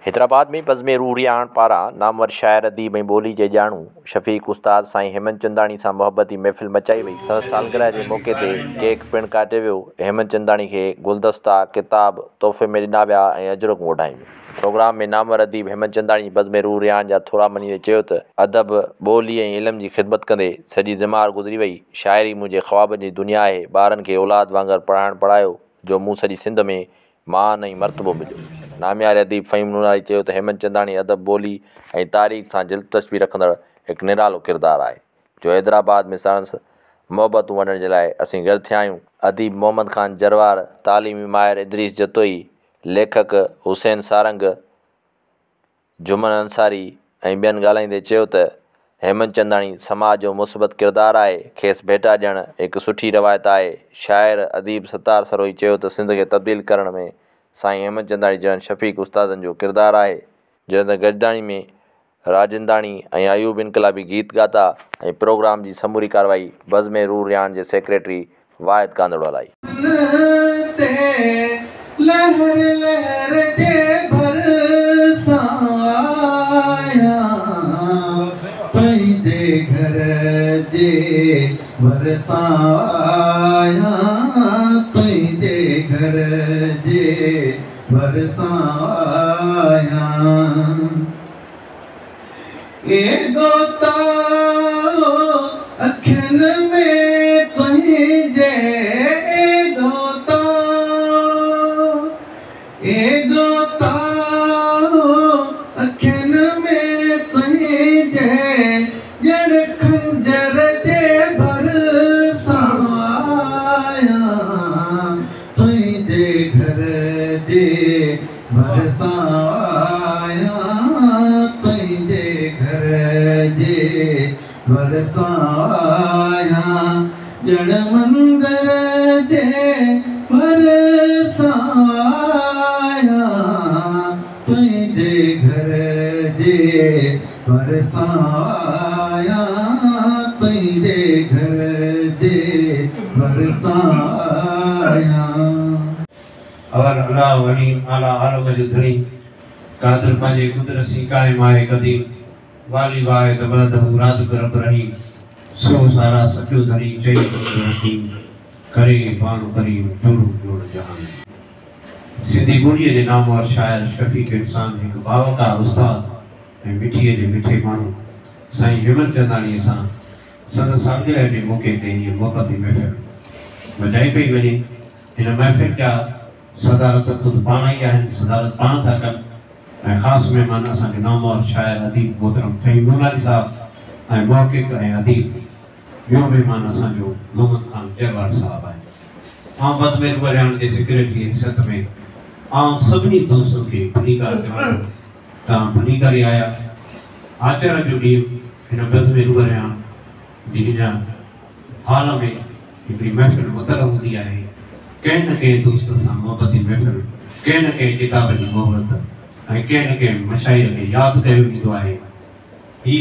حيدرآباد ۾ بزم روح رهاڻ پاران نامور شاعر، اديب ۽ ٻولي جي ڄاڻو شفيق استاد سائين هيمنچنداڻي سان محبتي محفل مچائي وئي. سندس سالگرهه جي موقعي تي ڪيڪ پڻ ڪاٽيو ويو. هيمنچنداڻي کي گلدستا، ڪتاب تحفي ۾ ڏنا ويا ۽ اجرڪون اوڍايون ويون. پروگرام ۾ نامور اديب هيمنچنداڻي بزم روح رهاڻ جا ٿورا مڃيندي چيو ته ادب، ٻولي ۽ علم جي خدمت ڪندي سڄي ڄمار گذري وئي. شاعري منهنجي خوابن جي دنيا آهي. ٻارن کي اولاد وانگر پڙهائڻ پڙهايو جو مون سڄي سنڌ ۾ مان ۽ مرتبو مليو. نامياري اديب فهيم نوناري چيو ته هيمنچنداڻي ادب، ٻولي ۽ تاريخ سان دلچسپي رکندڙ هڪ نرالو ڪردار آهي، جو حيدرآباد ۾ ساڻس محبتون ونڊڻ جي لاء اسين گڏ ٿيا آهيون. اديب محمد خان جروار، تعليمي ماهر ادريس جتوئي، ليکڪ حسين سارنگ، جمن انصاري ۽ ٻين ڳالهائيندي چيو ته هيمنچنداڻي سماج جو مثبت ڪردار آهي، کيس ڀيٽا ڏيڻ هڪ سٺي روايت آهي. شاعر، اديب ستار سروهي چيو ته سنڌ کي تبديل ڪرڻ ۾ سائين هيمنچنداڻي جهڙن شفيق استادن جو ڪردار آهي. جڏهن ته گڏجاڻي ۾ راجنداڻي ۽ ايوب انقلابي گيت ڳاتا ۽ پروگرام جي سموري ڪارروائي بزم روح رهاڻ جي سيڪريٽري واحد ڪانڌڙو هلائي. تي لهر لهر جي ڀرسان آهيان، تنهنجي گهر جي ڀرسان آهيان، تنهنجي گهر جي ڀرسان آهيان. ايڏو تاءُ اکين ۾ تنهنجي، ايڏو تاءُ، ايڏو تاءُ اکين ۾ تنهنجي، ڄڻ خنجر جي ڀرسان آهيان، تنهنجي گهر جي ڀرسان آهيان، تنهنجي گهر جي ڀرسان آهيان، ڄڻ مندر جي ڀرسان آهيان، تنهنجي گهر جي ڀرسان آهيان، تنهنجي گهر جي ڀرسان آهيان. اول الله عليم اعليٰ عالم جو ڌڻي، قادر پنهنجي قدرت سين قائم آهي قديم، والي واحد وحده رازق رب رحيم، سو سارا سچو ڌڻي چئي حمد حڪيم، ڪري پاڻ ڪريم جوڙون جوڙ جهان جي. سنڌي ٻوليء جي نامور شاعر شفيق انسان هڪ باوقار استاد ۽ مٺيء جي مٺي ماڻهو سائين هيمنچنداڻيء سان سندس سالگرهه جي موقعي تي هيء محبتي محفل مچائي پئي وڃي. هن محفل جا صدارت خود پاڻ ئي آهن، صدارت پاڻ ٿا ڪن ۽ خاص مهمان اسان جو نامور شاعر اديب محترم فهيم نوناري صاحب ۽ محقق ۽ اديب ٻيو مهمان اسان جو محمد خان جروار صاحب آهن. آئون بزم روح رهاڻ جي سيڪريٽري جي حيثيت ۾ آئون سڀني دوستن کي ڀليڪار چوان ٿو. توهان ڀليڪاري آيا. آچر جو ڏينهن هن بزم روح رهاڻ جي هن هال ۾ هڪڙي محفل متل هوندي آهي. ڪنهن نه ڪنهن دوست سان محبتي محفل، ڪنهن نه ڪنهن ڪتاب جي مهورت ۽ ڪنهن نه ڪنهن مشاهير کي ياد ڪيو ويندو آهي. هي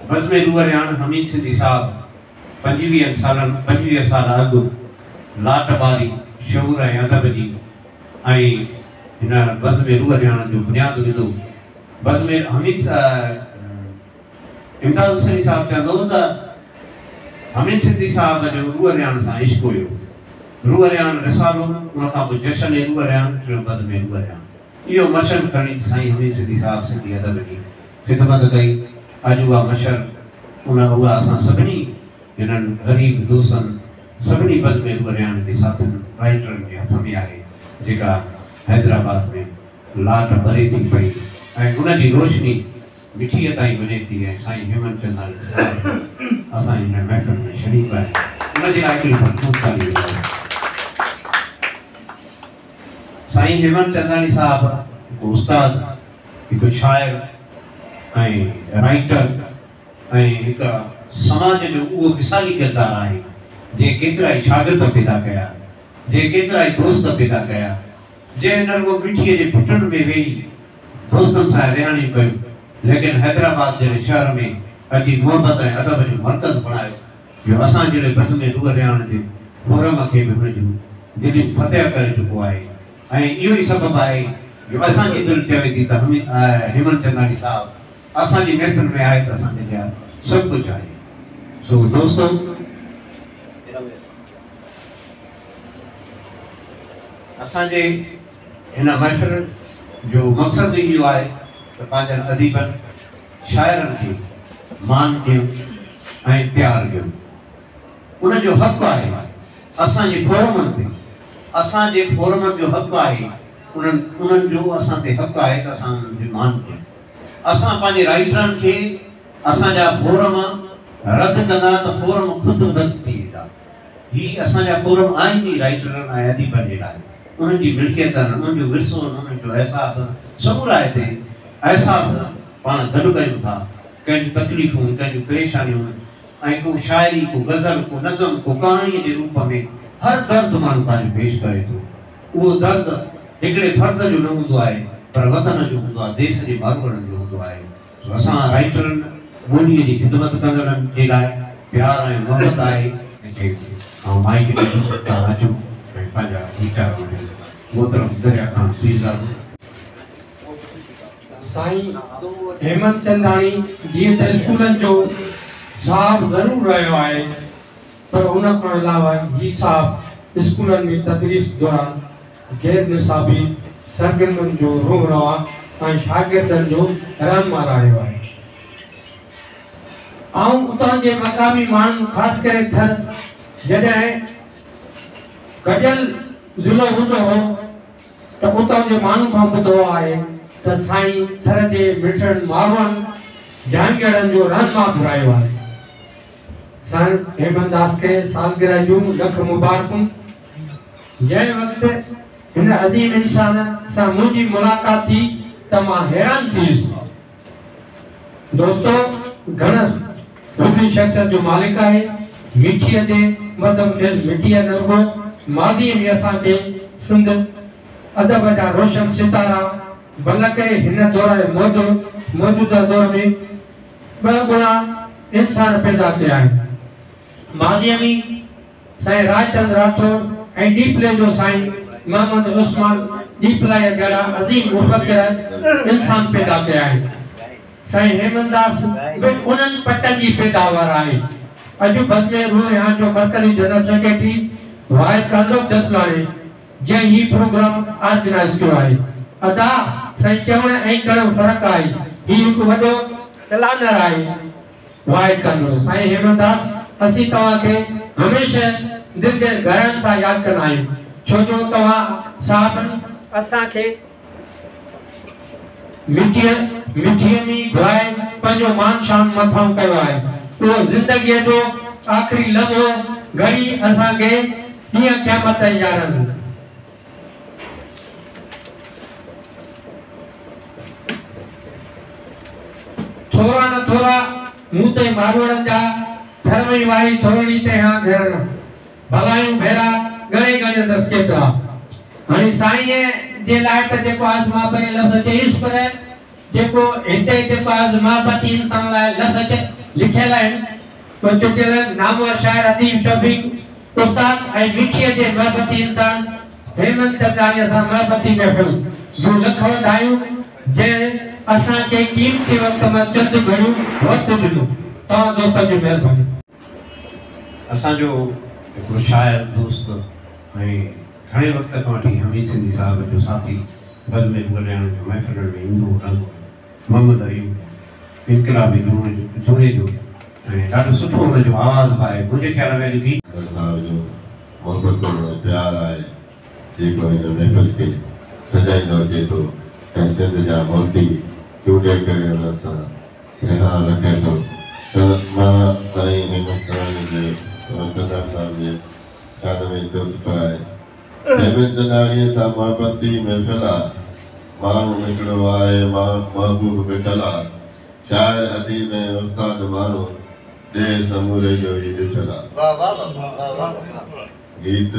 بزم روح رهاڻ حميد سنڌي صاحب پنجويهن سالن 25 سال اڳ لاٽ ٻاري شعور ۽ ادب جي ۽ هن بزم روح رهاڻ جو بنياد وڌو. بزم حميد امداد حسيني صاحب چوندو هو ته حميد سنڌي صاحب جو روح رهاڻ سان عشق هيو. روح رهاڻ رسالو، ان کان پوء جشن روح رهاڻ، ٽيون بزم روح رهاڻ. اهو مشعل کڻي سائين حميد سنڌي صاحب سنڌي ادب جي خدمت ڪئي. اڄ اها مشعل ان اها اسان سڀني هنن غريب دوستن سڀني بزم روح رهاڻ جي ساٿين رائيٽرن جي هٿ ۾ آهي جيڪا حيدرآباد ۾ لاٽ ٻري ٿي پئي ۽ ان جي روشني مٺيء تائين وڃي ٿي ۽ سائين هيمنچنداڻي صاحب به اسان جي هن محفل ۾ شريڪ آهن ان جي لاء هڪڙي ڀرپور تاڙي وڄايو. سائين هيمنچنداڻي صاحب هڪ استاد، هڪ شاعر ۽ رائيٽر ۽ هڪ سماج جو اهو مثالي ڪردار آهي جنهن ڪيترائي شاگرد پيدا ڪيا، جنهن ڪيترائي دوست پيدا ڪيا، جنهن نه رڳو مٺيء جي ڀٽن ۾ ويهي دوستن سان رهاڻيون ڪيون، ليڪن حيدرآباد جهڙي شهر ۾ اچي محبت ۽ ادب جو مرڪز بڻايو، جو اسان جهڙي بزم روح رهاڻ جي فورم کي به هن جون دليون فتح ڪري چڪو آهي ۽ اهو ئي سبب آهي جو اسان جي دل چوي ٿي ته هيمن چنداڻي صاحب اسان جي محفل ۾ آهي ته اسان جي لاء سڀ ڪجهه آهي. سو دوستو اسان جي هن محفل جو مقصد ئي اهو آهي ته پنهنجن اديبن شاعرن کي مان ڏيون ۽ پيار ڏيون. انهن جو حق آهي اسان جي فورمن تي، اسان جي فورمن جو حق آهي انهن انهن جو اسان تي حق آهي ته اسان انهن کي مان ڏيون. اسان پنهنجي رائيٽرن کي اسان جا فورم رد ڪندا ته فورم خود رد ٿي ويندا. هي اسان جا فورم آهن ئي رائيٽرن ۽ اديبن جي لاء. انهن جي ملڪيت آهن، انهن جو ورثو آهن، انهن جو احساس آهن، سمورا هتي احساس پاڻ گڏ ڪيون ٿا. ڪنهن جون تڪليفون، ڪنهن جون پريشانيون ۽ ڪو شاعري، ڪو غزل، ڪو نظم، ڪو ڪهاڻيء جي روپ ۾ هر درد ماڻهو پنهنجو پيش ڪري ٿو. اهو درد هڪڙي فرد جو نه هوندو آهي، پر وطن جو هوندو آهي، ديس جي ماروئڙن جو هوندو آهي. سو اسان رائيٽرن، ٻوليء جي خدمت ڪندڙن جي لاء پيار ۽ محبت آهي. کي آئون مائيڪ ڏيندس، توهان اچو ۽ پنهنجا ويچار ونڊيو. محترم دريا خان پيرزادو. سائين هيمن چنداڻي جيئن ته اسڪولن جو صاحب ضرور رهيو آهي پر ان کان علاوه هي صاحب اسڪولن ۾ تدريس دوران غير نصابي سرگرمين جو روح روان ۽ شاگردن جو رهنما رهيو آهي. آئون اتان جي مقامي ماڻهن خاص ڪري ٿر جڏهن گڏيل ضلعو هوندو هو ته اتان جي ماڻهن کان ٻڌو آهي ته سائين ٿر جي مٺڙن ماروئن جهانگيئڙن جو رهنما به رهيو آهي. سائين هيمن داس کي سالگرهه جون لک مبارڪون. جنهن وقت هن عظيم انسان سان منهنجي ملاقات ٿي ته مان حيران ٿي ويس. دوستو گهڻ رخي شخصيت جو مالڪ آهي. مٺيء جي مڌم کيس مٽيء نه رڳو ماضيء ۾ اسان کي سنڌ ادب جا روشن ستارا بلڪ هن دور ۽ موجوده دور ۾ ٻه گڻا انسان پيدا ڪيا آهن. ماضيء ۾ سائين راجچند راٺوڙ ۽ ڏيپلي جو سائين محمد عثمان ڏيپلائيء جهڙا عظيم مفڪر انسان پيدا ڪيا آهن. سائين هيمنداس به انهن پٽن جي پيداوار آهي. اڄ بزم روح رهاڻ جو مرڪزي جنرل سيڪريٽري واحد ڪانڊوڪ جسلاڻي جنهن هي پروگرام آرگنائيز ڪيو آهي. ادا سائين چوڻ ۽ ڪرڻ فرق آهي. هي هڪ وڏو پلانر آهي. واحد ڪندو. سائين هيمنداس اسين توهان کي هميشه دل جي گهراين سان ياد ڪندا آهيون ڇو جو توهان صاحبن اسان کي مٽيء مٺيء ۾ گهرائي پنهنجو مان شان مٿانهون ڪيو آهي اهو زندگيء جو آخري لمحو گهڙي اسان کي ڏينهن قيامت تائين ياد رهندي. ٿورا نه ٿورا مون تي ماروئڙن جا، ٿر ۾ واري ٿورڙي تنهن هان گهرڻ ڀلايون ڀيرا ڳڻي ڳڻيندس ڪيترا. هاڻي سائينء جي لاء ته جيڪو آز محبتي لفظ چيس پر جيڪو هتي جيڪو آز محبتي انسان لاء لفظ لکيل آهن اهي چٽيل نامور شاعر اديب شفيق استاد ۽ مٺيء جي محبتي انسان هيمن چنداڻيء سان محبتي محفل جون لک واڌايون جنهن اسان کي قيمتي وقت مان چند گهڙيون وقت ڏنو. توهان دوستن جون مهربانيون. اسان جو هڪڙو شاعر دوست ۽ گهڻي وقت کان وٺي حميد سنڌي صاحب جو ساٿي بزم ٻولياڻ جو محفلن ۾ ايندو رهندو آهي. محمد ايوب انقلابي جوڻيجو ۽ ڏاڍو سٺو هن جو آواز به آهي منهنجي خيال ۾ اڄ گيت. اختر صاحب جو محبتون ۽ پيار آهي جيڪو هن محفل کي سجائيندو اچي ٿو ۽ سنڌ جا موتي چونڊي ڪري انهن سان رهاڻ رکي ٿو ته مان سائين هيمن چنداڻي جي هيمن چنداڻي صاحب جي شان ۾ ايترو سٺو آهي هيمن چنداڻيء سان محبتي محفل آ، ماڻهو مٺڙو آهي، محبوب مٺل آ، شاعر، اديب ۽ استاد ماڻهو، ڏيهه سموري جو هي ڏٺل آ. گيت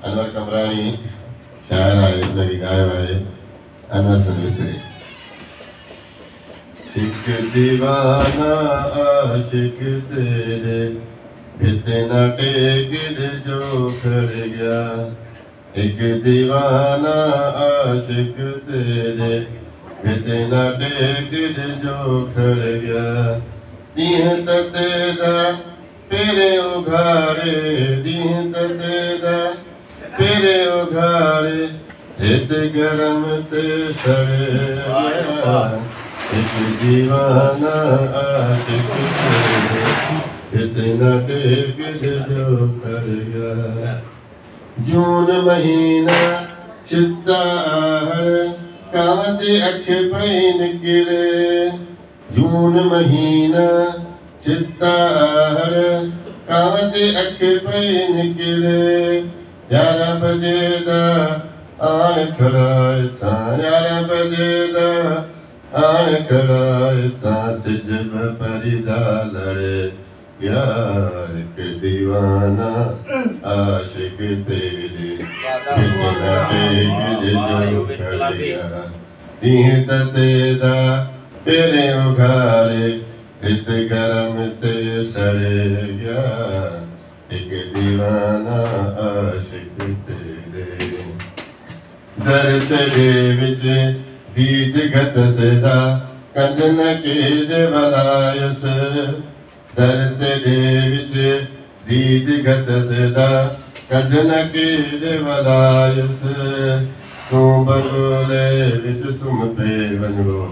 انور قمبراڻي شاعر آهي، ان کي ڳايو آهي انور سنڌ وڪري. هڪ ديوانا عاشق تيري ڀت نا ٽيڪ جو کڙ گيا. एक दीवाना आशिक तेरे बितना टेक जो खड़ गया। सिंह तते दा पेरे उघारे, ॾींहुं तते दा पेरे उघारे, हित गरम ते सड़ गया। एक दीवाना आशिक तेरे बितना टेक जो खड़ गया। जून महीना चिता आहर कांवते अख पई निकिरे, जून महीना चिता आहर कांवते अख पई निकिरे। 11 बजे दा आण खड़ाए था, 11 बजे दा आण खड़ाए था, सिज परिदा लड़े गया। एक दीवाना आशिक तेरे कितना टेक जो खड़ गया। ॾींहुं तते दा पेरे उघारे, हित गरम ते सड़े गया। एक दीवाना आशिक तेरे। दर तेरे विच दीद गत सदा कंद न केज वलायस, दर तेरे विच दीद गत सदा कंद न केज वलायस। तूं बंगोले विच सुम पे वञो,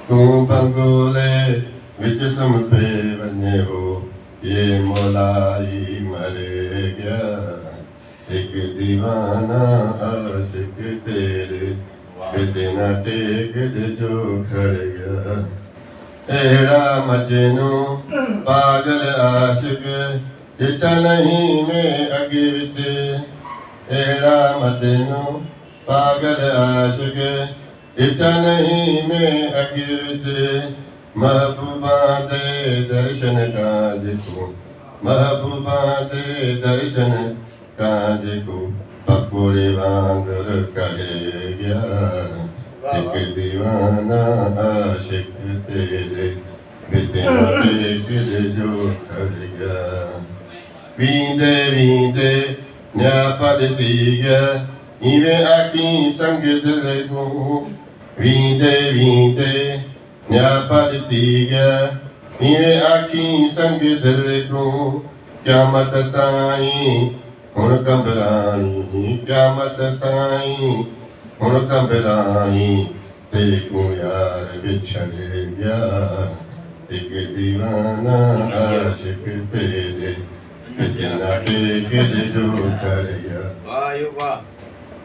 तूं बंगोले विच सुम पे वञे हो, ये मौलाई मरे गया। एक दीवाना आशिक तेरे बितना टेक जो खड़ गया। अहिड़ा मजनू पागल आशिक ॾिठा नहीं में अॻे विच, अहिड़ा मजनू पागल आशिक ॾिठा नहीं में अॻे विच। महबूबा दे दर्शन का जेको, महबूबा दे दर्शन का जेको पकौड़े वांगुर करे गया। एक दीवाना आशिक तेरे बितना टेक जो खड़ गया। वींदे वींदे न्यापद थी गया, इवें आखी संग दिल को। वींदे वींदे न्यापद थी गया, इवें आखी संग दिल को। क़यामत ताईं हुन कंबराणी, क़यामत ताईं हुन कंबराणी, ते को यार बिछड़ गया। एक दीवाना आशिक तेरे बितना टेक जो खड़ गया।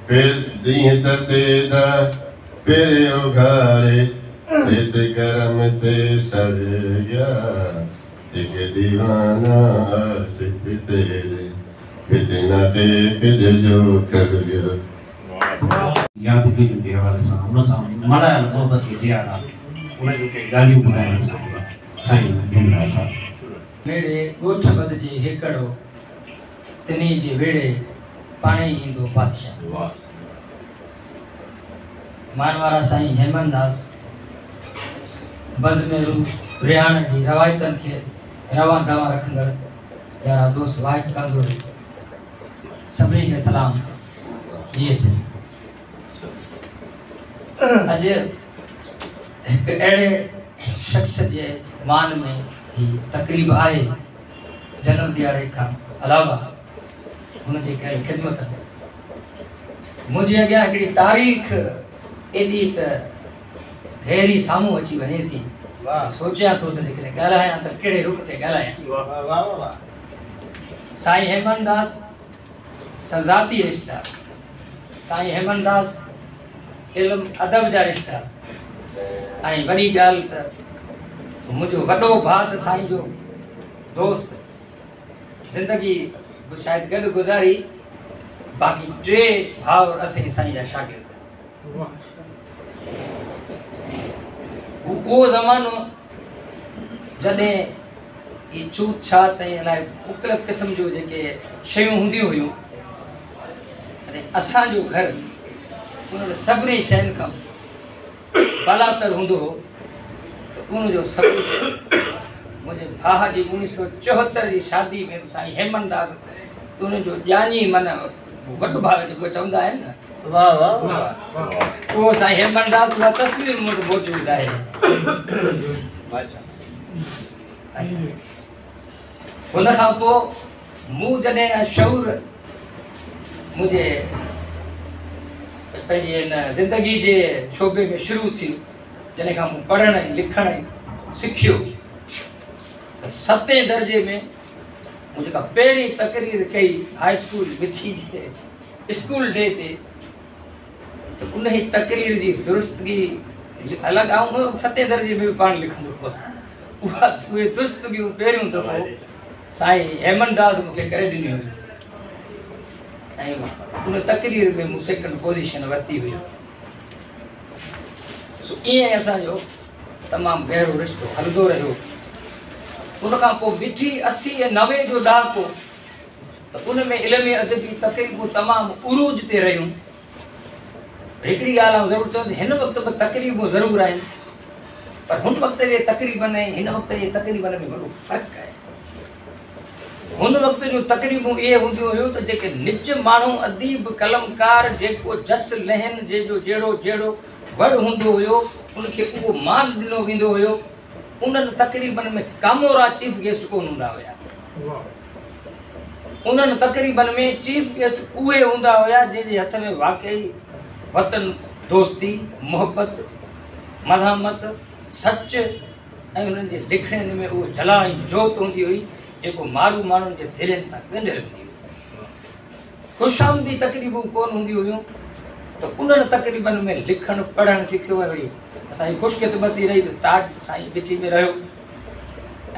फिर ॾींहुं तते दा पेरे उघारे, हित गरम ते सड़ गया। एक दीवाना आशिक तेरे बितना टेक जो खड़ गया। यादगिरियुनि जे हवाले सां हुन सां मलायल मोहबत जे ॾियारा उन जूं के ॻाल्हियूं ॿुधाइण सां साईं जुमला साहिबु। मेरे ॻोठ बदिजे हिकिड़ो, तिन्ही जे वेड़े पाणे ईंदो बादशाह। मानवारा साईं हेमंत दास बज़मेरू रिहाण जी रवायतनि खे रवां दवां रखंदड़ प्यारा दोस्त वाहिद कंदोड़ी, सभिनी खे सलाम। जी साईं, अॼु हिकु अहिड़े शख़्स जे मान में ही तक़रीब आहे, जनम ॾियारे खां अलावा हुनजी कयल ख़िदमत। मुंहिंजे अॻियां हिकिड़ी तारीख़ एॾी त गहरी साम्हूं अची वञे थी, सोचियां थो त जेकॾहिं ॻाल्हायां त कहिड़े रुख ते ॻाल्हायां। साईं हेमंत दास सां ज़ाती रिश्ता, साईं हेमंत दास इल्म अदब जा रिश्ता, ऐं वॾी ॻाल्हि त मुंहिंजो वॾो भाउ त साईं जो दोस्त, ज़िंदगी शायदि गॾु गुज़ारी, बाक़ी टे भाउर असीं साईं जा शागिर्द। उहो ज़मानो जॾहिं इहे छूत छात ऐं अलाए मुख़्तलिफ़ क़िस्म जूं जेके शयूं हूंदियूं हुयूं, तॾहिं असांजो घर उन सभिनी शयुनि खां बालातर हूंदो हो। त उनजो सभु मुंहिंजे भाउ जी 1974 जी शादी में साईं हेमंत दास उनजो ॼाञी माना وڏ ڀاءُ جيڪو چوندا آهن نه، واهه واهه اهو سائين هيمن داس، اها تصوير مون وٽ موجود آهي. هن کان پوءِ مون جڏهن شعور منهنجي پنهنجي هن زندگي جي شعبي ۾ شروع ٿي، جڏهن کان مون پڙهڻ ۽ لکڻ سکيو ته ستين درجي ۾ مون جيڪا پهرين تقرير ڪئي هاءِ اسڪول مٺي جي اسڪول ڊي تي، ته ان تقرير جي درستگي الڳ، آئون ستين درجي ۾ به پاڻ لکندو هئس، اها اهي درستگيون پهريون دفعو سائين هيمن داس مون کي ڪري ڏنيون هيون ۽ ان تقرير ۾ مون سيڪنڊ پوزيشن ورتي هئي. سو ائين اسانجو تمام گهرو رشتو هلندو رهيو. ان کان پوءِ مٺي 80 ۽ 90 جو ڏهاڪو، ته ان ۾ علمي ادبي تقريبون تمام عروج تي رهيون. هڪڙي ڳالهه آئون ضرور چوندس، هن وقت به تقريبون ضرور آهن، پر هن وقت جي تقريبن ۽ هن وقت جي تقريبن ۾ وڏو فرق آهي. هن وقت جون تقريبون اهي هونديون هيون ته جيڪي نج ماڻهو، اديب، قلمڪار، جيڪو جس لهن، جنهن جو جهڙو جهڙو وڙ هوندو هيو، ان کي اهو مان ڏنو ويندو هيو. انهن تقريبن ۾ ڪامورا چيف گيسٽ ڪونه هوندا هئا. انهن تقريبن ۾ چيف گيسٽ اهي هوندا هئا جنهن جي هٿ ۾ واقعي وطن دوستي، محبت، مزاحمت، سچ ۽ انهن جي لکڻين ۾ اهو جلا ۽ جوت هوندي هئي جيڪو مارو ماڻهن جي دلين سان ڳنڍيل هوندي هئي. خوشامدي تقريبون ڪونه هونديون هيون، ته انهن تقريبن ۾ لکڻ پڙهڻ سکيو. ۽ وري اسان جي خوشقسمتي رهي ته تاج سائين مٺي ۾ رهيو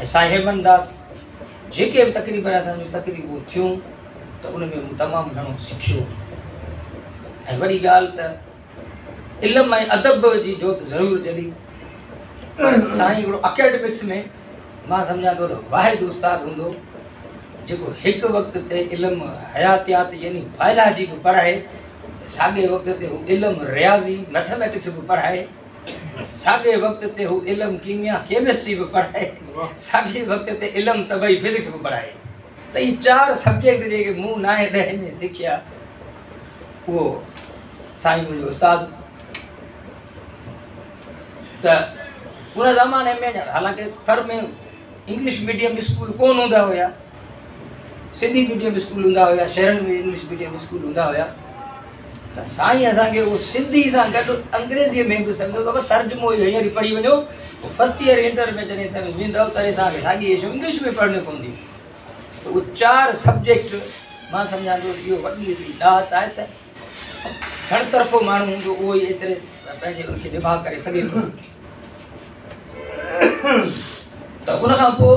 ۽ سائين هيمن داس، جيڪي به تقريبن اسان جون تقريبون ٿيون ته ان ۾ مون تمام گهڻو سکيو. ۽ وڏي ڳالهه ته علم ۽ ادب جي جوت ضرور جلي. سائين هڪڙو اڪيڊمڪس ۾ مان سمجهان ٿو ته واحد استاد هوندو جيڪو هڪ وقت تي علم حياتيات يعني بايولاجي به پڙهائي، ساڳئي وقت تي هو علم رياضي ميٿميٽڪس به پڙهائي، ساڳئي وقت تي هو علم ڪيميا ڪيمسٽري به پڙهائي، ساڳئي وقت تي علم طبعي فزڪس به پڙهائي. ته اهي چار سبجيڪٽ جيڪي مون 9 10 ۾ سکيا، اهو سائين منهنجو استاد. ته ان زماني ۾ حالانڪه ٿر ۾ انگلش ميڊيم اسڪول ڪونه هوندا هئا، سنڌي ميڊيم اسڪول هوندا هئا، شهرن ۾ انگلش ميڊيم اسڪول هوندا هئا، ته سائين اسان کي اهو سنڌي سان گڏ انگريزيءَ ۾ به سمجهو بابا ترجمو اهو هينئر پڙهي وڃو، فرسٽ ايئر انٽر ۾ جڏهن توهين ويندؤ تڏهن توهان کي ساڳي شيءِ انگلش ۾ پڙهڻي پوندي. ته اهي چار سبجيڪٽ مان سمجهان ٿو اهو وڏي هڪڙي ڏات آهي ته گهڻ طرفو ماڻهو هوندو اهو ئي ايتري پنهنجي ان کي نڀاءُ ڪري سگهي ٿو. ته ان کان پوءِ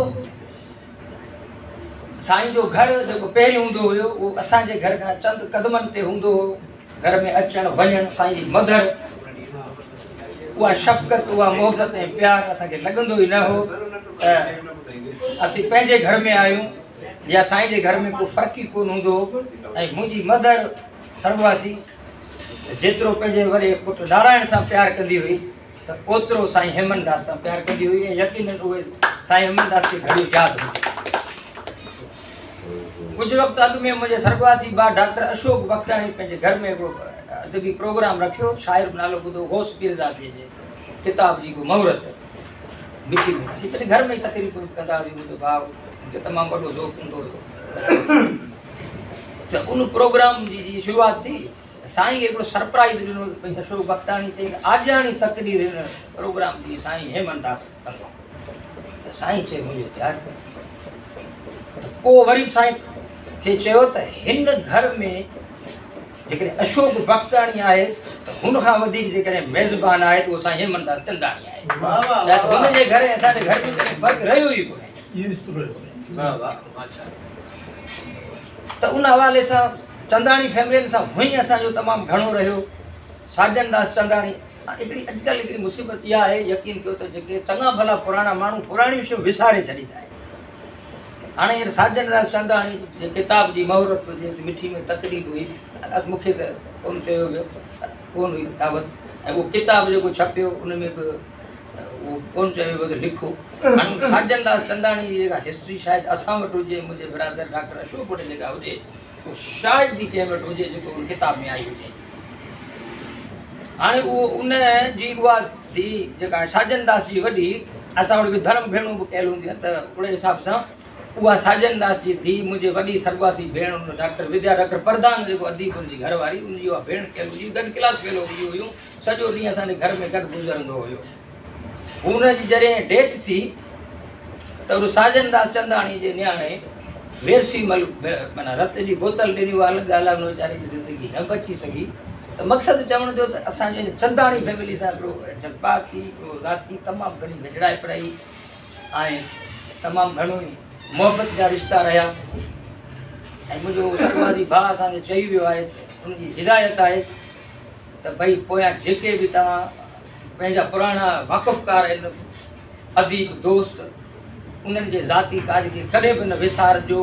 سائين جو گهر جيڪو پهريون هوندو هيو، اهو اسان جي گهر کان چند قدمن تي هوندو هو. گهر ۾ اچڻ وڃڻ، سائين جي مڌر اها شفقت، اها محبت ۽ پيار اسان کي لڳندو ئي نه هو ته اسين پنهنجي گهر ۾ آهيون يا سائين جي گهر ۾، ڪو فرق ئي ڪونه هوندو هو. ۽ منهنجي مڌر سرڳواسي جيترو پنهنجي وڏي پٽ نارائڻ سان پيار ڪندي هئي، ته اوترو سائين هيمن داس سان پيار ڪندي هئي ۽ يقينن اهي سائين هيمن داس کي گهڻيون ياد هونديون. ڪجهه وقت اڳ ۾ منهنجي سرڳواسي ڀاءُ ڊاڪٽر اشوڪ بختاڻي پنهنجي گهر ۾ هڪڙو ادبي پروگرام رکيو، شاعر نالو ٻڌو غوث پيرزادي جي ڪتاب جي ڪو مهورت مٺي ۾. اسين پنهنجي گهر ۾ ئي تقريب ڪندا هئاسين. منهنجو ڀاءُ مون کي تمام وڏو ذوق هوندو هيو، ته ان پروگرام جي جيئن شروعات ٿي، سائين کي هڪڙو سرپرائز ڏنو ڀئي اشوڪ بختاڻي چئي ته آجياڻي تقرير هن پروگرام جي سائين هيمن داس ڪندو. ته سائين چيو منهنجو تيار ڪيو. ته پوءِ وري سائين کي چيو ته هن گهر ۾ جيڪڏهن اشوڪ بختاڻي آهي ته هن کان وڌيڪ جيڪڏهن ميزبان آهي ته اهو سائين هيمن داس چنداڻي آهي. هن جي گهر ۽ اسان جي گهر ۾ ڪڏهن فرق رهيو ئي ڪونهي. ته ان حوالي سان چنداڻي فيملين سان هئي اسان جو تمام گهڻو رهيو. ساجن داس چنداڻي، هڪڙي اڄڪلهه هڪڙي مصيبت اها آهي، يقين ڪيو ته جيڪي چڱا ڀلا پراڻا ماڻهو پراڻيون شيون وساري ڇڏيندا آهن. هاڻي هينئر ساجن داس چنداڻي جي ڪتاب جي مهورت هجي، مٺي ۾ تقريب هئي، مون کي ته ڪونه چيو ويو، ڪونه هئي دعوت، ۽ اهو ڪتاب جيڪو ڇپيو ان ۾ به اهو ڪونه چيو ويو ته لکو. هاڻي ساجن داس چنداڻي جي جيڪا هسٽري شايد اسان وٽ هجي، منهنجي برادر ڊاڪٽر اشوڪ وٽ جيڪا هجي، جيڪو شايد ئي ڪنهن وٽ هجي جيڪو ان ڪتاب ۾ آئي هجي. هاڻي اهو ان جي اها ڌيء جيڪا ساجن داس جي وڏي اسان وٽ به ڌرم ڀيڻون به ڪيل هونديون آهن ته اهڙي حساب سان اها ساجن داس جي ڌيء منهنجي وڏي سرڳواسي ڀيڻ ان ڊاڪٽر وديا ڊاڪٽر پرڌان جيڪو اديب ان جي گهر واري ان جي اها ڀيڻ ڪيل هئي گڏ ڪلاس فيلو هونديون هيون سڄو ڏينهن اسان جي گهر ۾ گڏ گذرندو هيو. هن جي جڏهن ڊيٿ ٿي ته ان ساجن داس چنداڻي جي نياڻي ويرسي مل معنيٰ رت جي بوتل ڏني اها الڳ ڳالهه آهي ان ويچاري جي زندگي نه بچي سگهي ته مقصد چوڻ جو ته اسان جو چنداڻي فيملي سان هڪڙو جذباتي هڪڙو ذاتي تمام گهڻي ويجهڙائپ رهي ۽ تمام گهڻو ئي محبت جا رشتا رهيا ۽ منهنجو سرڳواسي ڀاء اسان کي چئي ويو آهي ان جي هدايت آهي ته ڀئي پويان جيڪي به توهان پنهنجا پراڻا واقفڪار آهن، اديب دوست، انهن جي ذاتي ڪارج کي ڪڏهن به نه وسارجو،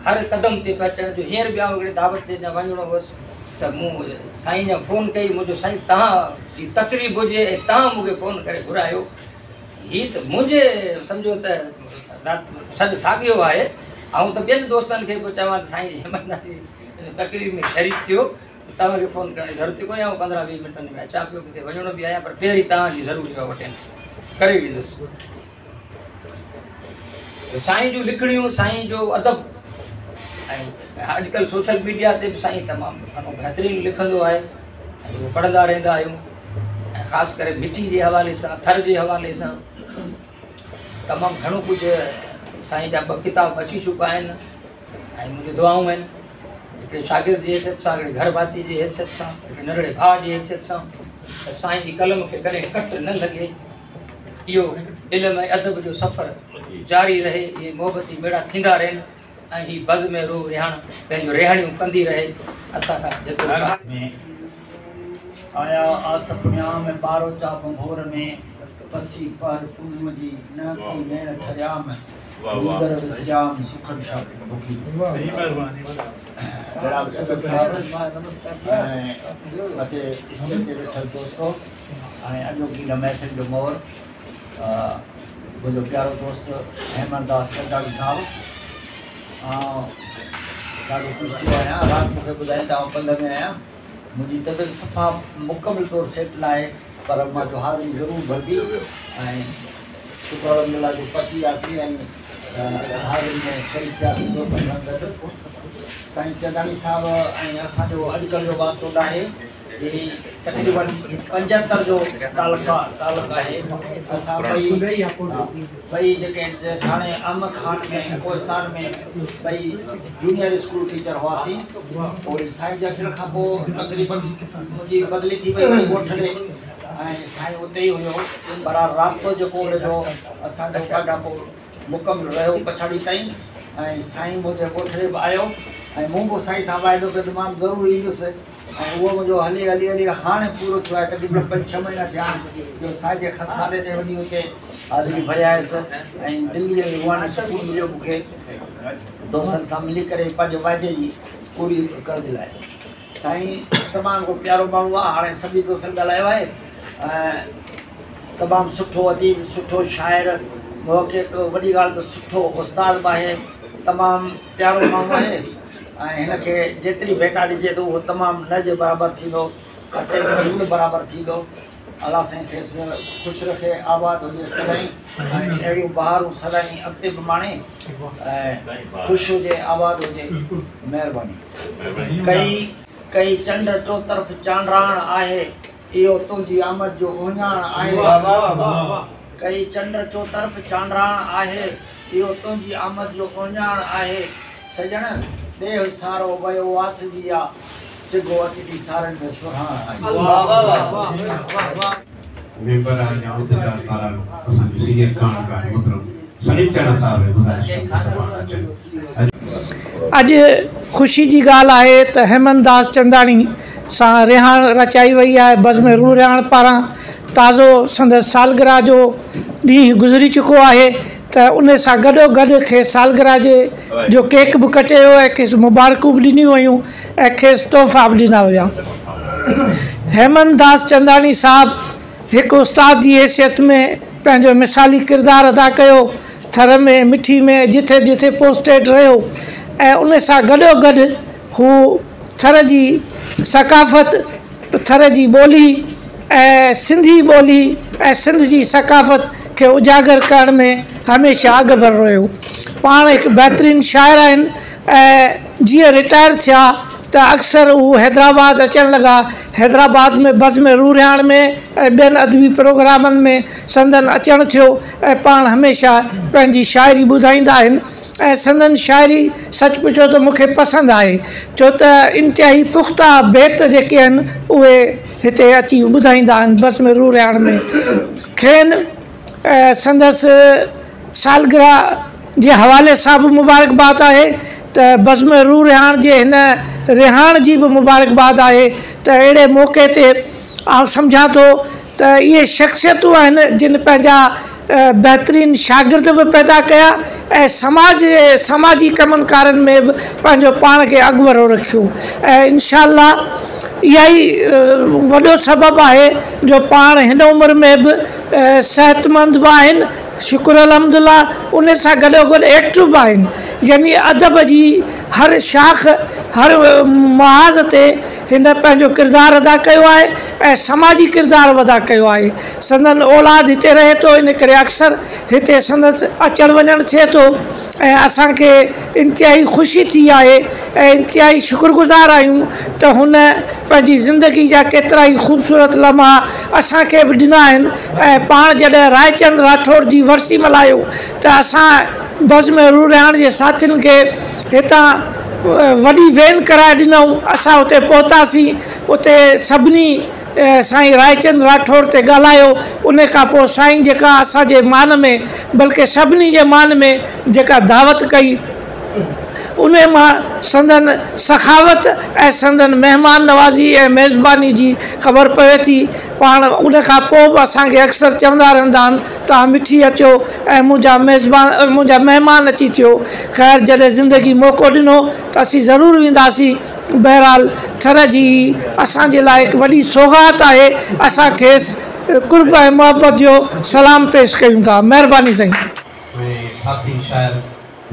هر قدم تي پهچڻ جو هينئر به آئون هڪڙي دعوت تي اڃا وڃڻو هوس ته مون سائين جا فون ڪئي، مون چيو سائين توهان جي تقريب هجي ۽ توهان مون کي فون ڪري گهرايو، هي ته منهنجي سمجهو ته سڏ ساڳيو آهي، آئون ته ٻين دوستن کي به چوان ته سائين هيمن جي تقريب ۾ شريڪ ٿيو. توهان کي فون ڪرڻ جي ضرورت ئي ڪونهي، آئون 15 20 منٽن ۾ اچان پيو، ڪٿي وڃڻو به آهيان، پر پهرين توهان جي ضرور اها اٽينڊ ڪري ويندس. سائين جون لکڻيون، سائين جو ادب ۽ اڄڪلهه سوشل ميڊيا تي به سائين تمام گهڻو بهترين لکندو آهي ۽ اهو پڙهندا رهندا آهيون ۽ خاص ڪري مٺي جي حوالي سان، ٿر جي حوالي سان تمام گهڻو ڪجهه سائين جا ٻه ڪتاب اچي چڪا آهن ۽ منهنجون دعائون آهن هڪڙي شاگرد جي حيثيت سان، هڪڙي گهر ڀاتي جي حيثيت سان، هڪڙي ننڍڙي ڀاء جي حيثيت سان ته سائين جي قلم کي ڪڏهن ڪٽ نه لڳي، اهو علم ۽ ادب جو سفر جاري رهي، اهي محبتي ميڙا ٿيندا رهن ۽ هي بزم روح رهاڻ پنهنجون رهاڻيون ڪندي رهي، اسان کان جيترو ۾ آيا آس پڻيام ٻاروچا ڀنڀور ۾، پسي پهر پنهون جي، نهسي نيڻ ٺريام. نينگر وسريام سکن شاڪر بکي. جناب صدر صاحب ۽ مٿي اسٽيج تي ويٺل دوستو ۽ اڄوڪي هن محفل جو مور منهنجو پيارو دوست هيمن داس چنداڻي صاحب، آئون ڏاڍو خوش ٿيو آهيان. رات مون کي ٻڌايائين ته آئون پنڌ ۾ آهيان، منهنجي طبيعت صفا مڪمل طور سيٽ ناهي، پر مان چيو حاضري ضرور ڀربي ۽ شڪر الحمدلله جو پهچي وياسين ۽ حاضري ۾ شريڪ ٿياسين دوستن سان گڏ. سائين چنداڻي صاحب ۽ اسان جو اڄڪلهه جو واسطو ناهي، هي تقريبن 75 جو تعلق تعلق آهي. اسان ٻئي ٻئي جيڪي ٿاڻي احمد خان ۾ ڪوهستان ۾ ٻئي جونيئر اسڪول ٽيچر هئاسين. پوء سائين جي اچڻ کان پوء تقريبن منهنجي بدلي ٿي وئي هئي ڳوٺ ڏي ۽ سائين اتي ئي هيو. بهرحال رابطو جيڪو ان جو اسان جو ڳانڍاپو مڪمل رهيو پڇاڙي تائين ۽ سائين منهنجي ڳوٺ ڏي به آيو ۽ مون به سائين سان واعدو ڪيو ته مان به ضرور ايندس ۽ اهو منهنجو هلي هلي هلي هاڻي پورو ٿيو آهي. تقريبن پنج ڇهه مهينا ٿيا آهن جو سائين جي خسخاني تي وڃي اتي حاضري ڀري آيس ۽ دلي ۽ روحاني سڪون مليو مون کي دوستن سان ملي ڪري پنهنجي واعدي جي پوري ڪرڻ جي لاء. سائين تمام هڪڙو پيارو ماڻهو آهي. هاڻي سڀني دوستن ڳالهايو آهي ۽ تمام سٺو اديب، سٺو شاعر، محقق، وڏي ڳالهه ته سٺو استاد به آهي، تمام پيارو ماڻهو آهي ۽ هن کي جيتري ڀيٽا ڏجي ته اهو تمام نه جي برابر ٿيندو، اٽي ۾ لوڻ برابر ٿيندو. الله سائين کيس خوش رکي، آباد هجي سدائين ۽ اهڙيون بهارون سدائين اڳتي به ماڻي ۽ خوش هجي، آباد هجي. مهرباني. ڪئي ڪئي چنڊ چوطرف چانڊراڻ آهي، اهو تنهنجي آمد جو اهڃاڻ آهي. ڪئي چنڊ چوطرف چانڊراڻ آهي، اهو تنهنجي آمد جو اهڃاڻ آهي. سڄڻ ڏيهه سارو ويو واسجي آ، سگهو اچجي سارن ۾ سرهاڻ آهي. ميمبر ۽ عهديدار پاران اسان جو سينيئر ڪهاڻيڪار محترم سليم چنا صاحب کي گذارش ڪندس ته پاڻ اچن. اڄ خوشي جي ڳالهه آهي ته هيمن داس چنداڻي سان رهاڻ رچائي وئي آهي. بزم روح رهاڻ پاران تازو سندس سالگرهه جو ڏينهن گذري چڪو آهي ته ان سان گڏوگڏ کيس سالگرهه جي جو ڪيڪ به ڪٽيو ويو ۽ کيس مبارڪون به ڏنيون ويون ۽ کيس تحفا به ڏنا ويا. هيمن داس چنداڻي صاحب هڪ استاد جي حيثيت ۾ پنهنجو مثالي ڪردار ادا ڪيو. ٿر ۾، مٺي ۾ جٿي جٿي پوسٽيڊ رهيو ۽ ان سان گڏوگڏ هو ٿر جي ثقافت، ٿر جي ٻولي ۽ سنڌي ٻولي ۽ سنڌ جي ثقافت کي اجاگر ڪرڻ ۾ هميشه اڳڀرو رهيو. پاڻ هڪ بهترين شاعر آهن ۽ جيئن رٽائر ٿيا ته اڪثر هو حيدرآباد اچڻ لڳا. حيدرآباد ۾ بزم روح رهاڻ ۾ ۽ ٻين ادبي پروگرامن ۾ سندن اچڻ ٿيو ۽ پاڻ هميشه پنهنجي شاعري ٻڌائيندا آهن ۽ سندن شاعري سچ پڇو ته مون کي پسند آهي ڇو ته انتهائي پختا بيت جيڪي آهن اهي هتي اچي ٻڌائيندا آهن بزم روح رهاڻ ۾ کين سندس سالگرهه جي حوالي سان به مبارڪباد آهي ته بزم روح رهاڻ جي هن رهاڻ جي به مبارڪباد آهي ته اهڙي موقعي تي آئون سمجهان ٿو ته اهي شخصيتون آهن جن پنهنجا بهترين شاگرد به پيدا ڪيا ۽ سماج جي سماجي ڪمن ڪارن ۾ به پنهنجو پاڻ کي اڳڀرو رکيو ۽ انشاء الله اها ئي وڏو سبب آهي جو پاڻ هن عمر ۾ به صحتمند به آهن شڪر الحمد الله ان سان گڏوگڏ ايڪٽو به آهن يعني ادب جي هر شاخ هر محاذ تي هن پنهنجو ڪردار ادا ڪيو آهي ۽ سماجي ڪردار به ادا ڪيو آهي. سندن اولاد هتي رهي ٿو ان ڪري اڪثر هتي سندس اچڻ وڃڻ ٿئي ٿو ۽ اسان کي انتهائي خوشي ٿي آهي ۽ انتهائي شڪرگذار آهيون ته هن پنهنجي زندگي جا ڪيترائي خوبصورت لمحا اسان کي به ڏنا آهن ۽ پاڻ جڏهن رائچند راٺوڙ جي ورسي ملهايو ته اسان بزم روح رهاڻ جي ساٿين کي هتان وڏي وين ڪرائي ڏنائون اسان اتي پهتاسين اتي سڀني سائين رائچند راٺوڙ تي ڳالهايو ان کان پوء سائين جيڪا اسان جي مان ۾ بلڪه سڀني جي مان ۾ جيڪا دعوت ڪئي ان مان سندن سخاوت ۽ سندن مهمان نوازي ۽ ميزباني جي خبر پوي ٿي. پاڻ ان کان پوء به اسان کي اڪثر چوندا رهندا آهن توهان مٺي اچو ۽ منهنجا ميزبان منهنجا مهمان اچي ٿيو. خير جڏهن زندگي موقعو ڏنو ته اسين ضرور وينداسين. بهرحال ٿر جي هي اسان جي لاء هڪ وڏي سوغات آهي. اسان کيس قرب ۽ محبت جو سلام پيش ڪيون ٿا. مهرباني سائين. ۽ ساٿي شاعر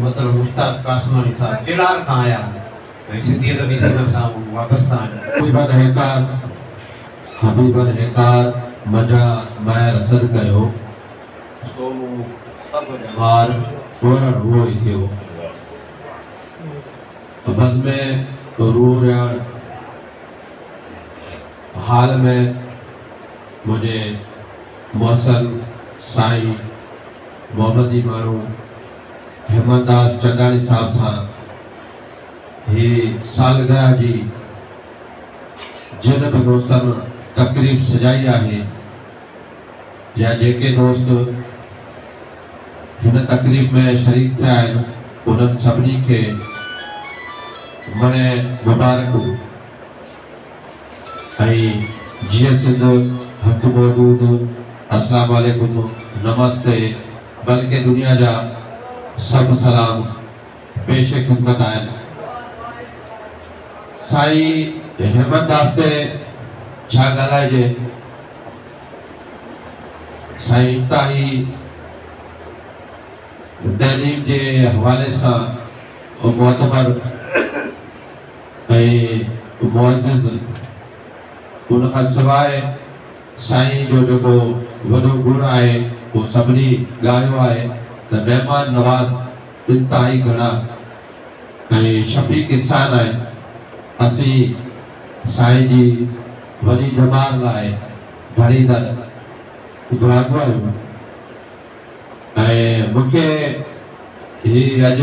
محترم مشتاق قاسماڻي صاحب ڪيڙار کان آيا آهن ۽ سنڌي ادبي سنگت سان هو وابسته آهن. حبيبن هيڪار حبيبن هيڪار منجهان مهر سڏ ڪيو، سو مون سڀ ڄمار اورڻ اهو ئي ٿيو. بزم روح رهاڻ حال ۾ منهنجي محسن سائين محمدي ماڻهو هيمنداس چنداڻي صاحب سان هي سالگرهه جي جن به دوستن تقريب سجائي آهي يا جيڪي دوست هن تقريب ۾ شريڪ ٿيا آهن انهن سڀني کي مڻين مبارڪون. ۽ جيئي سنڌ حق موجود السلام عليڪم نمستي بلڪه دنيا جا سڀ سلام پيش خدمت آهن سائين هيمن داس تي ڇا ڳالهائجي سائين انتهائي تعليم جي حوالي سان معتبر ۽ معزز ان کان سواء سائين جو جيڪو وڏو گڻ آهي اهو سڀني ڳايو آهي ته مهمان نواز انتهائي گهڻا ۽ شفيق انسان آهن اسين سائين جي وڏي ڄمار لاء ڌڻي در دعاگو آهيون ۽ مونکي هي اڄ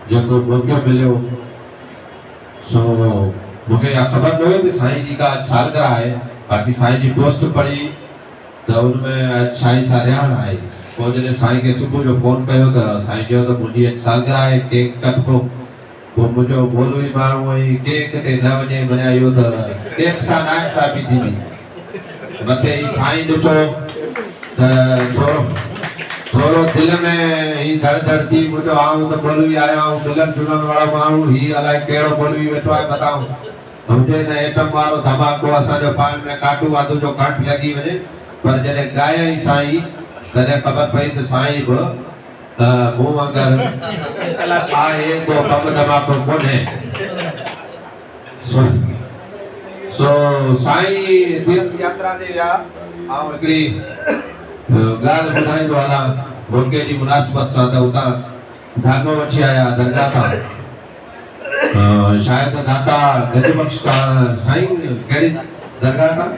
جيڪو موقعو مليو سو مون کي اها خبر نه هئي ته سائين جي ڪا اڄ سالگرهه آهي باقي سائين جي پوسٽ پڙهي ته ان ۾ اڄ سائين سان رهاڻ آهي پوء جڏهن سائين کي صبح جو فون ڪيو ته سائين چيو ته منهنجي اڄ سالگرهه آهي ڪيڪ ڪٽبو پوء منهنجو مولوي ماڻهو ۽ ڪيڪ تي نه وڃي مڃان اهو ته ڪيڪ سان ناانصافي ٿيندي. مٿي هي سائين ڏٺو ته ٿورو ٿورو دل ۾ هي ڌڙ ڌڙ ٿي منهنجو آئون ته مولوي آهيان آئون ملڻ جلڻ وارو ماڻهو هي الائي ڪهڙو مولوي ويٺو آهي متان هجي نه ايٽم وارو ڌماڪو اسان جو پاڻ ۾ ڪاٽو واڌو جو ڪرنٽ لڳي وڃي پر جڏهن ڳايائين سائين تڏهن خبر پئي ته سائين به مون وانگر آهي ڪو بم ڌماڪو ڪونهي. سو سائين تيرٿ ياترا تي ويا. آئون هڪڙي ڳالهه ٻڌائيندو هلان موقعي جي مناسبت سان ته اتان ڌاڳو وٺي آيا درگاهه تان، شايد داتا گنج بخش کان، سائين ڪهڙي درگاهه تان؟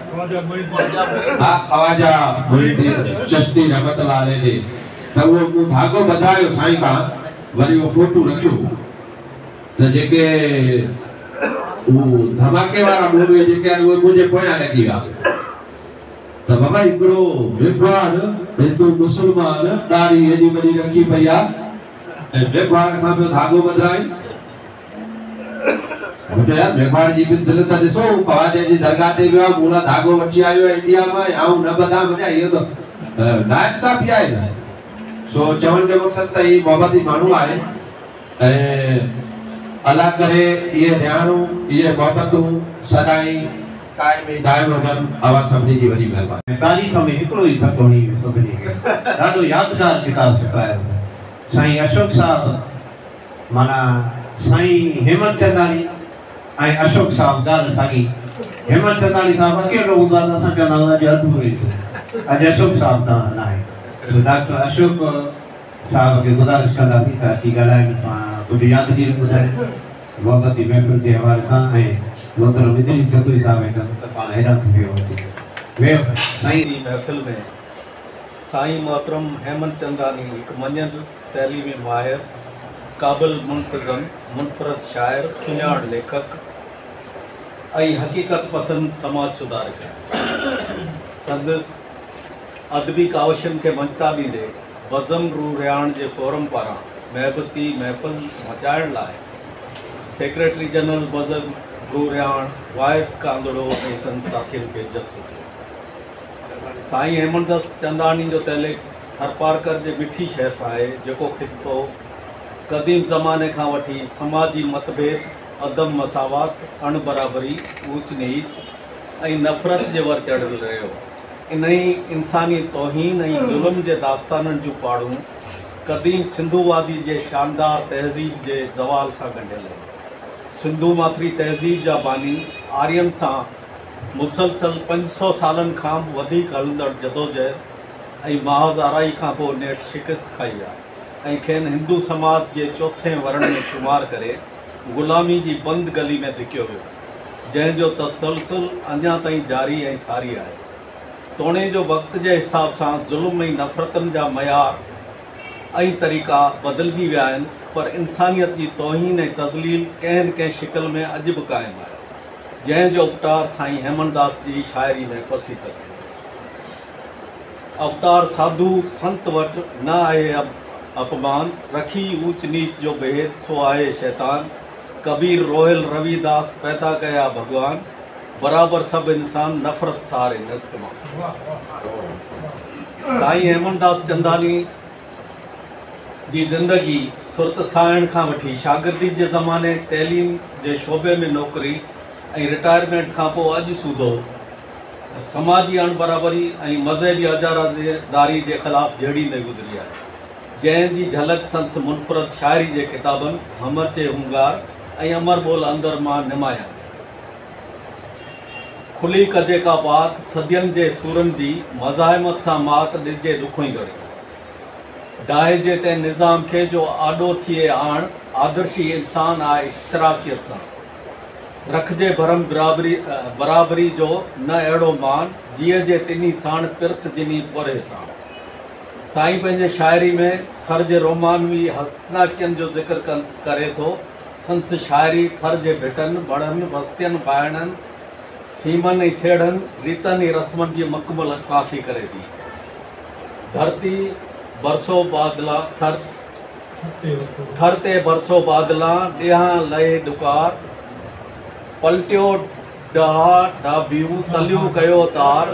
ها، خواجه معين الدين چشتي رحمت الله عليه جي. ته اهو مون ڌاڳو ٻڌايو سائين کان، وري اهو فوٽو رکيو ته جيڪي هو ڌماڪي وارا مولوي جيڪي آهن اهي منهنجي پويان لڳي ويا ته بابا هڪڙو ميگهواڙ هندو مسلمان ڏاڙهي هيڏي وڏي رکي پئي آ ۽ ميگهواڙ کان پيو ڌاڳو ٻڌرائين. مون چيو يار ميگهواڙ جي به دل ته ڏسو، هو خواجه جي درگاهه تي ويو آ، مون لاء ڌاڳو وٺي آيو آهي انڊيا مان ۽ آئون نه ٻڌان وڃان، اهو ته ناانصافي آهي نه. سو چوڻ جو مقصد ته هي محبتي ماڻهو آهي ۽ الله ڪري اهي رهاڻون، اهي محبتون سدائين قائم ۽ دائم هجن. اوهان سڀني جي وڏي مهرباني. ۽ تاريخ ۾ هڪڙو ئي ڌڪ هڻي ويو سڀني کي. ڏاڍو يادگار ڪتاب ڇپرايو اٿن. سائين اشوڪ صاحب معنيٰ سائين هيمن چنداڻي ۽ اشوڪ صاحب ڳالهه ساڳي. هيمن چنداڻي صاحب اڪيلو هوندو آهي ته اسان چوندا آهيون اڄ اڌورو ئي ٿيو. اڄ اشوڪ صاحب توهان سان ناهي. سو ڊاڪٽر اشوڪ صاحب کي گذارش ڪنداسين ته اچي ڳالهائين، پاڻ ڪجهه يادگيريون ٻڌائين محبتي محفل جي حوالي سان ۽ محترم ادريس جتوئي صاحب کي چوندس ته پاڻ هيڏانهن ٿي ويهو اچي ويهو سائين. جي محفل ۾ سائين محترم هيمن چنداني هڪ مڃيل تعليمي ماهر، قابل منتظم، منفرد شاعر، سڃاڻ ليکڪ ۽ حقيقت پسند سماج سڌارڪ آهي. سندس ادبي ڪاوشن کي مڃتا ڏيندي بزم روح رهاڻ جي فورم پاران محبتي محفل مچائڻ لاء سيڪريٽري جنرل بزم روح رهاڻ واحد ڪانڌڙو ۽ سندس ساٿين کي جس هجي. سائين هيمندس چنداڻي جو تعلق ٿرپارڪر جي مٺي شهر سان آهي، جيڪو خطو قديم زماني کان وٺي سماجي متڀيد، عدم مساوات، اڻ برابري، اوچ نيچ ۽ نفرت جي ور چڙهيل رهيو. انهي انساني توهين ۽ ظلم جي داستانن جون پاڙون قديم سنڌو وادي جي شاندار تهذيب جي زوال سان ڳنڍيل آهن. سنڌو ماٿري تهذيب جا باني آرين سان مسلسل 500 سالن کان به وڌيڪ هلندڙ جدوجهد ۽ محاذ آرائي کان پوء نيٺ شڪست کائي ويا ۽ کين هندو سماج جي چوٿين ورڻ ۾ شمار ڪري غلامي جي بند گلي ۾ ڌڪيو ويو. جنهن جو تسلسل اڃا تائين جاري ۽ ساري آهي. توڻي جو وقت جي حساب سان ظلم ۽ نفرتن جا معيار ۽ طريقا بدلجي ويا آهن پر انسانيت جي توهين ۽ تذليل ڪنهن نه ڪنهن شڪل ۾ اڄ به قائم آهي، جنهن جو اپٽار سائين هيمنداس جي شاعري ۾ پسي سگهجي ٿو. اوتار ساڌو سنت وٽ نه آهي اپمان، رکي اوچ نيچ جو ڀيد سو آهي شيطان. ڪبير روهيل روي داس پيدا ڪيا ڀڳوان، برابر سڀ انسان نفرت ساري نرت مان. سائين هيمنداس چنداني جي زندگي سرت ساهڻ کان وٺي شاگردي جي زماني، تعليم جي شعبي ۾ نوڪري ۽ رٽائرمينٽ کان پوء اڄ سوڌو سماجي اڻبرابري ۽ مذهبي اجاراداري جي خلاف جهيڙيندي گذري آهي. جنهن جي جهلڪ سندس منفرد شاعري جي ڪتابن همرچي هونگار ۽ امر ٻول اندر مان نمايان آهي. کلي ڪجي ڪا بات صدين جي سورن جي، مزاحمت سان مات ڏجي ڏکوئيندڙ کي. ڊاهجي تنهن نظام کي جو آڏو ٿئي آڻ، آدرشي انسان آ اشتراڪيت سان. رکجي ڀرم برابري جو نه اهڙو مان، جيئجي تنهي ساڻ پرت جنهي پورهيي ساڻ. سائين پنهنجي شاعري ۾ ٿر جي رومانوي حسناڪين جو ذڪر ڪري ٿو. سندس شاعري ٿر جي ڀٽن، ڀڙن، وستين، ڀائڻن، سيمن ۽ سيڙهن، ريتن ۽ رسمن جي مڪمل عڪاسي ڪري ٿي. ڌرتي برسو بادلا ٿر ٿر تي برسو بادلان، ڏيهان لهي ڏڪار، پلٽيو ڊها ڊاڀيون، تليون ڪيو تار،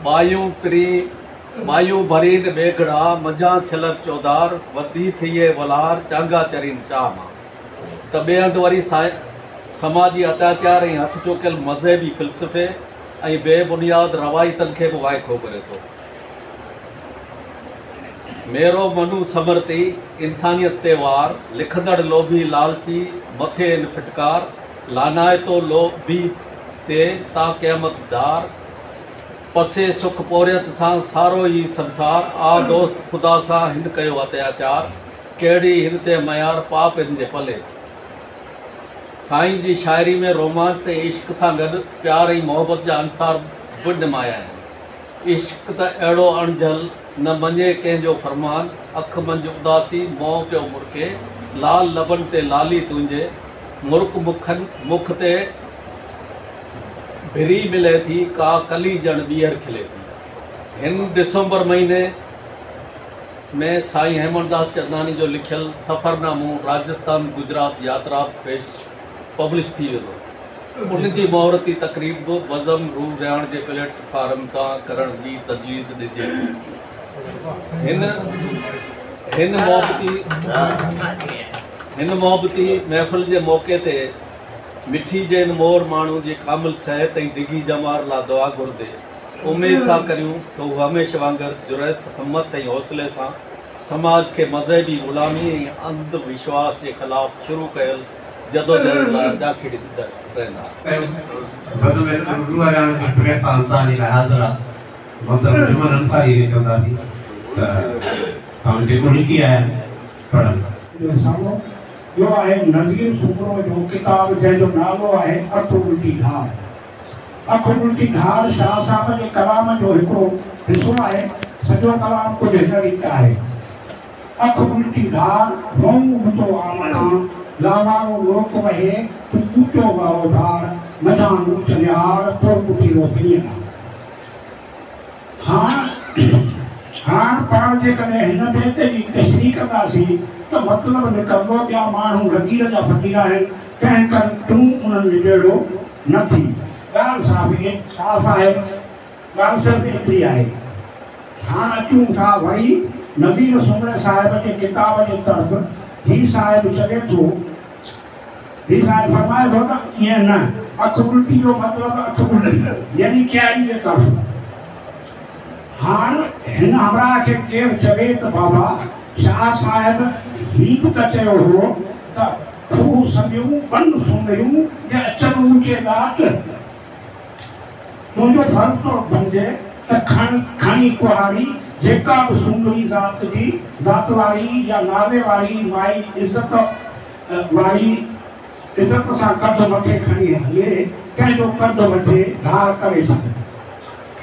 ٻايون پرين ٻايون ڀرين ٻيگهڙا، منجهان ڇلر چوڌار، وڌي ٿئي ولهار، چانگا چرين چاهه مان. ته ٻئي هنڌ وري سماجي اتياچار ۽ هٿ چوڪيل مذهبي فلسفي ۽ بي بنياد روايتن کي به وائکو ڪري ٿو. ميرو منو سمرتي، انسانيت تي وار، لکندڙ لوڀي لالچي، مٿي ان ڦٽڪار، لانائتو لوڀي تي تا قيامت ڌار، پسي سک پورهيت سان سارو هي سنسار، آ دوست خدا سان هن ڪيو اتياچار، ڪهڙي هن تي ميار پاپ هن جي پلي. سائين جي شاعري ۾ رومانس ۽ عشق سان گڏ پيار ۽ محبت جا عنصر به نمايان آهن. عشق ته اهڙو اڻجهل، نه مڃي ڪنهن جو فرمان، اک منجهه اداسي، منهن پيو مرڪي، لال لبن تي لالي تنهنجي، مرڪ مکن مک تي ڀري ملي ٿي، ڪا ڪلي ڄڻ ٻيهر کلي ٿي. هن ڊسمبر مهيني ۾ سائين هيمنداس چنداڻي جو لکيل سفرنامو راجستان گجرات ياترا پيش پبلش ٿي ويندو. ان جي مهورتي تقريب به بزم روح رهاڻ جي پليٽ فارم تان ڪرڻ جي تجويز ڏجي ٿي. هن هن محبتي هن محبتي محفل جي موقعي تي مٺي جي هن مور ماڻهو جي ڪامل صحت ۽ ڊگهي ڄمار لا دعا گهرندي اميد ٿا ڪريون ته هو هميشه وانگر جرئت، همت ۽ حوصلي سان سماج کي مذهبي غلامي ۽ انڌ وشواس جي خلاف شروع ڪيل جدوجهد لاء جاکيڙيندا رهندا. بزم روح رهاڻ جي پليٽ فارم تان جي لاء حاضر آ محترم جمن انصاري کي چونداسين ته پاڻ جيڪو لکي آيا آهن پڙهن. جو رسالو ٻيو آهي نذير سومرو جو ڪتاب جنهن جو نالو آهي اک الٽي ڌار. اک الٽي ڌار شاهه صاحب جي ڪلام جو هڪڙو حصو آهي. سڄو ڪلام ڪجهه هن ريت آهي. اک الٽي ڌار، رئون ابتو آ مڪان، لاوارو لوڪ وهي، تون اوچو وهه اوڀار، منجهان اوچ نهار، پوء پٺيرو پرينء ڏانهن. هاڻ هاڻ پاڻ جيڪڏهن هن بيت جي تشريح ڪنداسين ته مطلب نڪرندو ٻيا ماڻهو لڪير جا فقير آهن، تنهن ڪري تون انهن جهڙو نه ٿي. ڳالهه صاف صاف آهي. ڳالهه صرف ايتري آهي. هاڻ اچون ٿا وري نذير سومري صاحب جي ڪتاب جي طرف. هي صاحب چوي ٿو، هي صاحب فرمائي ٿو ته ائين نه، اک الٽي جو مطلب اک الٽي يعني ڪياري جي طرف. هاڻ هن همراهه کي ڪير چوي ته بابا شاهه صاحب هي به ته چيو هو ته کوهه سميون ٻن سومريون جي اچن اوچي ڳاٽ. تنهنجو فرض ٿو بڻجي ته کڻ کڻي ڪهاڙي جيڪا به سومري ذات جي ذات واري يا نالي واري مائي عزت واري عزت سان ڪنڌ مٿي کڻي هلي تنهن جو ڪنڌ وڍي ڌار ڪري ڇڏ.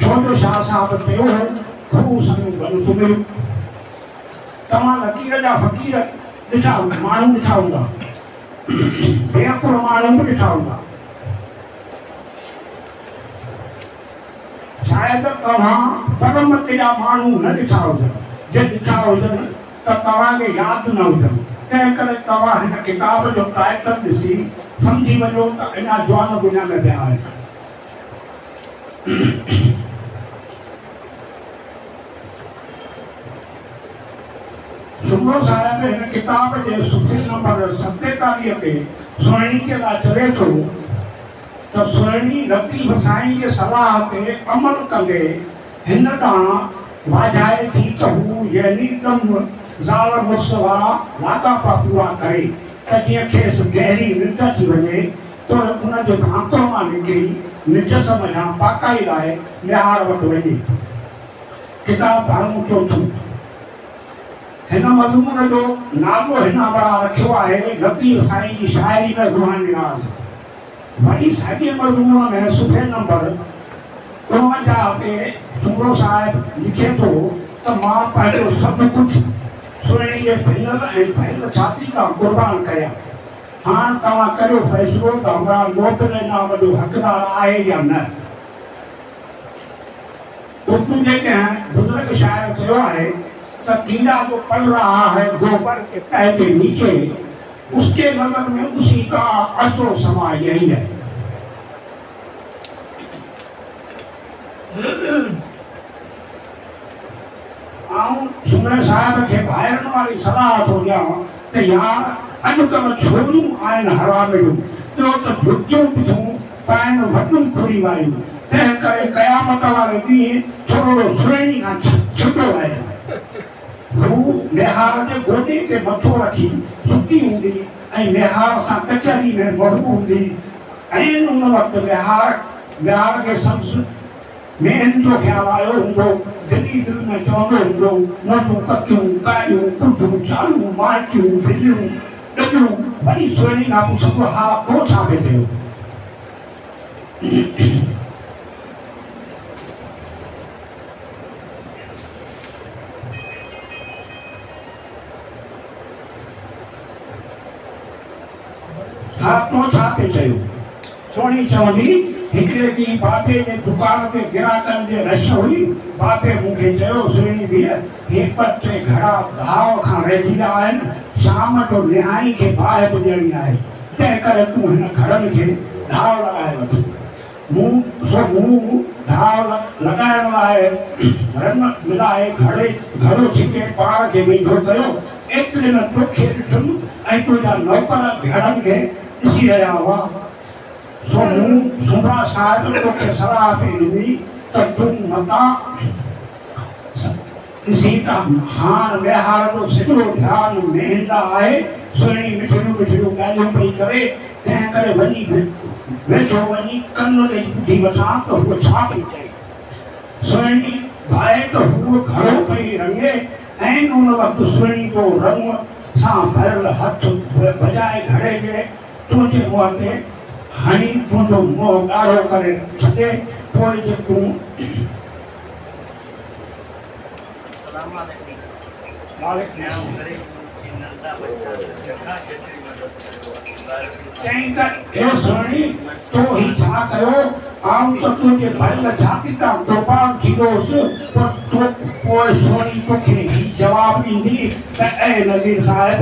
ڇو جو شاهه صاحب چيو هو، کوهه سميون ٻن سومريون. توهان لڪير جا فقير ڏٺا ماڻهو ڏٺا هوندا. بي عقل ماڻهو به ڏٺا هوندا. شايد توهان پرمت جا ماڻهو نه ڏٺا هجن. جي ڏٺا هجن ته توهان کي ياد نه هجن. تنهن ڪري توهان هن ڪتاب جو ٽائيٽل ڏسي سمجهي وڃو ته اڃا جوان دنيا ۾ پيا آهن. سومرو صاحب هن ڪتاب جي صفحي نمبر 47 تي سهڻي جي لاء چوي ٿو ته سهڻي لطيف سائين جي صلاح تي عمل ڪندي هن ڏانهن واجهائي ٿي ته هو يعني ڏم زال مڙس وارا لاڳاپا پورا ڪري ته جيئن کيس گهري ننڊ اچي وڃي پوء ان جي ڀانتو مان نڪري نجس منجهان پاڪائي لاء ميهار وٽ وڃي. ڪتاب ڀاڱو چوٿون. هن مضمون جو نالو هن همراهه رکيو آهي لطيف سائين جي شاعري ۾ روحاني راز. وري ساڳئي مضمون ۾ صفحي نمبر 49 تي سومرو صاحب لکي ٿو ته مان پنهنجو سڀ ڪجهه سهڻي جي ڀنل ۽ ڀريل ڇاتي تان قربان ڪريان. هاڻ توهان ڪريو فيصلو ته همراهه نوبل انعام جو حقدار آهي يا نه. اردو جي ڪنهن بزرگ شاعر چيو آهي ته ڪيڙا جو پل رها هي گوبر ڪي تهه ڪي نيچي، اس ڪي نظر ۾ اسي ڪا ارض و سما يهي هي. آئون سومري صاحب کي ڀائرن واري صلاح ٿو ڏيان ته يار اڄڪلهه ڇوريون آهن حرامڙيون، ٻيو ته جتيون به ٿيون پائن وڏيون کڙي واريون، تنهن ڪري قيامت واري ڏينهن ٿورڙو سهڻي کان ڇٽو رهجانء. هو ميهار جي گوڏي تي مٿو رکي ستي هوندي ۽ ميهار سان ڪچهري ۾ محو هوندي. عين ان وقت ميهار ميهار کي سندس مينهن جو خيال آيو هوندو. دل ئي دل ۾ چوندو هوندو، منهنجون ڪڪيون، ڪاريون، ڪوجهيون، چالون، مالٽيون، ڀليون، ڏٻيون. وري سهڻي کان پڇندو، ها، تو ڇا پئي چيو؟ ها، تو ڇا پئي چيو؟ سهڻي چوندي، هڪڙي ڏينهن بابي جي دڪان تي گراهڪن جي رش هئي. بابي مون کي چيو، سهڻي ڌيء، هي ٻه ٽي گهڙا ڌاء کان رهجي ويا آهن. شام جو نهائين کي باهه به ڏيڻي آهي، تنهن ڪري تون هن گهڙن کي ڌاء لڳائي وٺ. مون سو مون ڌاء لڳائڻ لاء رڱ ملائي گهڙي گهڙو ڇڪي پاڻ کي ويجهو ڪيو. ايتري ۾ توکي ڏٺم ۽ تنهنجا نوڪر گهڙن کي ڏسي رهيا هئا. سو مون سومرا صاحب توکي صلاح پئي ڏني ته تون متان ڏسين ته هاڻ ميهار جو سڄو ڌيان مينهن ڏانهن آهي. سهڻي مٺڙيون مٺڙيون ڳالهيون پئي ڪري، تنهن ڪري وڃي ويجهو وڃي ڪن ڏئي ٻڌي وٺان ته هوء ڇا پئي چئي. سهڻي ڀانئي ته هوء گهڙو پئي رڱي. عين ان وقت سهڻي جو رڱ سان ڀريل هٿ بجاء گهڙي جي تنهنجي منهن تي هڻي تنهنجو منهن ڳاڙهو ڪري ڇڏي. پوء جي تون. چيائين ته اي سهڻي! تو هي ڇا ڪيو؟ آئون ته تنهنجي ڀريل ڇاتي تان قربان ٿيندو هوس، پر تو پوء سهڻي توکي هي جواب ڏيندي ته اي نذير صاحب!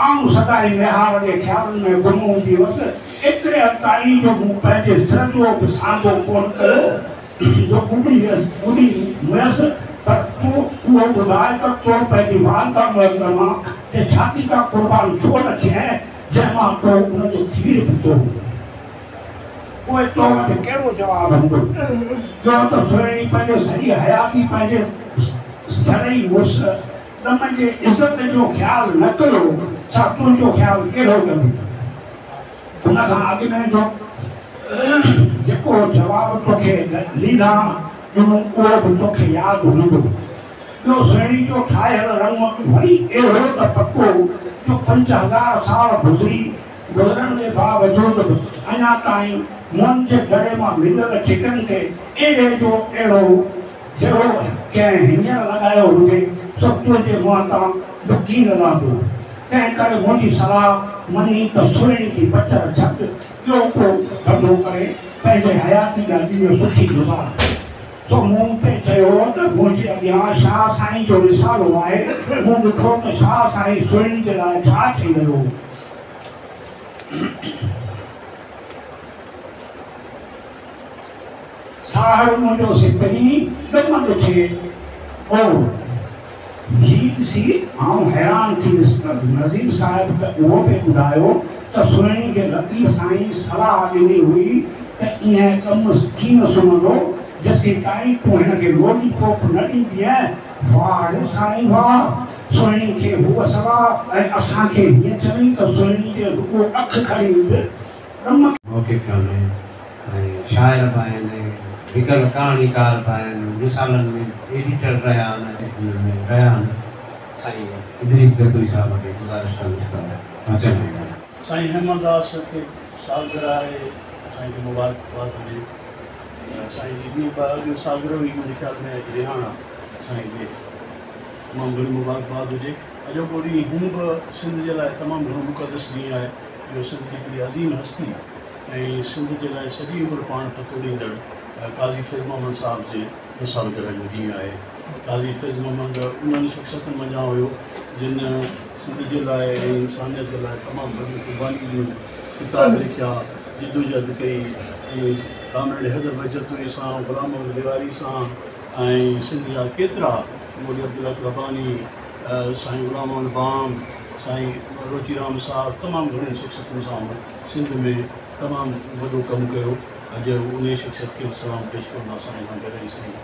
آئون سدائين ميهار جي خيالن ۾ گم هوندي هوس، ايتري حد تائين جو مون پنهنجي سر جو به سانگو ڪونه ڪيو. جو ٻڏي ويس، ٻڏي مئس، پر تون اهو ٻڌاء ته تو پنهنجي والده محترمه جي ڇاتي تان قربان ڇو نه ٿئين، جنهن مان تو ان جو کير پيتو هو؟ پوء تو وٽ ڪهڙو جواب هوندو؟ ٻيو ته سهڻي پنهنجي سڄي حياتي پنهنجي زرعي مڙس ڏم جي عزت جو خيال نه ڪيو، سا تنهنجو خيال ڪهڙو ڪندي؟ ان کان اڳ ۾ جو جيڪو جواب توکي ليلان ڏنو اهو به توکي ياد هوندو. ٻيو سهڻي جو ٺاهيل رڱ وري اهڙو ته پڪو جو 5000 سال گذري گذرڻ جي باوجود به اڃا تائين موئن جي دڙي مان مليل ٺڪرن تي اهڙي جو اهڙو جهڙو ڪنهن هينئر لڳايو هجي سو تنهنجي منهن تان به ڪين لهندو. تنهن ڪري منهنجي صلاح مڃين ته سهڻي جي پچر ڇڏ، ٻيو ڪو ڌنڌو ڪري پنهنجي حياتي جا ڏينهن سکي گذار. تو مون پئي چيو ته منهنجي اڳيان شاهه سائين جو رسالو آهي، مون ڏٺو ته شاهه سائين سهڻي جي لاء ڇا چئي رهيو هو. ساهڙ منهنجو سپرين، ڏم ڏٺي اوهه. هي ڏسي آئون حيران ٿي ويس ته نذير صاحب ته اهو پئي ٻڌايو ته سهڻي کي لطيف سائين صلاح ڏني هئي ته ايئن ڪم ڪين سمهندو جيسيتائين تون هن کي لولي پوپ نه ڏيندينء. واهه ڙي سائين واهه! سهڻي کي هوء صلاح ۽ اسان کي هيئن چوين ته سهڻي جي رڳو اک کڻي به ڏم محقق آهن ۽ شاعر به آهن، لکيل ڪهاڻيڪار به آهن، رسالن ۾ ايڊيٽر رهيا آهن ۽ انهن ۾ رهيا آهن. سائين ادريس جتوئي صاحب کي گذارش ڪندس ته اچن ۽ ڳالهائين. سائين هيمنداس کي سالگرهه آهي، سائين کي مبارڪباد هجي. سائين جي ٻي به اڳ سالگرهه هئي منهنجي خيال ۾ اڄ رهاڻ آهي، سائين کي تمام گهڻي مبارڪباد هجي. اڄوڪو ڏينهن هونء به سنڌ جي لاء تمام گهڻو مقدس ڏينهن آهي. جو سنڌ جي هڪڙي عظيم هستي ۽ سنڌ جي لاء سڄي عمر پاڻ پتوڙيندڙ قاضي فيض محمد صاحب جي سالگرهه جو ڏينهن آهي. قاضي فيض محمد انهن شخصيتن منجهان هيو جن سنڌ جي لاء ۽ انسانيت جي لاء تمام وڏيون قربانيون ڏنيون، ڪتاب لکيا، جدوجهد ڪئي ۽ ڪامريڊ حيدر بخش جتوئي سان، غلام محمد لغاري سان ۽ سنڌ جا ڪيترا مولوي عبدالحق رباني، سائين غلام محمد بام، سائين روچي رام صاحب تمام گهڻين شخصيتن سان هن سنڌ ۾ تمام وڏو ڪم ڪيو. اڄ انهيء شخصيت کي به سلام پيش ڪريون ٿا. سائين سان گڏ ۽ سائين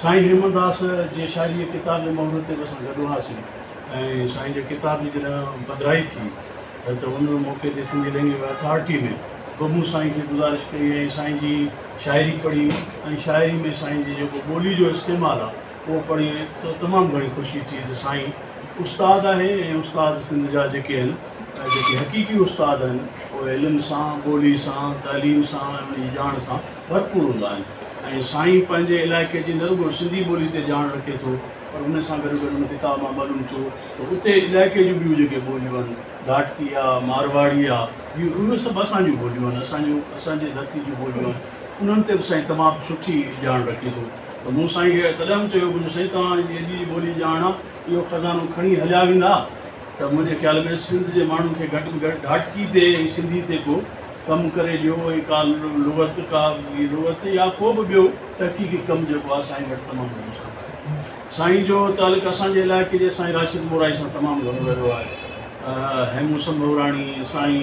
سائين هيمنداس جي شاعريء جي ڪتاب جي مهورت تي به اسان گڏ هئاسين ۽ سائين جي ڪتاب جي جڏهن پڌرائي ٿي ته ان موقعي تي سنڌي لئنگويج اٿارٽي ۾ به مون سائين کي گذارش ڪئي ۽ سائين جي شاعري پڙهي ۽ شاعري ۾ سائين جي جيڪو ٻولي جو استعمال آهي اهو پڙهي ته تمام گهڻي خوشي ٿي ته سائين استاد آهي ۽ استاد سنڌ جا جيڪي آهن جيڪي حقيقي استاد آهن اهي علم سان، ٻولي سان، تعليم سان ۽ ان جي ڄاڻ سان ڀرپور هوندا آهن ۽ سائين پنهنجي علائقي جي نه رڳو سنڌي ٻولي تي ڄاڻ رکي ٿو پر ان سان گڏو گڏ ان ڪتاب مان معلوم ٿيو ته اتي علائقي جون ٻيون جيڪي ٻوليون آهن ڍاٽڪي آ، مارواڙي آ، ٻيون اهي سڀ اسان جون ٻوليون آهن اسان جون اسان جي ڌرتي جون ٻوليون آهن انهن تي به سائين تمام سٺي ڄاڻ رکي ٿو ته مون سائين کي تڏهن به چيو هو سائين توهان جي ايڏي ٻولي ڄاڻ آ اهو خزانو کڻي هليا ويندا ته منهنجي خيال ۾ سنڌ جي ماڻهن کي گهٽ ۾ گهٽ ڍاٽڪي تي ۽ سنڌي تي ڪو ڪم ڪري ڏيو ۽ ڪا لغت ڪا لغت يا ڪو به ٻيو تحقيقي ڪم جيڪو آهي سائين وٽ تمام گهڻو سٺو آهي. سائين جو تعلق اسان جي علائقي جي سائين راشد مورائي سان تمام گهڻو رهيو آهي. هيمون سنڀوراڻي، سائين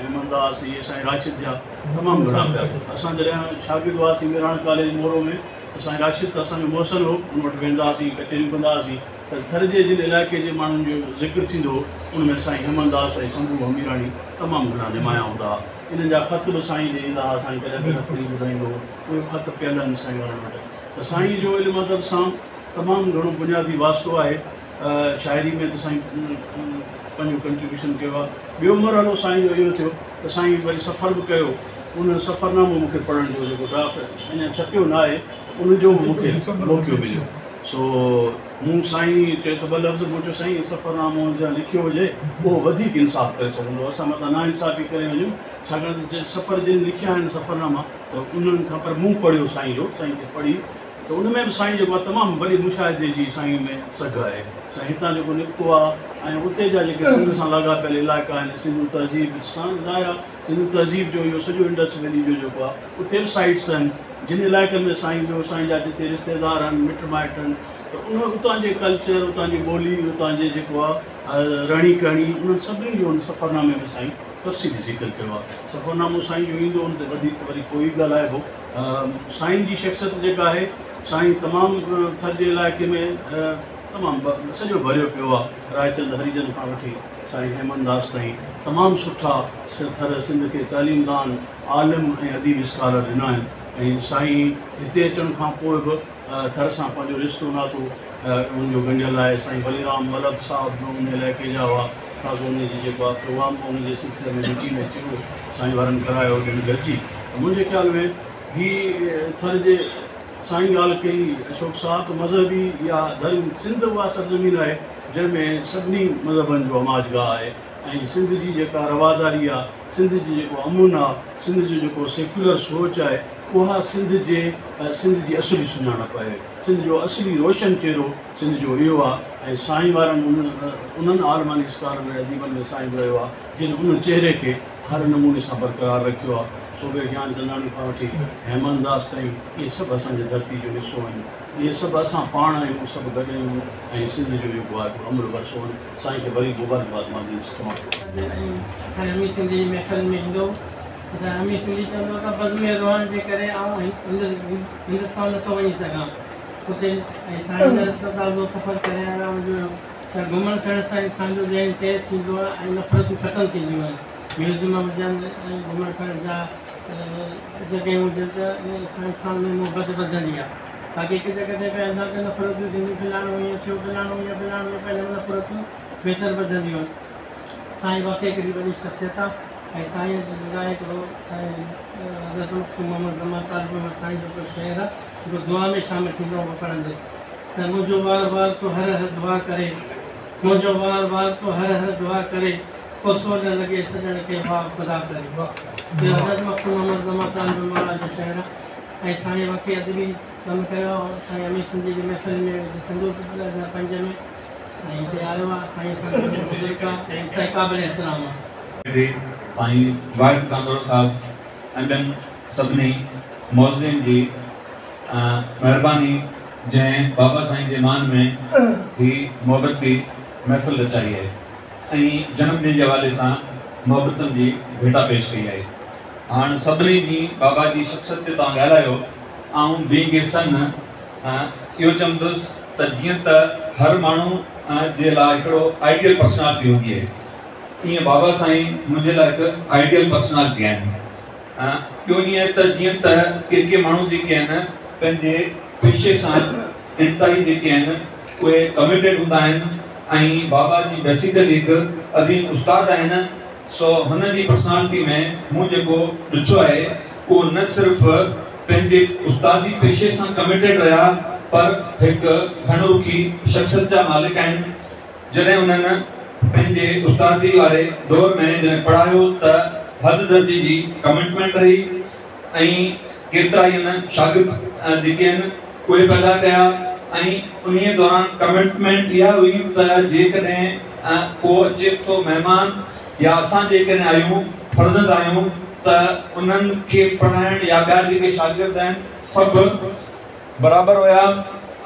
هيمن داس اهي سائين راشد جا تمام گهڻا پيا. اسان جڏهن شاگرد هئاسين مهراڻ ڪاليج مورو ۾ ته سائين راشد ته اسان جو محسن هو، ان وٽ ويندا هئاسين، ڪچهريون ڪندا هئاسين ته ٿر جي جن علائقي جي ماڻهن جو ذڪر ٿيندو هو ان ۾ سائين هيمن داس ۽ سنڀو هميراڻي تمام گهڻا نمايان هوندا هئا. انهن جا خط به سائين ڏي ايندا هئا، سائين ڪڏهن ڪڏهن پڙهي ٻڌائيندو هو، اهي خط پيل آهن سائين وارن وٽ ته سائين جو علم ادب سان تمام گهڻو بنيادي واسطو آهي. شاعري ۾ ته سائين پنهنجو ڪنٽريبيوشن ڪيو آهي. ٻيو مرحلو سائين جو اهو ٿيو ته سائين وري سفر به ڪيو. ان سفرنامو مون کي پڙهڻ جو جيڪو ڊرافٽ اڃا ڇپيو نه آهي ان جو به مون کي موقعو مليو. سو مون سائين چيو ته ٻه لفظ مون چيو سائين سفرنامو جنهن لکيو هجي اهو وڌيڪ انصاف ڪري سگهندو اسان متان ناانصافي ڪري وڃون ڇاڪاڻ ته سفر جن لکيا آهن سفرناما ته انهن کان پر مون پڙهيو سائين جو سائين کي پڙهي ته ان ۾ به سائين جيڪو آهي تمام وڏي مشاهدي جي سائين ۾ سگهه آهي. سائين هتان جيڪو نڪتو آهي ۽ اتي جا جيڪي سنڌ سان لاڳاپيل علائقا آهن سنڌو تهذيب سان ظاهر آهي سنڌو تهذيب جو اهو سڄو انڊس ويلي جو جيڪو آهي اتي به سائيٽس آهن جن علائقن ۾ سائين ويو سائين جا جتي رشتيدار آهن مٽ مائٽ آهن ته ان اتان جي ڪلچر اتان جي ٻولي اتان جي جيڪو آهي رهڻي ڪهڻي انهن سڀني جو ان سفرنامي ۾ سائين تفصيلي ذڪر ڪيو آهي. سفرنامو سائين جو ايندو ان تي وڌيڪ وري پوء ئي ڳالهائبو. سائين جي شخصيت جيڪا آهي سائين تمام ٿر جي علائقي ۾ تمام سڄو ڀريو پيو آهي رائچند هريجن کان وٺي سائين هيمن داس تائين تمام سٺا ٿر سنڌ کي تعليمدان عالم ۽ اديب اسڪالر ڏنا آهن ۽ سائين هتي اچڻ کان پوء به ٿر سان پنهنجو رشتو ناتو ان جو ڳنڍيل آهي. سائين ولي رام ولڀ صاحب به ان علائقي جا هئا. تازو ان جي جيڪو آهي پروگرام به ان جي سلسلي ۾ مٺي ۾ ٿيو سائين وارن ڪرايو ڄڻ گڏجي ته منهنجي خيال ۾ هي ٿر جي سائين ڳالهه ڪئي اشوڪ صاحب ته مذهبي يا ڌرم سنڌ اها سرزمين آهي جنهن ۾ سڀني مذهبن جو آماجگاهه آهي ۽ سنڌ جي جيڪا رواداري آهي سنڌ جي جيڪو امن آهي سنڌ جو جيڪو سيڪيولر سوچ آهي اها سنڌ جي سنڌ جي اصلي سڃاڻپ آهي. سنڌ جو اصلي روشن چهرو سنڌ جو اهو آهي ۽ سائين وارن انهن عالمن، اسڪالرن ۽ اديبن ۾ سائين به رهيو آهي جن ان چهري کي هر نموني سان برقرار رکيو آهي. سوڀي گيانچنداڻي کان وٺي هيمن داس تائين اهي سڀ اسان جي ڌرتي جو حصو آهن. اهي سڀ اسان پاڻ آهيون، سڀ گڏ آهيون ۽ سنڌ جو جيڪو آهي هڪڙو امر ورثو آهن. سائين کي وري مبارڪباد مان ڏيندس تمام. سائين امير سنڌي جي محفل ۾ ايندو ته امير سنڌي چوندو ته بزم روحان جي ڪري آئون هندستان نٿو وڃي سگهان اتي ۽ سائين جن ته تازو سفر ڪري آيو آهي جو ته گهمڻ ڦرڻ سان انسان جو ذهن تيز ٿيندو آهي ۽ نفرتون ختم ٿينديون آهن ميوزم هجن ۽ گهمڻ ڦرڻ جا جڳهيون هجن ته ان سان انسان ۾ محبت وڌندي آهي باقي هڪ جڳهه تي ويهندا ته نفرتون ٿينديون فلاڻو ائين ٿيو فلاڻو ائين فلاڻو ائين پنهنجي ۾ نفرتون ويتر وڌنديون آهن سائين واقعي هڪڙي وڏي شخصيت آهي ۽ سائين جي جدا هڪڙو سائين حضرت مخدوم محمد زمان طالب الموليٰ سائين جو هڪڙو شعر آهي جيڪو دعا ۾ شامل ٿيندو اهو پڙهندس ته منهنجو وار وار ٿو هر هر دعا ڪري منهنجو وار وار ٿو هر هر دعا ڪري ڪوسو نه لڳي سڄڻ کي واهه خدا ڪري اهو حضرت مخدوم محمد زمان طالب الموليٰ جو شعر آهي ۽ سائين واقعي ادبي ڪم ڪيو آهي سائين امير سنڌي جي محفل ۾ ڏسندو 2005 ۾ ۽ هتي آيو آهي سائين اسان جو وڏو بزرگ آهي ۽ قابل احترام آهي. سائين واحد ڪانڌڙو صاحب ۽ ٻين سڀني معززين جي مهرباني جنهن بابا سائين جي مان ۾ هي محبتي محفل رچائي آهي ۽ جنم ڏينهن جي حوالي سان محبتن جي ڀيٽا پيش ڪئي آهي. هاڻ سڀني جي بابا جي شخصيت تي توهان ڳالهايو آئون بينگ اي سن اهو چوندس ته جيئن ته هر ماڻهو جي لاء هڪڙو آئيڊيل پرسنالٽي هوندي آهي ايئن بابا سائين منهنجي لاء هڪ آئيڊيل پرسنالٽي آهن. ٻيو ائين ته جيئن ته ڪي ڪي ماڻهو جيڪي آهن پنهنجي پيشي سان انتهائي جيڪي آهن اهي ڪميٽيڊ هوندا آهن ۽ بابا جي بيسيڪلي هڪ عظيم استاد آهن سو هن جي پرسنالٽي ۾ مون جيڪو ڏٺو آهي اهو نه صرف پنهنجي استادي پيشي سان ڪميٽيڊ رهيا پر هڪ گهڻ رخي شخصيت جا مالڪ آهن. جڏهن انهن پنهنجي استادي واري دور ۾ جڏهن پڙهايو ته حد درجي جي ڪمٽمينٽ رهي ۽ ڪيترائي ان شاگرد جيڪي آهن اهي پيدا ڪيا ۽ انهي دوران ڪمٽمينٽ اها هئي ته جيڪڏهن ڪو اچي ٿو مهمان يا اسان جيڪڏهن آهيون فرزند آهيون ته انهن کي پڙهائڻ يا ٻيا جيڪي شاگرد آهن سڀ برابر هيا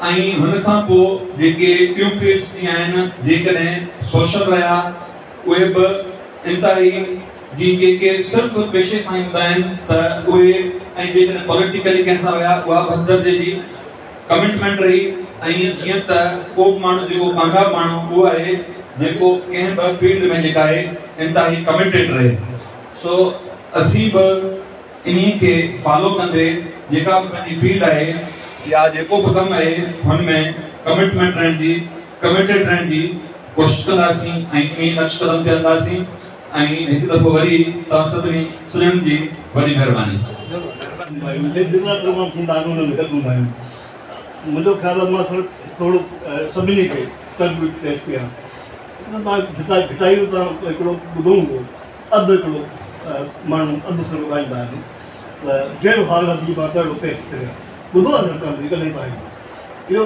۽ هن کان پوء جيڪي ٻيون فيلڊس جي آهن جيڪڏهن سوشل رهيا اهي به انتهائي جي ڪي ڪي صرف پيشي سان ئي هوندا آهن ته اهي ۽ جيڪڏهن پوليٽيڪلي ڪنهن سان رهيا اها به حد درجي جي ڪمٽمينٽ رهي ۽ جيئن ته ڪو به ماڻهو جيڪو ڪامياب ماڻهو اهو آهي جيڪو ڪنهن به فيلڊ ۾ جيڪا آهي انتهائي ڪمٽيڊ رهي سو اسين به انهي کي فالو ڪندي جيڪا به پنهنجي فيلڊ آهي يا جيڪو به ڪم آهي هن ۾ ڪمٽمينٽ رهڻ جي ڪميٽيڊ رهڻ جي ڪوشش ڪنداسين ۽ انهي نقش قدم تي هلنداسين ۽ هڪ دفعو وري توهان سڀني سڄڻن جي وڏي مهرباني. جيترا پروگرام ٿيندا آهن ان ۾ گڏ هوندا آهيون منهنجو خيال آهي مان صرف ٿورو سڀني کي ٽربيوٽ پيش ڪيان توهان ڀٽائي جو توهان هڪڙو ٻڌو هوندو اڌ هڪڙو ماڻهو اڌ سر ڳائيندا آهن ته جهڙو حال حبيب آ تهڙو پيش ڪريان ٻڌو آهي سرڪار جي ڪڏهن توهان اهو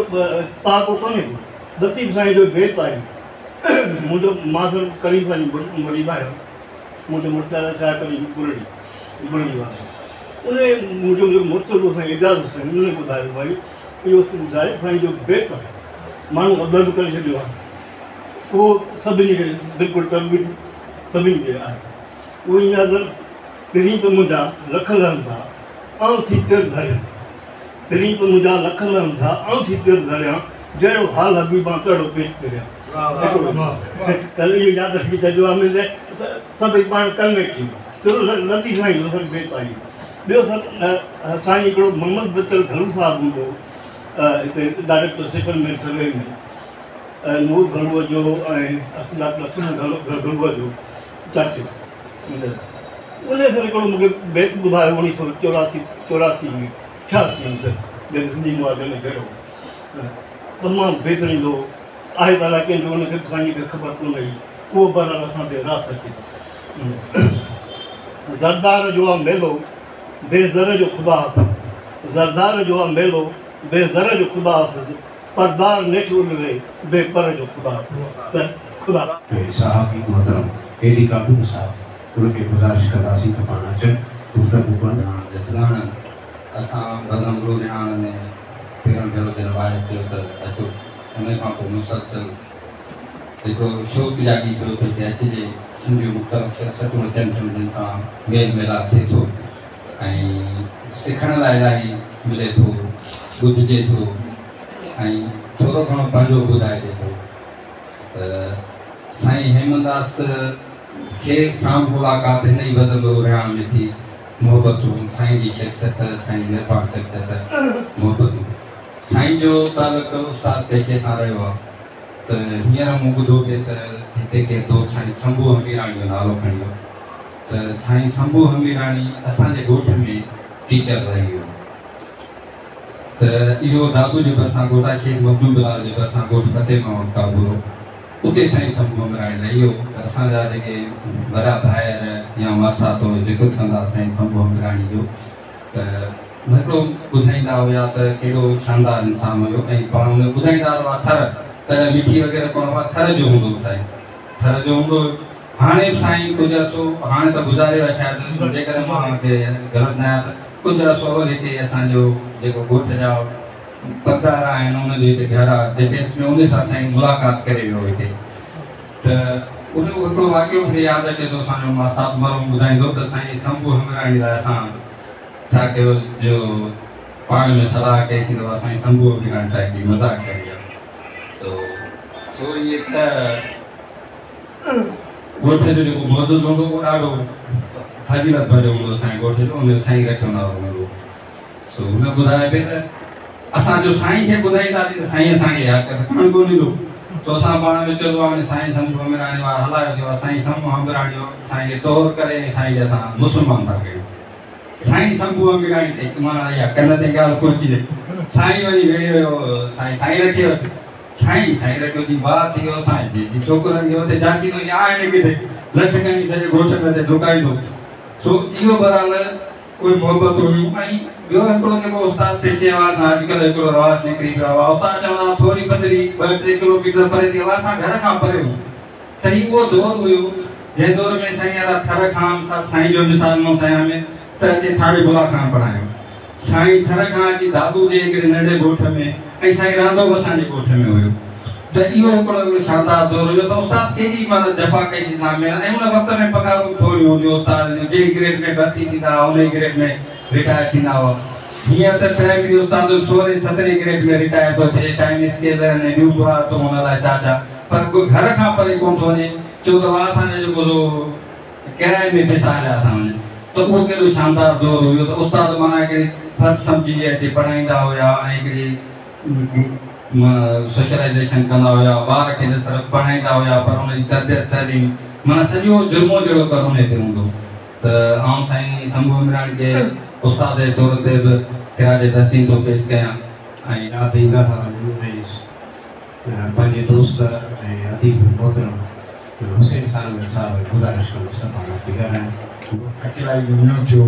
پهاڪو ڪونهي ڪو لطيف سائين جو بيت آهي منهنجو مان سر ڪريم سائين جو مريد آهيان منهنجو مرشد آهي شاهه ڪريم بلڙي بلڙي وارو ان منهنجو جيڪو مرشد هو سائين اعجاز حسين ان ٻڌايو ڀائي اهو ظاهر سائين جو بيت آهي ماڻهو اڌ اڌ ڪري ڇڏيو آهي اهو سڀني کي بلڪل ٽربيوٽ سڀني کي آهي. اهو ائين آهي ته پرين ته منهنجا لک لهن ٿا، آئون ٿي تر ڌريان. پرين ته منهنجا لک لهن ٿا، آئون ٿي تر ڌريان، جهڙو حال حبيبان تهڙو پيش ڪريان. هڪڙو ته اهو ياد رکي ڇڏجو آهي منهنجي سڀئي پاڻ ڪن ۾ ٿي ويو. ڇو ته لطيف سائين جو سر بيت آهي. ٻيو سر سائين هڪڙو محمد بچل گهلو صاحب هوندو هو هتي ڊائريڪٽر سيٽلمينٽ سروي ۾. نور گهلوء جو ۽ ڊاڪٽر اسلم گهلوء جو چاچو انهيء سر هڪڙو مون کي بيت ٻڌايو اوڻيهه سؤ چوراسي 84 ۾ 86 ۾ سر جڏهن سنڌي مهاجر ۾ جهيڙو هو تمام بهترين هو آهي ته الائي ڪنهن جو ان کي به سائينء کي خبر ڪونه هئي اهو بهرحال اسان تي راس اچي ٿو زردار جو آ ميلو بي زر جو خدا حافظ زردار جو آ ميلو بي زر جو خدا حافظ پردار نيٺ اڏري بي پر جو خدا ته خدا. صحافي محترم اي ڊي ڪاڪوٽ صاحب ان کي گذارش ڪنداسين ته پاڻ اچن گفتگو ڪن. جسلاڻ اسان بزم روح رهاڻ ۾ پهريون ڀيرو جڏهن واحد چيو ته اچو ان کان پوء مسلسل هڪڙو شوق جاڳي پيو ته هتي اچجي سنڌ جون مختلف شخصيتون اچن ٿيون جن سان ميل ميلاپ ٿئي ٿو ۽ سکڻ لاء الاهي ملي ٿو، ٻڌجي ٿو ۽ ٿورو گهڻو پنهنجو به ٻڌائجي ٿو ته سائين هيمنداس کي سان به ملاقات هن ئي بزم روح رهاڻ ۾ ٿي، محبتون، سائين جي شخصيت، سائين جي مهربان شخصيت، محبتون. سائين جو تعلق استاد پيشي سان رهيو آهي ته هينئر مون ٻڌو پئي ته هتي ڪنهن دوست سائين سنڀو هميراڻي جو نالو کڻي ويو. ته سائين سنڀو هميراڻي اسان جي ڳوٺ ۾ ٽيچر رهي ويو ته اهو دادو جي ڀرسان ڳوٺ آهي شيخ مخدوم بلال جي ڀرسان ڳوٺ فتح محمد ڪابورو اتي سائين سنڀو هميراڻي رهي ويو ته اسان جا جيڪي وڏا ڀائر يا ماساتو ذڪر ڪندا سائين سنڀو هميراڻي جو ته هڪڙو ٻڌائيندا هيا ته ڪيڏو شاندار انسان هيو ۽ پاڻ ان ٻڌائيندا هئا ٿر تڏهن مٺي وغيره ڪونه هئا ٿر جو هوندو هو سائين ٿر جو هوندو هيو هاڻي به سائين ڪجهه عرصو هاڻي ته گذاري ويا شايد جيڪڏهن مان کي غلط نه آهيان ته ڪجهه عرصو اول هتي اسان جو جيڪو ڳوٺ جا پڳدار آهن ان جو هتي گهر آهي ڊفينس ۾ ان سان سائين ملاقات ڪري ويو هتي ته ان هڪڙو واقعو مونکي ياد اچي ٿو اسان جو ماسات مرحوم ٻڌائيندو ته سائين سنڀو همراڻي لاء اسان ڇا ڪيو جو پاڻ ۾ صلاح ڪئي سين ته سائين سنڀو همراڻي سان هڪڙي مذاق ڪري آ سو ٿيو ائين ته ڳوٺ جو جيڪو معزز هوندو اهو ڏاڍو فضيلت ڀريو هوندو اسان جي ڳوٺ جو، ان جو سائين رکيو نالو هوندو هو. سو هن ٻڌايو پئي ته اسان جو سائين کي ٻڌائينداسين ته سائين اسان کي ياد ڪرڻ ڪونه ڏيندو. سو اسان پاڻ ۾ چيو ته وڃي سائين سمجهو اميراڻي وارا هلايو ٿي سائين سمجهو اميراڻي سائين کي طهر ڪري ۽ سائين کي اسان مسلمان ٿا ڪيون. سائين سمجهو اميراڻي تي معنيٰ اها ڪن تي ڳالهه پهچي وئي. سائين وڃي ويهي رهيو سائين سائين رکيو سائين سائين رکيو جي واهه ٿي ويو سائين جي جي ڇوڪرن کي اتي جاچيندو يا آهن ڪٿي لٺ کڻي سڄي ڳوٺ ۾ اتي ڊڪائيندو. سو اهو بهرحال اهي محبتون هيون ۽ ٻيو هڪڙو جيڪو استاد پيشي حوالي سان اڄڪلهه هڪڙو رواج نڪري پيو آهي استاد چوندا هئا ٿوري پڌري ٻه ٽي ڪلوميٽر پري ٿي هل اسان گهر کان پري هون ته هي اهو دور هيو جنهن دور ۾ سائين اهڙا ٿر کان مثال سائين جو مثال ڏنو سائين حامد ته اچي ٿاڙي بلا کان پڙهايو سائين ٿر کان اچي دادو جي هڪڙي ننڍي ڳوٺ ۾ ۽ سائين رهندو به اسان جي ڳوٺ ۾ هيو ته اهو هڪڙو هڪڙو شاندار دور هيو ته استاد ڪيڏي معنيٰ جفاڪشي سان محنت ۽ ان وقت ۾ پگهارون به ٿوريون هونديون استاد جون جنهن گريڊ ۾ ڀرتي ٿيندا هئا انهي گريڊ ۾ رٽائر ٿيندا هئا هينئر ته پرائمري استاد به سورهين سترهين گريڊ ۾ رٽائر ٿو ٿئي ٽائيم اسڪيل ۽ ٻيون مراعتون هن لاء ڇا ڇا پر ڪو گهر کان پري ڪونه ٿو وڃي ڇو ته واهه اسان جا جيڪو سو ڪرائي ۾ پئسا هليا ٿا وڃن ته اهو ڪيڏو شاندار دور هيو ته استاد معنيٰ هڪڙي فرض سمجهي اچي پڙهائيندا هيا ۽ هڪڙي معنيٰ سوشلائيزيشن ڪندا هيا ٻار کي نه صرف پڙهائيندا هيا پر ان جي تربيت تعليم معنيٰ سڄو ذمو جهڙو ڪر انهي تي هوندو ته آئون سائين سنڀو عمراڻي کي استاد جي طور تي به خراج تحسين ٿو پيش ڪيان ۽. ياد ايندا ٿا وڃن ۽ پنهنجي دوست ۽ اديب محترم حسين سارنگ صاحب کي گذارش ڪندس ته پاڻ اچي ڳالهائين. اڪيلائي ۾ وڃڻ ٿيو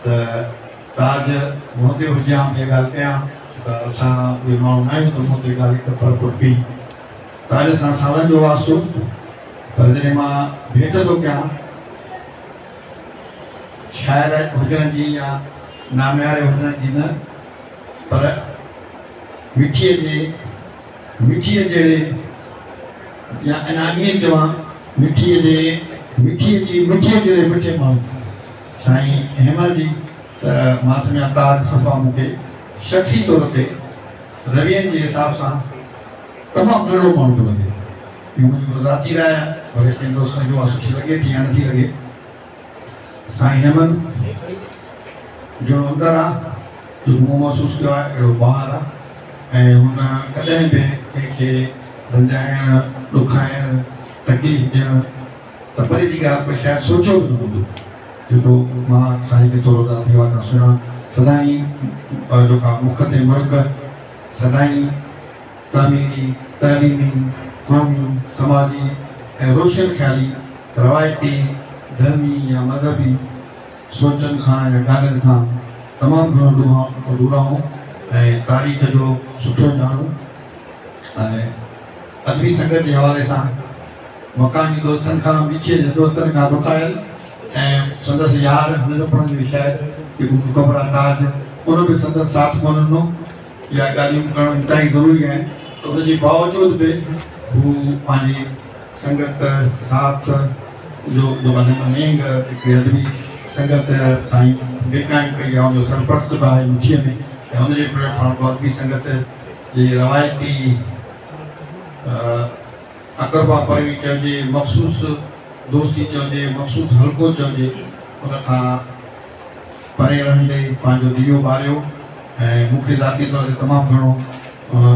ته تاج منهن تي هجي آئون اها ڳالهه ڪيان ته اسان اهي ماڻهو نه آهيون ته منهن تي ڳالهه هڪ پر پٽبي. تاج سان سالن جو واسطو پر جڏهن مان ڀيٽ ٿو ڪيان شاعر هجڻ جي يا نامياري هجڻ جي نه پر مٺيء جي مٺيء جهڙي يا اڃا ائين چوان مٺيء جي مٺيء جي مٺيء جهڙي مٺي ماڻهو سائين هيمن جي ته مان سمجهان تاج صفا مون کي شخصي طور تي روين جي حساب سان تمام ننڍڙو ماڻهو ٿو لڳي. اهو منهنجو ذاتي راء آهي ڀلي ڪنهن دوست کي اها سٺي لڳي ٿي يا نٿي لڳي. سائين هيمن جهڙو اندر آ جيڪو مون محسوس ڪيو آهي اهڙو ٻاهر آ ۽ هن ڪڏهن به ڪنهن کي رنجائڻ، ڏکائڻ، تڪليف ڏيڻ ته پري جي ڳالهه پر شايد سوچيو به نه هوندو جيڪو مان سائين کي ٿورو ذاتي حوالي سان سڃاڻان سدائين جيڪا مک تي مرڪ سدائين تعميري، تعليمي، قومي، سماجي ۽ روشن خيالي روايتي ڌرمي يا مذهبي سوچن کان يا ڳالهين کان تمام گهڻو ڏورانهون ۽ تاريخ جو سٺو ڄاڻو ۽ ادبي سنگت جي حوالي سان مقامي دوستن کان مٺيء جي دوستن کان ڏکايل ۽ سندس يار ننڍپڻ جو شاعر جيڪو مون کي خبر آهي تاج ان به سندس ساٿ ڪونه ڏنو. اها ڳالهيون ڪرڻ انتهائي ضروري آهن ته ان جي باوجود به هو پنهنجي سنگت ساٿ جو جو نينگ هڪڙي ادبي سنگت سائين به قائم ڪئي آهي ان جو سرپرست به آهي مٺيء ۾ ۽ ان جي پليٽ فارم تان ادبي سنگت جي روايتي اقربا پروي چئجي مخصوص دوستي چئجي مخصوص حلقو چئجي ان کان پري رهندي پنهنجو ڏيئو ٻاريو ۽ مون کي ذاتي طور تي تمام گهڻو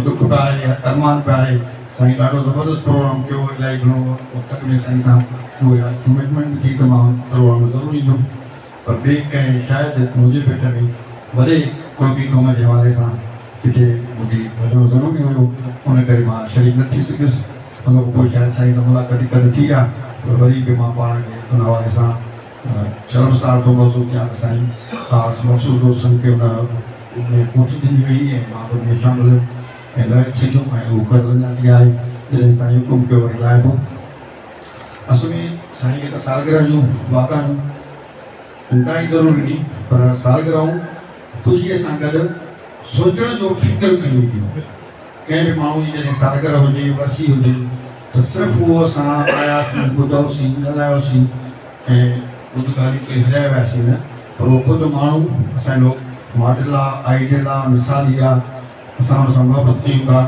ڏک به آهي ارمان به آهي سائين ڏاڍو زبردست پروگرام ڪيو الاهي گهڻو وقت اڳ ۾ سائين سان اها ڪمٽمينٽ به ٿي ته مان پروگرام ۾ ضرور ايندم پر ٻئي ڪنهن شايد منهنجي پيٽ ۾ وڏي قومي ڪم جي حوالي سان ڪٿي منهنجي وڃڻ ضروري هيو ان ڪري مان شريڪ نه ٿي سگهيس ان کان پوء شايد سائين سان ملاقات هڪ اڌ ٿي آهي پر وري به مان پاڻ کي ان حوالي سان شرمسار ٿو محسوس ڪيان ته سائين خاص مخصوص دوستن کي ان ۾ ڪوٺ ڏني وئي ۽ مان به ان ۾ شامل هيم ۽ نه اچي سگهيم ۽ اهو قرض اڃا تائين آهي جڏهن سائين حڪم ڪيو وري لاهبو. اصل ۾ سائين کي ته سالگرهه جون واڌايون انتهائي ضروري ڏي پر سالگرهون خوشيء سان گڏ سوچڻ جو به فڪر کڻي اينديون آهن. ڪنهن به ماڻهو جي جڏهن سالگرهه هجي، ورسي هجي ته صرف اهو اسان آياسين، ٻڌوسين، ڳالهايوسين ۽ ڪجهه ڳالهيون ڪري هليا وياسين نه پر اهو خود ماڻهو اسان جو ماڊل آ، آئيڊيل آ، مثالي آ، اسان ان سان محبت ڪيون ٿا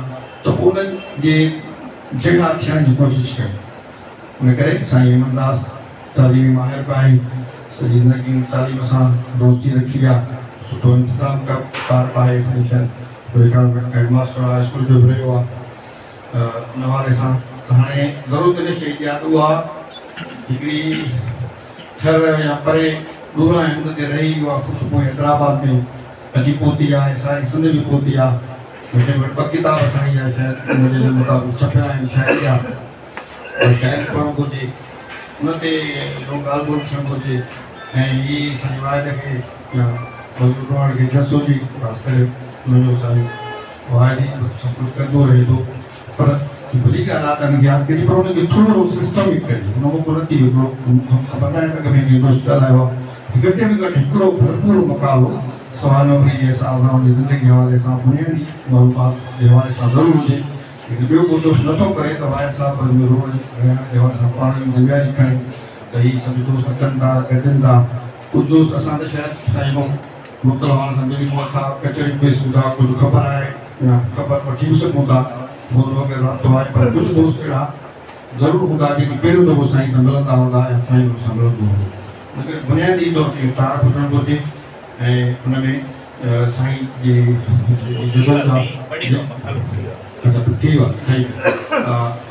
ته ان جي جهڙا ٿيڻ جي ڪوشش ڪيون. ان ڪري سائين هيمن داس تعليمي ماهر به آهي، سڄي زندگي تعليم سان دوستي رکي آهي. سٺو انتظام ڪار به آهي سائين، شايد منهنجي خيال ۾ هيڊ ماستر هاء اسڪول جو به رهيو آهي. ان حوالي سان ته هاڻي ضرورت ان شيء جي آهي ته اها هڪڙي ٿر يا پري ڏورانهين هنڌ تي رهي اها خوشبو حيدرآباد ۾ اچي پهتي آهي، ساري سنڌ ۾ پهتي آهي. گهٽ ۾ گهٽ ٻه ڪتاب سائين جا شايد منهنجي مطابق ڇپيا آهن شاعري جا، پر شاعري پڙهڻ گهرجي، ان تي گهڻو ڳالهه ٻولهه ٿيڻ گهرجي. ۽ هي سائين واحد کي يا مزدور کي جس هجي، خاص ڪري ان جو سائين واحد ئي سڀ ڪجهه ڪندو رهي ٿو. پر ڀلي ڳالهه آهي ته ان کي ياد ڪجي، پر ان کي ٿورو سسٽمڪ ڪجي. ان موقعو نه ٿي هڪڙو خبر ناهي ته اڳ ۾ ڪنهن دوست ڳالهايو آهي، گهٽ ۾ گهٽ هڪڙو ڀرپور مقالو سوانح عمري جي حساب سان، ان جي زندگي جي حوالي سان، بنيادي معلومات جي حوالي سان ضرور هجي. جيڪڏهن ٻيو ڪو دوست نٿو ڪري ته واحد صاحب ان ۾ رول رهڻ جي حوالي سان پاڻ اهو ذميواري کڻي ته هي سڀ دوست اچن ٿا، گڏجن ٿا. ڪجهه دوست اسان ته شايد سائين مبتلا هئڻ سان ملي پون ٿا، ڪچهريون ڪري سگهون ٿا، ڪجهه خبر آهي يا خبر وٺي به سگهون ٿا، فون وغيره رابطو آهي. پر ڪجهه دوست اهڙا ضرور هوندا جيڪي پهريون دفعو سائين سان ملندا هوندا يا سائين انهن سان ملندو هوندو. ان ڪري بنيادي طور تي اهو تعارف هجڻ گهرجي ۽ ان ۾ سائين جي جدا جدا ٿي ويو آهي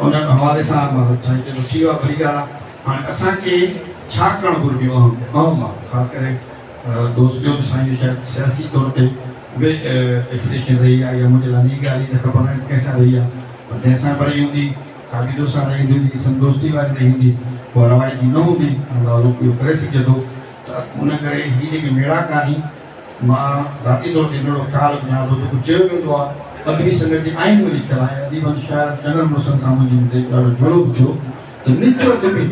ان حوالي سان سائين چيو ٿي ويو آهي، ڀلي ڳالهه آهي. هاڻي اسان کي ڇا ڪرڻ گهرجي اهم اهم آهي، خاص ڪري دوست جو به سائين جو شايد سياسي طور تي به افليشن رهي آهي يا منهنجي لاء نئين ڳالهه هي ته خبر ناهي ڪنهن سان رهي آهي، پر جنهن سان به رهي هوندي، ڪاڳي دوست سان رهي هوندي، سم دوستي واري رهي هوندي، اها روايتي نه هوندي، اندازو اهو ڪري سگهجي ٿو. ته ان ڪري هي جيڪي ميڙاڪا آهن، مان ذاتي طور تي ننڍڙو خيال ڏيان ٿو، جيڪو چيو ويندو آهي ادبي سنگت جي آئين ۾ لکيل آهي، اديبن شاعرن چڱن مڙسن سان منهنجي ڏاڍو جهيڙو به ٿيو ته نج ادبي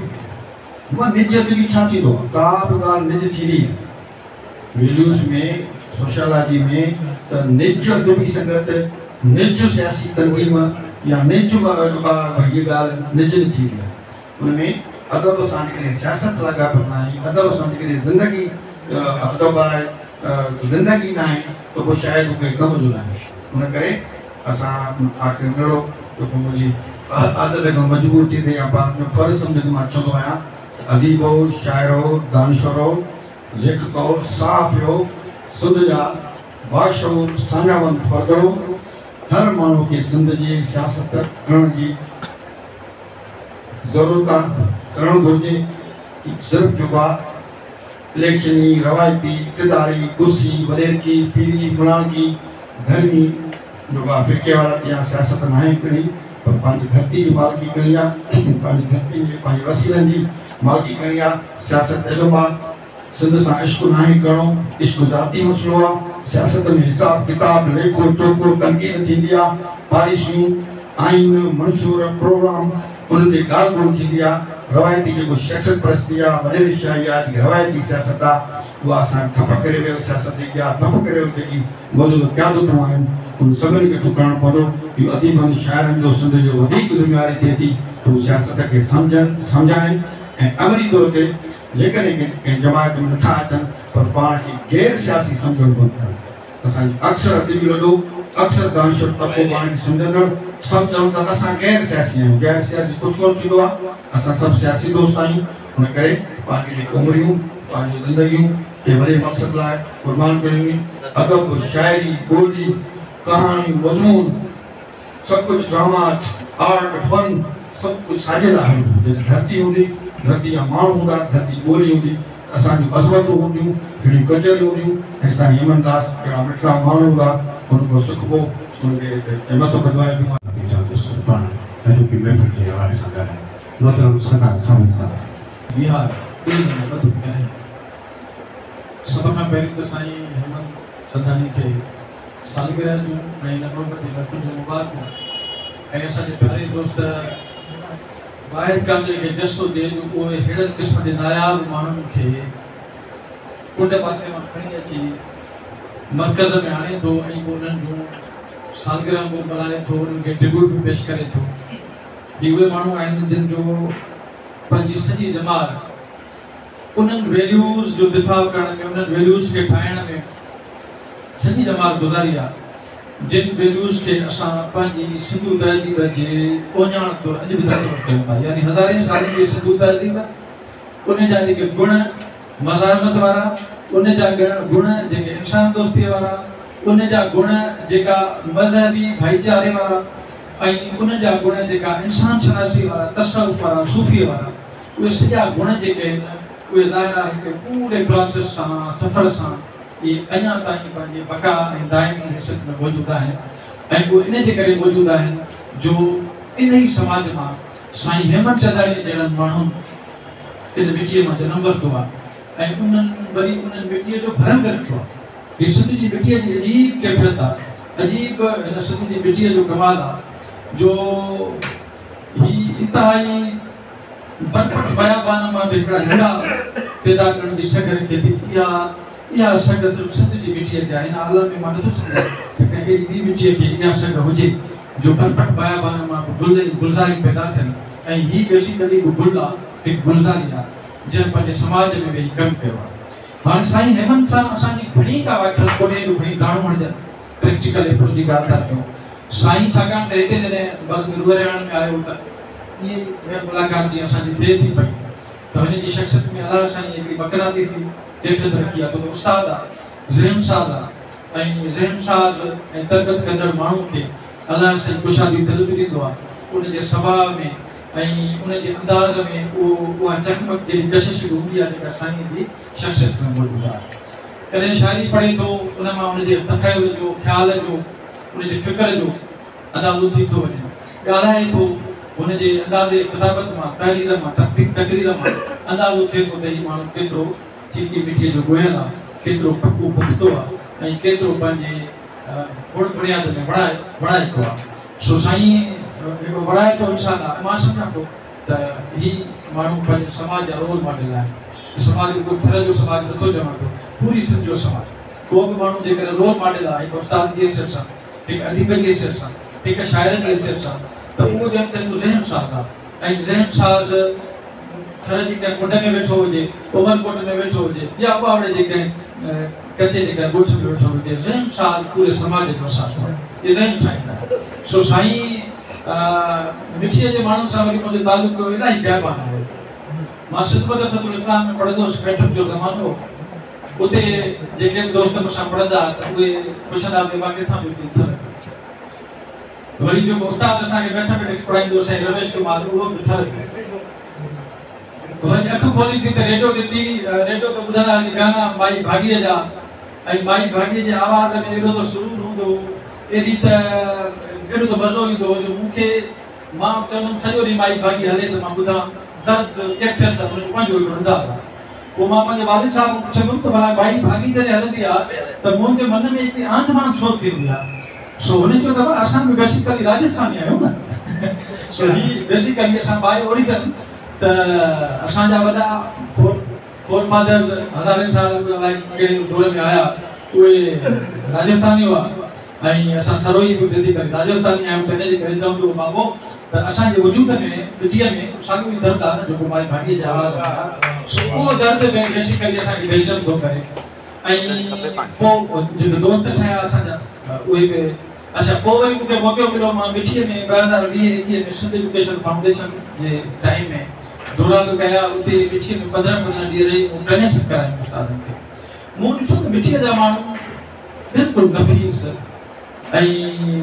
مان نج ادبي ڇا ٿيندو آهي؟ ڪا به ڳالهه نج ٿيندي ناهي. ويليوز ۾ سوشالاجي ۾ ته نج ادبي سنگت، نج سياسي تنظيم يا نج جيڪا هيء ڳالهه نج نه ٿيندي آهي. ان ۾ ادب سان جيڪڏهن سياست لاڳاپيل ناهي، ادب سان جيڪڏهن زندگي ادب براء زندگي ناهي ته پوء شايد هو ڪنهن ڪم جو ناهي. ان ڪري اسان آخر نڙو جيڪو منهنجي عادت کان مجبور ٿيندي يا پنهنجو فرض سمجهندي مان چوندو آهيان ته اديبو، شاعرو، دانشورو، ليکڪو، صحافيو، سنڌ جا باشعور ساڃاهوند فردو، هر ماڻهو کي سنڌ جي سياست ڪرڻ جي ضرورت آهي، ڪرڻ گهرجي. صرف جيڪو آهي اليڪشني، روايتي، اقتداري، ڪرسي، وڏيرڪي، پيري، مڙاڻڪي، ڌرمي جيڪو آهي فرقيواريت يا سياست ناهي ڪرڻي، پر پنهنجي ڌرتي جي مالڪي ڪرڻي آهي، پنهنجي ڌرتي جي پنهنجي وسيلن جي مالڪي ڪرڻي آهي. سياست علم آهي، سنڌ سان عشق ناهي ڪرڻو، عشق ذاتي مسئلو آهي. سياست ۾ حساب ڪتاب، ليکو چوکو، تنقيد ٿيندي آهي، پاليسيون، آئين، منشور، پروگرام انهن تي ڳالهه ٻولهه ٿيندي آهي. روايتي جيڪو شخصيت پرستي آهي، وڏيري شاهي آهي، جيڪي روايتي سياست آهي، اها اسان ٺپ ڪري ويل سياست جيڪي آهي، ٺپ ڪري ويل جيڪي موجوده قيادتون آهن، انهن سڀني کي ٺڪرائڻو پوندو. اهو اديبن، شاعرن جو سنڌ جو وڌيڪ ذميواري ٿئي ٿي ته هو سياست کي سمجهن، سمجهائين ۽ عملي طور تي جيڪڏهن ڪنهن جماعت ۾ نٿا اچن پر پاڻ کي غير سياسي سمجهڻ بند ڪن. اسان جي اڪثر ادبي لڏو، اڪثر دانشور طبقو پاڻ کي سمجهندڙ سڀ چون ٿا ته اسان غير سياسي آهيون. غير سياسي ڪجهه ڪونه ٿيندو آهي. اسان سڀ سياسي دوست آهيون. ان ڪري پنهنجون جيڪي عمريون، پنهنجون زندگيون ڪنهن وڏي مقصد لاء قربان ڪرڻيون آهن. ادب، شاعري، ٻولي، ڪهاڻي، مضمون، سڀ ڪجهه ڊراما، آرٽ، فن سڀ ڪجهه ساڄي لاء هلڻو هوندو. جڏهن ڌرتي هوندي، ڌرتي جا ماڻهو هوندا، ڌرتي ٻولي هوندي ته اسان جون عظمتون هونديون، اهڙيون ڪچهريون هونديون ۽ سائين هيمن داس جهڙا مٺڙا ماڻهو هوندا، انهن کان سکبو، انهن کي همتون ٻڌائبيون. پاڻ اڄوڪي محفل جي حوالي سان ڳالهايو. محترم سردار ساوند صاحب. ويهار ٻئي ۾ ٻڌ ڪري سڀ کان پهرين ته سائين هيمن چنداڻي کي سالگرهه جون ۽ هن محبتي محفل جون مبارڪون ۽ اسان جي پياري دوست واحد ڪانڌڙي کي جس هجي جو اهي ههڙن قسم جي ناياب ماڻهن کي ڪنڊ پاسي مان کڻي اچي مرڪز ۾ آڻي ٿو ۽ پوء انهن جون سالگرهه به ملهائي ٿو، انهن کي ٽربيوٽ به پيش ڪري ٿو. هي اهي ماڻهو آهن جن جو پنهنجي سڄي ڄمار انهن ويليوز جو دفاع ڪرڻ ۾، انهن ويليوز کي ٺاهڻ ۾ سڄي ڄمار گذاري آ، جن ويليوز کي اسان پنهنجي سنڌو تهذيب جي اهڃاڻ طور اڄ به تصور ڪيون ٿا، يعني هزارين سالن جي سنڌو تهذيب، ان جا جيڪي گڻ، مزاحمت وارا، ان جا گڻ جيڪي انسان دوستيء وارا، ان جا گڻ جيڪا مذهبي ڀائيچاري وارا ۽ ان جا گڻ جيڪا انسان شناسي وارا، تصوف وارا، صوفيء وارا، اهي سڄا گڻ جيڪي آهن، اهي ظاهر آهي هڪ پوري پراسيس سان، سفر سان اهي اڃا تائين پنهنجي بقا ۽ دائمي حيثيت ۾ موجود آهن ۽ اهي ان جي ڪري موجود آهن جو انهي سماج مان سائين هيمن چنداڻيء جهڙن ماڻهن ان مٽيء مان جنم ورتو آهي ۽ انهن وري انهن مٽيء جو ڀرنگ رکيو آهي. هي سنڌ جي مٽيء جي عجيب ڪيفيت آهي، عجيب هن سنڌ جي مٽيء جو ڪمال آهي جو هي انتهائي برپٽ بيابان مان به هڪڙا هيرا پيدا ڪرڻ جي سگهه رکي ٿي. اها اها سگهه صرف سنڌ جي مٽيء کي آهي. هن عالم ۾ مان نٿو سمجهان ته ڪنهن اهڙي ٻي مٽيء کي اها سگهه هجي جو برپٽ بيابان مان به گل ۽ گلزاريون پيدا ٿين ۽ هي بيسيڪلي هڪ گل آ، هڪ گلزاري آ، جنهن پنهنجي سماج ۾ ويهي ڪم ڪيو آ. هاڻي سائين هيمن سان اسان جي گهڻي ڪا واقفيت ڪونهي جو کڻي داڻو هڻجن، پريڪٽيڪل ايپروچ جي ڳالهه ٿا ڪيون. سائين ڇاڪاڻ ته هتي جڏهن بزم روح رهاڻ ۾ آيو ته ائين ئي غير ملاقات جيئن اسان جي ٿئي ٿي پئي ته هن جي شخصيت ۾ الله سائين هڪڙي مقناطيسي ڪيفيت رکي آ، ڇو ته استاد آ، ذهن ساز آ ۽ ذهن ساز ۽ تربيت ڪندڙ ماڻهو کي الله سائين ڪشادي دل به ڏيندو آ، ان جي سڀاء ۾ ۽ ان جي انداز ۾ اهو اها چقمق جهڙي ڪشش به هوندي آ جيڪا سائين جي شخصيت ۾ موجود آهي. ڪڏهن شاعري پڙهي ٿو ان مان ان جي تخيل جو، خيال جو، ان جي فڪر جو اندازو ٿي ٿو وڃي. ڳالهائي ٿو هن جي انداز خطابت مان، تحرير مان، تقرير مان اندازو ٿئي ٿو ته هي ماڻهو ڪيترو چيڪي مٺيء جو ڳوهيل آ، ڪيترو پڪو پختو آ ۽ ڪيترو پنهنجي بڻ بڻياد ۾ وڙائتو آ. سو سائين هڪڙو وڙائتو انسان آ ۽ مان سمجهان ٿو ته هي ماڻهو پنهنجي سماج جا رول ماڊل آهن. سماج رڳو ٿر جو سماج نٿو چوان پيو، پوري سنڌ جو سماج. ڪو به ماڻهو جيڪڏهن رول ماڊل آهي هڪ استاد جي حيثيت سان، هڪ اديب جي حيثيت سان، هڪ شاعر جي حيثيت سان ته اهو ڄڻ ته هڪ ذهن ساز آ ۽ ذهن ساز ٿر جي ڪنهن ڪنڊ ۾ ويٺو هجي، عمرڪوٽ ۾ ويٺو هجي يا اٻاوڙي جي ڪنهن ڪچي جي ڪنهن ڳوٺ ۾ ويٺو هجي، ذهن ساز پوري سماج جو اثاثو آهي. اهي ذهن ٺاهيندا آهن. سو سائين مٺيء جي ماڻهن سان وري منهنجو تعلق الاهي غائبانه آهي. مان سنڌ مدرسة الاسلام ۾ پڙهندو هوس، مئٽرڪ جو زمانو هو. اتي جيڪي به دوست مون سان پڙهندا ها ته اهي پڇندا ها ته بابا ڪٿان پيو اچين ٿر کان؟ وري جيڪو استاد اسان کي مئٿميٽڪس پڙهائيندو هو سائين رميش ڪمار اهو به ٿر جو. وري اک کوليسين ته ريڊيو تي ٽي وي ريڊيو تي ٻڌندا هئاسين گانا مائي ڀاڳيء جا ۽ مائي ڀاڳيء جي آواز ۾ ايڏو ته سرور هوندو هو ايڏي ته ايڏو ته مزو ايندو هو جو مون کي مان چوندم سڄو ڏينهن مائي ڀاڳي هلي ته مان ٻڌان درد ڪيفيت ان جو پنهنجو هڪڙو انداز آهي. پوء مان پنهنجي والد صاحب کان پڇندم ته ڀلا مائي ڀاڳي جڏهن هلندي آ ته منهنجي من ۾ هڪڙي آنڌ مانڌ ڇو ٿيندي آ؟ سو هن چيو ته ابا اسان به بيسيڪلي راجسٿاني آهيون نه سو هي بيسيڪلي اسان باء اوريجن ته اسان جا وڏا فور فادرز هزارين سال اڳ الائي ڪهڙي دور ۾ آيا اهي راجسٿاني هئا ۽ اسان سروهي به بيسيڪلي راجسٿاني آهيون ته ان جي ڪري چوندو هو بابو ته اسان جي وجود ۾ مٽيء ۾ ساڳيو ئي درد آهي نه جيڪو مائي ڀاڳيء جي آواز ۾ آهي سو اهو درد به بيسيڪلي اسان کي بيلچم ٿو ڪري ۽ پوء جيڪي دوست ٺهيا اسان جا اهي به اڇا پوء وري مون کي موقعو مليو مان مٺيء ۾ 2020 21 ۾ سنڌ ايجوڪيشن فائونڊيشن جي ٽائيم ۾ دورا به ڪيا اتي مٺيء ۾ 15 15 ڏينهن رهي مون ٽريننگس ڪرايون استادن کي مون ڏٺو ته مٺيء جا ماڻهو بلڪل نفيس ۽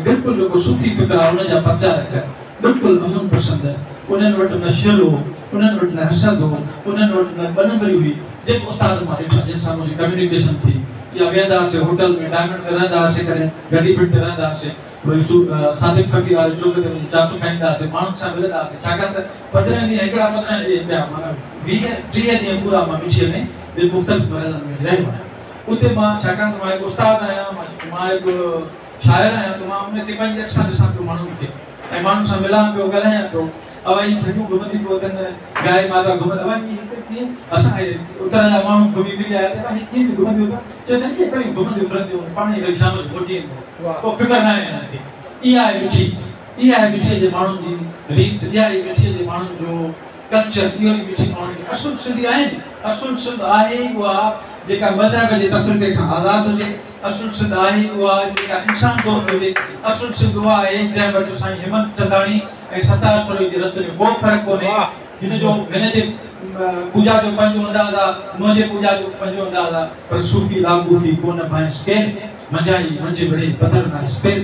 بلڪل جيڪو صوفي فڪر آهي ان جا پرچارڪ، بلڪل امن پسند، انهن وٽ نه شر هو، انهن وٽ نه حسد هو، انهن وٽ نه ٻه نمبري هئي، جيڪي استاد مان ڏٺا جن سان منهنجي ڪميونيڪيشن ٿي يا ويهندا هئاسين هوٽل ۾ ڊائمنڊ ۾ رهندا هئاسين ڪڏهن گهٽي ڀٽ تي رهندا هئاسين وري صادق فقير واري چوڪ تي وڃي چانهه کائيندا هئاسين ماڻهن سان ملندا هئاسين ڇاڪاڻ ته 15 ڏينهن هڪڙا 15 ڏينهن پيا معنيٰ 20 30 ڏينهن پورا مان مٺيء ۾ ٻن مختلف مرحلن ۾ رهيو آهيان. اتي مان ڇاڪاڻ ته مان هڪ استاد آهيان، مان هڪ شاعر آهيان ته مان ان کي پنهنجي اک سان ڏسان پيو ماڻهن کي ۽ ماڻهن سان ملان پيو ڳالهايان پيو اوهان هي ڍڳيون گهمنديون پيو وتن گائي ماتا گهمن اوهان هي هتي ڪيئن اسان هي اتر جا ماڻهو گهمي ڦري آيا ته اوهان هي ڪيئن پيون گهمنديون وتن چئي ٿا ڪيئن پريون گهمنديون ڦرنديون پاڻ ئي وري شام جو موٽي اينديون ڪو فڪر ناهي هنن کي اها آهي مٺي اها آهي مٺيء جي ماڻهن جي ريت اها آهي مٺيء جي ماڻهن جو ڪلچر اهو ئي مٺي ماڻهن جي اصل سنڌي آهن. اصل سنڌ آهي ئي اها جيڪا مذهب جي تفرقي کان آزاد هجي. اصل سنڌ آهي ئي اها جيڪا انسان دوست هجي. اصل سنڌ اها آهي جنهن وٽ سائين هيمن چنداڻي ۽ ستار سروهي جي رت ۾ ڪو فرق ڪونهي. هن جو هن جي پوڄا جو پنهنجو انداز آ، منهنجي پوڄا جو پنهنجو انداز آ، پر صوفي لا ڪوفي ڪو نه ڀانئيس ڪير، منجهان ئي منجهه وڙهي پڌر ناهيس پير،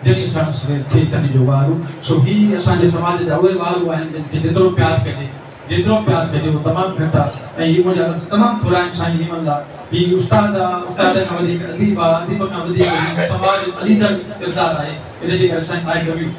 جني ساڻس وير ٿئي تني جو وارو. سو هي اسان جي سماج جا اهي وارو آهن جن کي جيترو پيار ڪجي، جيترو پيار ڪجي اهو تمام گهٽ آ ۽ هي منهنجا لفظ تمام ٿورا آهن سائين هيمن لا. هي استاد آ، استاد کان وڌيڪ اديب آ، اديب کان وڌيڪ هي سماج اليندڙ ڪردار آهي، ان جي ڪري سائين I love you.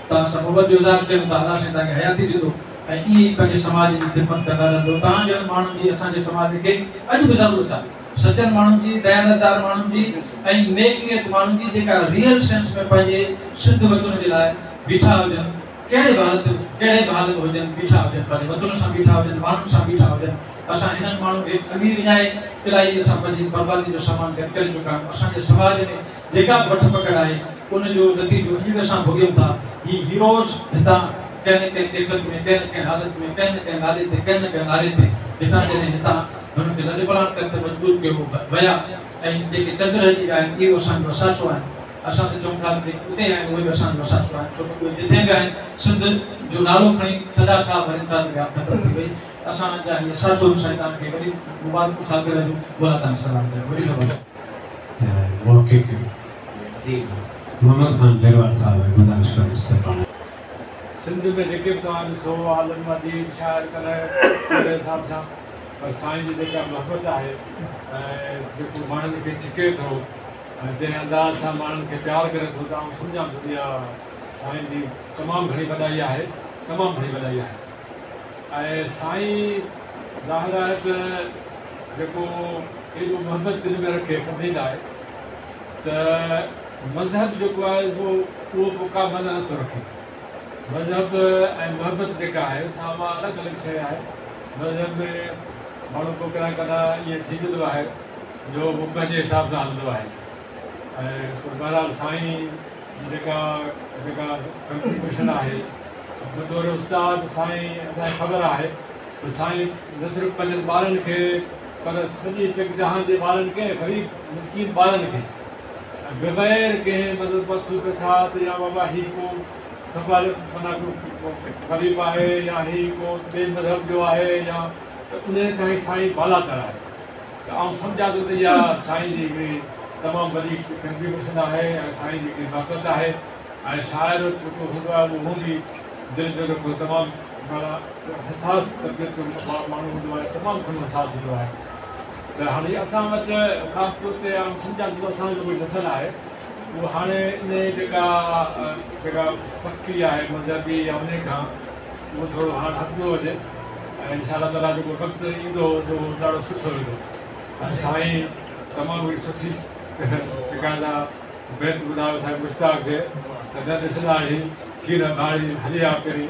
توهان سان محبت جو اظهار ڪيون ٿا، الله سائين توهان کي حياتي ڏيندو ۽ ائين ئي پنهنجي سماج جي خدمت ڪندا رهندو. توهان جهڙن ماڻهن جي اسان جي سماج کي اڄ به ضرورت آهي. سچن ماڻهن جي، ديانتدار ماڻهن جي ۽ نيڪ نيت ماڻهن جي جيڪا ريئل سينس ۾ پنهنجي سنڌ وطن جي لاء بيٺا هجن، ڪهڙي به حالت ڪهڙي به حال ۾ هجن بيٺا هجن، پنهنجي وطن سان بيٺا هجن، ماڻهن سان بيٺا هجن. اسان هنن ماڻهن کي اڳ ئي وڃائي الاهي اسان پنهنجي بربادي جو سامان گڏ ڪري چڪا آهيون. اسان جي سماج ۾ جيڪا به وٺ پڪڙ آهي ان جو نتيجو اڄ به اسان ڀوڳيون ٿا. هي هيروز هتان ڪنهن نه ڪنهن ڪيفيت ۾ ڪنهن نه ڪنهن حالت ۾ ڪنهن نه ڪنهن نالي تي ڪنهن نه ڪنهن نعري تي هتان جڏهن هتان هنن کي لڏپلاڻ ڪرڻ تي مجبور ڪيو ويا ۽ جيڪي چند رهجي ويا آهن اهي به اسان جو اثاثو آهن. اسان ته چئون ٿا ته جيڪي اتي آهن اهي به اسان جو اثاثو آهن ڇو ته اهي جتي به آهن سنڌ جو نالو کڻي ٿڌا ساهه ڀرين ٿا ته ڳالهه ختم ٿي وئي. اسان جا هي اثاثو آهن. سائين توهان کي وڏي مبارڪون سالگرهه جون مولا توهان کي سلامت رکي. وڏي مهرباني. محقق محمد خان جروار صاحب کي گذارش ڪندس ته پاڻ. سنڌ ۾ جيڪي به توهان ڏسو عالم اديب شاعر ڪڏهن ڪهڙي حساب سان پر سائين جي جيڪا محبت آهي ۽ جيڪو ماڻهن کي ڇڪي ٿو ۽ جنهن انداز سان ماڻهن کي پيار ڪري ٿو ته آئون سمجهان ٿو ته اها سائين جي تمام گهڻي وڏائي آهي تمام گهڻي وڏائي آهي ۽ سائين ظاهر آهي ته جيڪو ايڏو محبت دل ۾ رکي سڀني لاء ته مذهب جيڪو آهي اهو اهو به ڪا معنيٰ نٿو رکي. مذهب ۽ محبت جيڪا آهي سا اها الڳ الڳ شيء آهي. مذهب ۾ ماڻهو پوء ڪڏهن ڪڏهن ائين ٿي ويندو آهي جو هو پنهنجي حساب سان هلندو آهي ۽ پر بهرحال سائين جي جيڪا جيڪا ڪنٽريبيوشن آهي بطور استاد سائين اسان کي خبر آهي ته سائين نه صرف پنهنجن ٻارن کي پر سڄي جڳ جهان جي ٻارن کي ۽ غريب مسڪين ٻارن کي بغير ڪنهن مطلب پڇ پڇات يا بابا هي ڪو صفا معنيٰ ڪو غريب آهي يا هي ڪو ٻئي مذهب جو آهي يا ته انهي کان هي سائين بالاتر آهي ته آئون سمجهان ٿو ته اها سائين جي هڪڙي تمام وڏي ڪنٽريبيوشن آهي ۽ سائين جي هڪڙي طاقت آهي ۽ شاعر جيڪو هوندو آهي اهو هوندي دل جو جيڪو تمام معنيٰ حساس طبيعت جو ماڻهو هوندو آهي تمام گهڻو حساس هوندو آهي ته هاڻي اسان وٽ خاص طور تي آئون سمجهان ٿو ته اسان جو جيڪو نسل آهي اهو هاڻي ان جيڪا جيڪا سختي آهي مذهبي يا ان کان اهو ٿورو هاڻ هٽندو وڃي ۽ انشاء الله تعاليٰ جيڪو وقت ايندو سو ڏاڍو سٺو ايندو ۽ سائين تمام گهڻي سٺي جيڪا بيت ٻڌايو سائين مشتاق کي ته نه ڏس ڏاڙهي ٿي نه ڀاڙي هلي آ پرين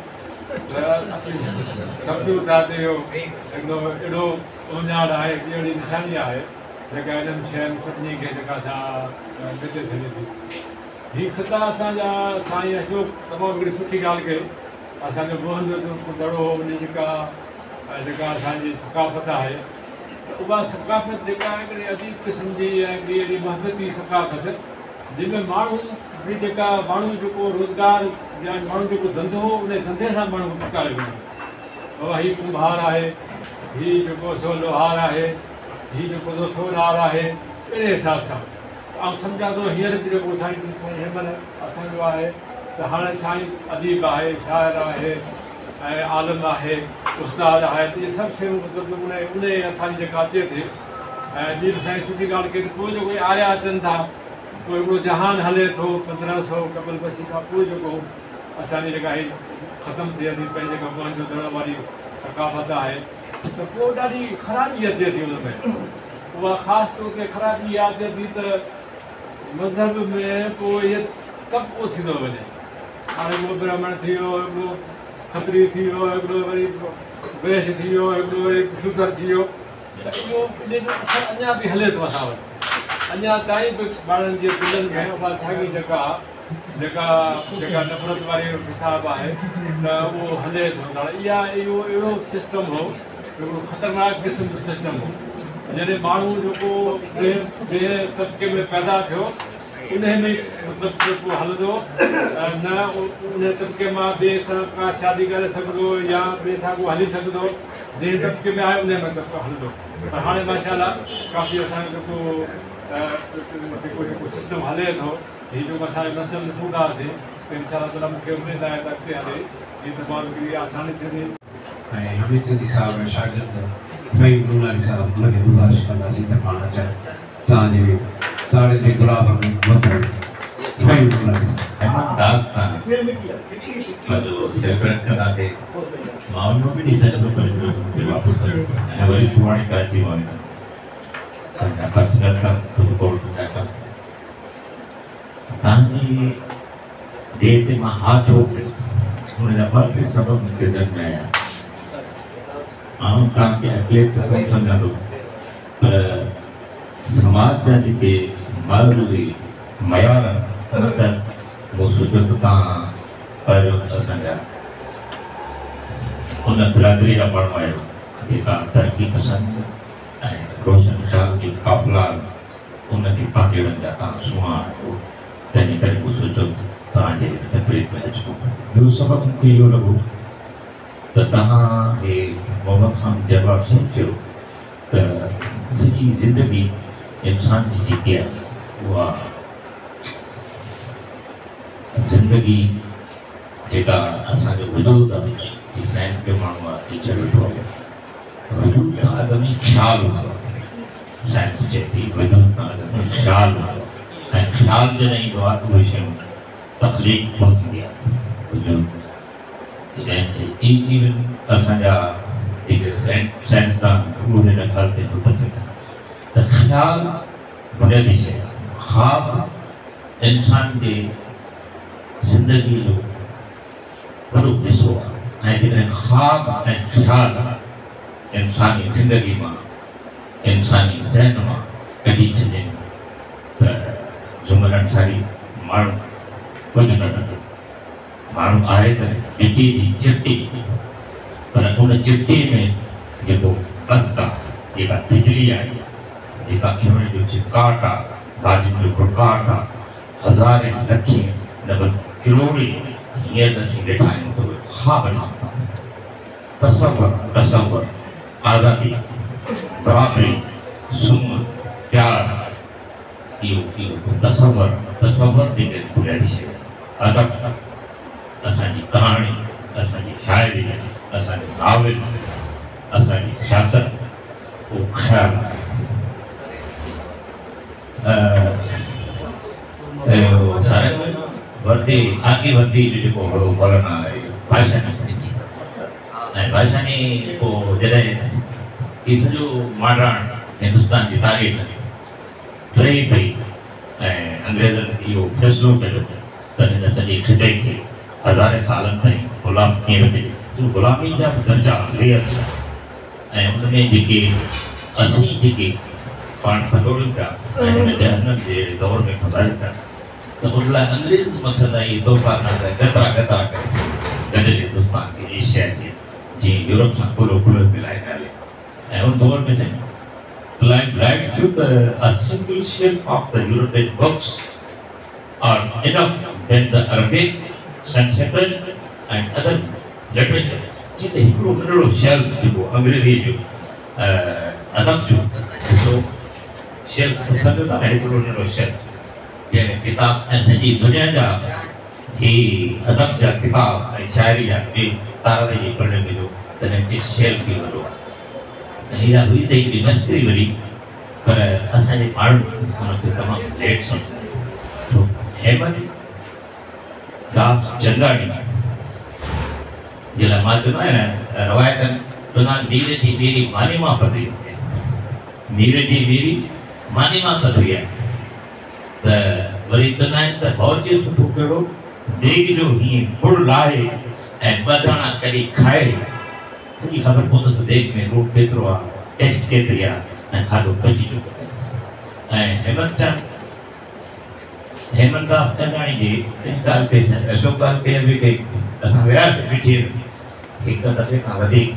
ته اسين سمجهون ٿا ته اهو هڪڙو اهڙو اهڃاڻ آهي هڪڙي اهڙي نشاني آهي جيڪا انهن شين سڀني کي جيڪا سا مٽي ڇڏي ٿي. هي خطا اسان جا سائين اشوڪ تمام هڪڙي سٺي ڳالهه ڪئي اسان جو موهن جو دڙو هو ان جي جيڪا جيڪا اسان جي ثقافت آهي ته اها ثقافت جيڪا هڪڙي عجيب قسم جي ۽ هڪڙي اهڙي محبتي ثقافت جنهن ۾ ماڻهو جي جيڪا ماڻهو جيڪو روزگار يا ماڻهو جيڪو ڌنڌو هو ان ڌنڌي سان ماڻهو کي پڪاريو ويندو هو بابا هي ڪنڀار آهي هي جيڪو سو لوهار آهي هي جيڪو سو سونار آهي اهڙي حساب سان ته آئون سمجهان ٿو هينئر به جيڪو سائين سائين هن مهل اسان جو آهي ته هاڻي سائين اديب آهي شاعر آهي ۽ عالم آهي، استاد آهي ته اهي سڀ شيون مطلب ته انهي انهي اسان جي جيڪا اچي ٿي ۽ ٻي به سائين سٺي ڳالهه ڪئي ته پوء جيڪو اهي آريا اچن ٿا پوء هڪڙو جهان هلي ٿو 1500 قبل مسيح کان پوء جيڪو اسان جي جيڪا هي ختم ٿئي ٿي پنهنجي جيڪا موهن جو دڙو واري ثقافت آهي ته پوء ڏاڍي خرابي اچي ٿي ان ۾ اها خاص طور تي خرابي اها اچي ٿي ته مذهب ۾ پوء اهي طبقو ٿيندو وڃي هاڻي هڪڙو برهمڻ ٿي ويو، هڪڙو کتري ٿي ويو، هڪڙو وري ويش ٿي ويو، هڪڙو وري شودر ٿي ويو ته اهو ان جو اثر اڃا به هلي ٿو اسان وٽ اڃا تائين به ٻارن جي دلن ۾ اها ساڳي جيڪا جيڪا جيڪا نفرت واري حساب آهي ته اهو هلي ٿو ته اها اهو اهڙو سسٽم هو هڪڙو خطرناڪ قسم جو سسٽم هو جڏهن ماڻهو جيڪو ٻئي طبقي ۾ پيدا ٿيو انهي ۾ مطلب جيڪو هلندو نه انهي طبقي مان ٻئي سان ڪا شادي ڪري سگهندو يا ٻئي سان ڪو هلي سگهندو جنهن طبقي ۾ آهي انهي ۾ طبقو هلندو پر هاڻي ماشاء الله ڪافي اسان جو جيڪو جيڪو جيڪو سسٽم هلي ٿو هي جيڪو اسان جو نسل ڏسون ٿا اسين ته انشاء الله تعالي مون کي اميد آهي ته اڳتي هلي هي تمام هڪڙي آساني ٿيندي. ۽ حميد سنڌي صاحب جو شاگرد فهيم نوناري صاحب ان کي گذارش ڪنداسين ته پاڻ اچن توهان جي تاڙين جي گلاب ۾ وڌل فهيم نوناري صاحب. هيمن داس سان پنهنجو سيلبريٽ ڪنداسين. مان ان ۾ به تجربو ڪري ڇڏيو ته مون کي واپس ۽ وري سڀاڻي ڪراچي مان ويندم پنهنجا پرسنل ڪم ڪجهه ڪورٽ جا ڪم. توهان جي ڊي تي مان ها ڇو ڪيو ان جا ٻه ٽي سبب مون کي ذهن ۾ آيا. آئون توهان کي اقليت ته ڪونه سمجهان ٿو پر سماج جا جيڪي معروضي معيار آهن ان تحت مون سوچيو ته توهان پهريون ته اسان جا ان برادري جا ماڻهو آهيو جيڪا ترقي پسند ۽ روشن خيال جي قافلا آهن ان کي پانڌيئڙن جا توهان سونهان آهيو تنهن ڪري مون سوچيو ته توهان جي هن تقريب ۾ اچبو. ٻيو سبب مون کي اهو لڳو ته توهان هي محمد خان جروار صحيح چيو ته سڄي زندگي انسان جي جيڪي آهي اها زندگي جيڪا اسان جو وجود آهي هي سائنس جو ماڻهو آهي ٽيچر ويٺو آهي وجود کان اڳ ۾ خيال هوندو آهي سائنس چئي ٿي وجود کان اڳ ۾ خيال هوندو آهي ۽ خيال جڏهن ايندو آهي ته اهي شيون تخليق پوء ٿيندي آهي وجود ايون اسان جا جيڪي سائنسدان اهي به ان ڳالهه تي متفق آهن ته خيال بنيادي شيء آهي خواب انسان جي زندگي جو وڏو حصو آهي ۽ جيڪڏهن خواب ۽ خيال انساني زندگي مان انساني ذهن مان ڪڍي ڇڏين ته جمن انصاري ماڻهو ڪجهه نه رهندو. ماڻهو آهي ته مٽيء جي چپٽي، پر ان چپٽيء ۾ جيڪو برق آ، جيڪا بجلي آهي، جيڪا کنوڻ جو چمڪاٽ آ، گاجن جو ڪڙڪاٽ آ، هزارين، لکين نه بلڪ ڪروڙين هينئر اسين ويٺا آهيون ته اهي خواب ڏسون ٿا. تصور، تصور، آزادي، برابري، سونهن، پيار، اهو اهو تصور، تصور جيڪي بنيادي شيء آهي. ادب، اسان جي ڪهاڻي، اسان جي شاعري، اسان جو ناول، اسان جي سياست، اهو خيال آهي. اهو سارنگ وردي، خاڪي وردي جو جيڪو هو مولانا ڀاشاني ۽ ڀاشاني پوء جڏهن هي سڄو مانڊاڻ هندستان جي تاريخ ٽري پئي ۽ انگريزن اهو فيصلو ڪيو ته هن سڄي خطي کي هزارين سالن تائين غلام ڪيئن رکجي. جو غلامي جا به درجا Layers ۽ ان ۾ جيڪي اسين جيڪي پاڻ پتوڙيون پيا ۽ هن جهنم جي دور ۾ ڦاسايون پيا ته ان لاء انگريز مقصد آهي اهي تحفا ڏنا ته قطرا قطرا ڪري گڏيل هندستان کي ايشيا جي جيئن يورپ سان ڪلهو ڪلهو ملائي هلي ۽ ان دور ۾ سائين ڪلائيو رائٽ چيو ته A single shelf of the European books are enough than the Arabic, Sanskrit and other literature چي ته هڪڙو ننڍڙو شيلف جيڪو انگريزيء جو ادب جو ڏسو شيلف سمجهو ٿا نه هڪڙو ننڍڙو شيلف جنهن ۾ ڪتاب ۽ سڄي دنيا جا هي ادب جا ڪتاب ۽ شاعري جا ٻي تارازي جي پلڙي ۾ جو تڏهن چي شيلف ئي وڏو آهي ۽ اها هئي ته هڪڙي مسخري وڏي پر اسان جي ماڻهن ان کي تمام ليٽ سمجهيو ڇو هيمن داس چنداڻي جي لاء مان چوندو آهيان نه روايتن چوندا آهن مير جي ميري ماني مان پڌري هوندي آهي مير جي ميري ماني مان پڌري آهي ته وري چوندا آهن ته باورچي سٺو ڪهڙو ديڳ جو هيئن پڙ لاهي ۽ ٻه داڻا ڪڍي کائي سڄي خبر پوندس ته ديڳ ۾ لوڻ ڪيترو آهي ٽيسٽ ڪيتري آهي ۽ کاڌو پچي چڪو آهي ۽ هيمن چند هيمن داس چنداڻي جي ڪنهن ڳالهه تي شايد اشوڪ ڳالهه ڪئي به ڪئي اسان وياسين مٺيء ۾ هڪ دفعي کان وڌيڪ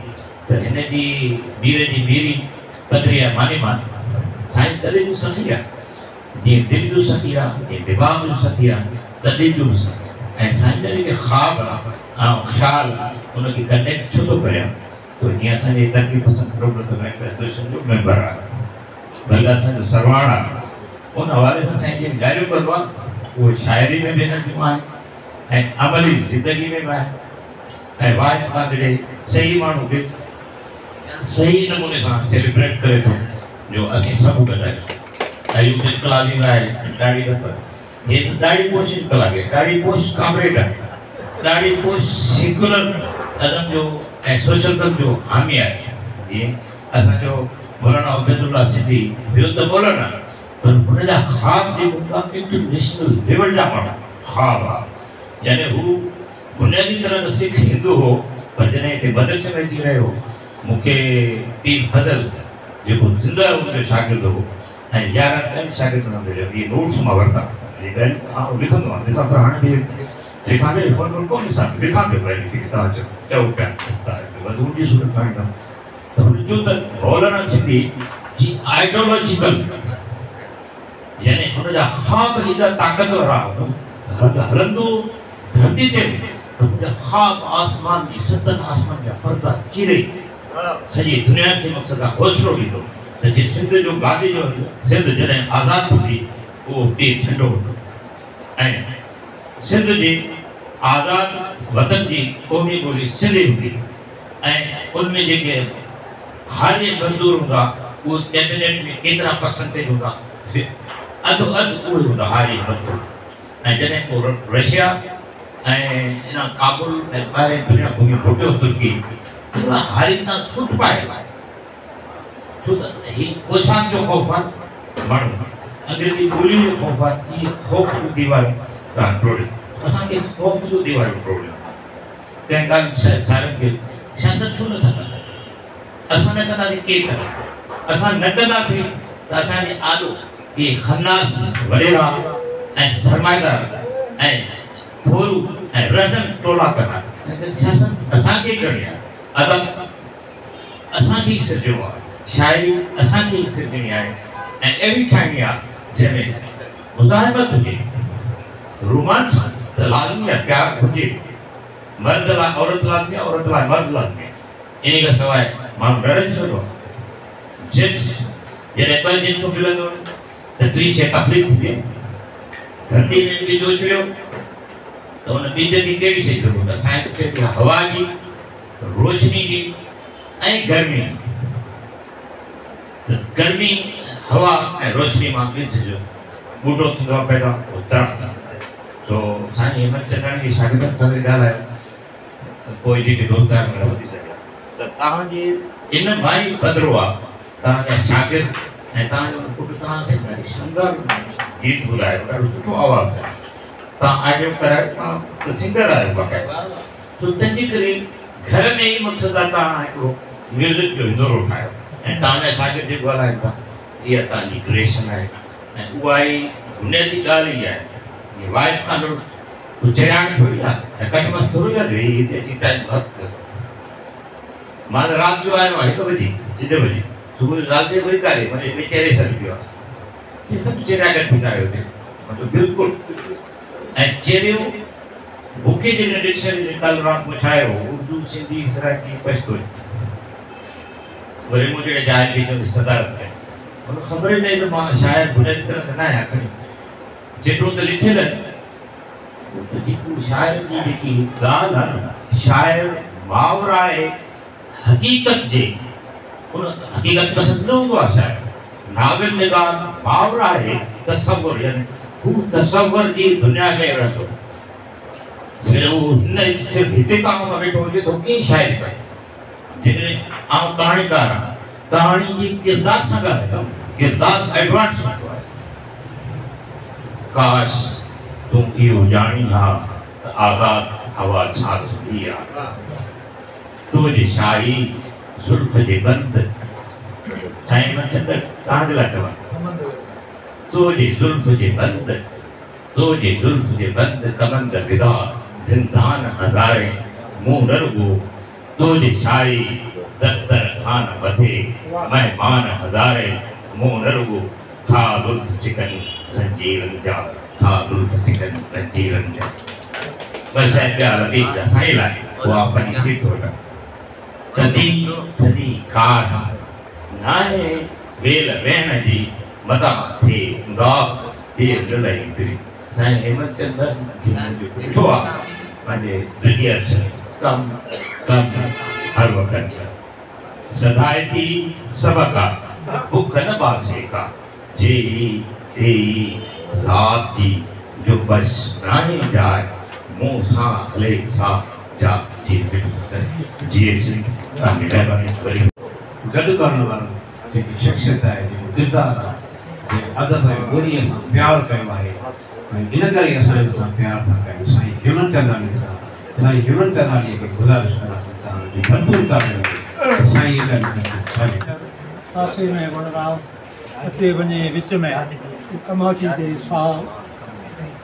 ته هن جي مير جي ميري پڌري آهي ماني مان سائين تڏهن جون سخي آهي. جيئن دل جو سخي آ، جيئن دماغ جو سخي آ، تڏي جو به سخي آ. ۽ سائين جا جيڪي خواب ۽ خيال ان کي ڪنيڪٽ ڇو ٿو ڪريان ته جيئن اسان جي ترقي پسند پروگريسو ايسوسيئيشن جو ميمبر آ، بلڪه اسان جو سرواڻ آ، ان حوالي سان سائين جن ڳالهيون ڪندو آ، اهي شاعري ۾ به هن جون آهن ۽ عملي زندگي ۾ به آهن. ۽ واحد ڪانڌڙي صحيح ماڻهو کي صحيح نموني سان سيليبريٽ ڪري ٿو جو اسين سڀ گڏ آهيون. ايوب انقلابي به آهي، ڏاڙهي نه پر هي ته ڏاڙهي پوش انقلابي آهي، ڏاڙهي پوش ڪامريڊ آهي، ڏاڙهي پوش سيڪيولر ازم جو ۽ سوشلزم جو حامي آهي. جيئن اسان جو مولانا عبيدالله سنڌي هيو ته مولانا پر هن جا خواب جيڪي هوندا انٽرنيشنل ليول جا ماڻهو خواب ها، يعني هو بنيادي طرح ته سک هندو هو پر جڏهن هتي مدرسي ۾ اچي رهيو، مون کي پير فضل جيڪو زنده ان جو شاگرد هو ۽ 11 ٻين شاگردن سان مليو، اهي نوٽس مان ورتا. اهي ڳالهيون آئون لکندو آهيان، ڏسان ته هاڻي به لکان پيو، فون بون ڪونه ڏسان پيو، لکان پيو ڀائي جيڪي توهان چئو پيا ته مضمون جي صورت کڻي ته هن چيو ته مولانا سنڌي جي آئيڊيولوجيڪل يعني هن جا خواب ايڏا طاقتور هئا ته هلندو ڌرتي تي هو ته هن جا خواب آسمان جي ستن آسمان جا پردا چيري سڄي دنيا کي مقصد آ حوصلو ڏيندو ته جي سنڌ جو گادي جو هنڌ سنڌ جڏهن آزاد ٿيندي اهو پير ڇنڊو هوندو ۽ سنڌ جي آزاد وطن جي قومي ٻولي سنڌي هوندي ۽ ان ۾ جيڪي هاري ۽ مزدور هوندا اهي ڪيبينيٽ ۾ ڪيترا پرسنٽيج هوندا اڌ اڌ اهي هوندا هاري ۽ مزدور ۽ جڏهن پوء رشيا ۽ ان ڪابل ۽ ٻاهرين دنيا گهمي موٽيو ترڪي ته ان هارين تان سوٽ پائي ڇو ته هي پوشاڪ جو خوف آهي ماڻهو انگريزي ٻولي جو خوف آهي اهي خوف جون ديوارون تان ٽوڙيو اسان کي خوف جون ديوارون ٽوڙيو ڪنهن ڳالهه سارن کي سياست ڇو نٿا ڪن اسان نه ڪنداسين ڪير ڪندا اسان نه ڪنداسين ته اسان جي آڏو اهي خناس وڏيرا ۽ سرمائيدار ۽ ڦورو ۽ رهزن ٽولا ڪندا. تنهنڪري سياست اسان کي ئي ڪرڻي آهي، ادب اسان کي ئي سرجڻو آهي، شاعري اسان کي ئي سرجڻي آهي ۽ اهڙي ٺاهڻي آهي جنهن ۾ مزاحمت هجي، رومانس ته لازمي آهي، پيار هجي، مرد لاء عورت لازمي آهي، عورت لاء مرد لازمي آهي، انهي کان سواء ماڻهو نه رهي سگهندو آهي. جنس، جڏهن ٻه جنسون ملنديون آهن ته ٽين شيء تخليق ٿيندي آهي. ڌرتيء ۾ ٻج اڇليو ته ان ٻج کي ڪهڙي شيء جي ضرورت آهي؟ سائنس چئي ٿي هوا جي، روشني جي ۽ گرمي جي. ته گرمي، هوا ۽ روشني مان ٻج جو ٻوٽو ٿيندو آهي پيدا، اهو درخت. تو سائين هيمن چنداڻي جي شاگردن سان به ڳالهايو ته پوء جيڪي دوست آهن نه وڌي سگهيا ته توهان جي ان مان ئي پڌرو آهي توهان جا شاگرد ۽ توهان جو پٽ توهان سائين ڏاڍي شاندار گيت ٻڌايو ڏاڍو سٺو آواز آهي توهان آڊيو ڪرايو توهان ته سنگر آهيو باقاعده سو تنهن جي ڪري گهر ۾ ئي مقصد آهي توهان هڪڙو ميوزڪ جو هندورو ٺاهيو ۽ توهان جا شاگرد جيڪو هلائن ٿا اها توهان جي ڪريشن آهي ۽ اها ئي بنيادي ڳالهه ئي آهي جيئن واحد ڪانڊو ڪو چرياڻ ٿوري آهي ۽ ڪٽ مس ٿوري آهي جو هي هتي اچي ٽائيم ڀت ڪيو. مان ته رات جو آيو آهيان هڪ بجي ڏيڍ بجي صبح جو زال چئي وري ڪاڏي مان چيو هڪڙي چري سڏ پيو آهي چي سڀ چريا گڏ ٿيندا آهيو هتي مان چيو بلڪل ۽ چريو مون کي جڏهن ڊڪشنري ۾ ڪل رات مشاعرو هو اردو سنڌي سرائڪي پشتو وري مون جهڙي جاهل کي چيو صدارت ڪئي هن خبر ئي نه هئي ته مان شاعر بنيادي طرح ته نه آهيان کڻي سٽون ته لکيل آهن ته جيڪو شاعر جي جيڪي ڳالهه آهي نه شاعر ماورائي حقيقت جي ان حقيقت پسند نه هوندو آهي شاعر ناول نگار ماورائي تصور يعني هو تصور جي دنيا ۾ رهندو جيڪڏهن هو هن صرف هتي ڪام مان ويٺو هجي ته هو ڪيئن شاعري ڪري جيڪڏهن آئون ڪهاڻيڪار آهيان ڪهاڻي جي ڪردار سان ڳالهائيندم ڪردار ايڊوانس هوندو آهي ڪاش تون اهو ڄاڻين ها ته آزاد هوا ڇا ٿيندي آ. تو جي شاهي زلف جي بند سائين منچندر توهان جي لاء چوان تو جي زلف جي بند تو جي زلف جي بند ڪمند وڌا زندان هزارين مون نه رڳو تو جي شاهي دستر خوان مٿي مهمان هزارين مون نه رڳو ٿا زلف ڇڪن زنجيرن جا، ٿا زلف ڇڪن زنجيرن جا. ٻه شعر ٻيا لطيف جا سائين لاء پوء آئون پنهنجي سيٽ ٿو وٺان. ٿڌي ٿڌي ڪار ناهي ويل ويهڻ جي متان ٿئي اونداهه پير لڙائي پرين. سائين هيمن چند کي مون جيڪو ڏٺو آ پنهنجي ڊگهي عرصي ۾ ڪم ڪم هر وقت سڌائي ٿي سڀ ڪا بک نه باسي ڪا جيئي تيئي ذات جي جو بس ناهي جاء مون سان هلي سا جا جي مٺو ڪري جيئي سنڌ توهان جي مهرباني وري. گڏ ڪرڻ وارو جيڪي شخصيت آهي جيڪو ڪردار آهي جنهن ادب ۽ ٻوليء سان پيار ڪيو آهي ۽ ان ڪري اسان هن سان پيار ٿا ڪيون سائين هيمن چنداڻي سان سائين هيمن چنداڻيء کي گذارش ڪران ٿو توهان جي ڀرپور تاڙين ۾ ته سائين جن کي سڏي. پاسي ۾ وڻراء اچي وڃي وچ ۾ تماچي ڏي ساء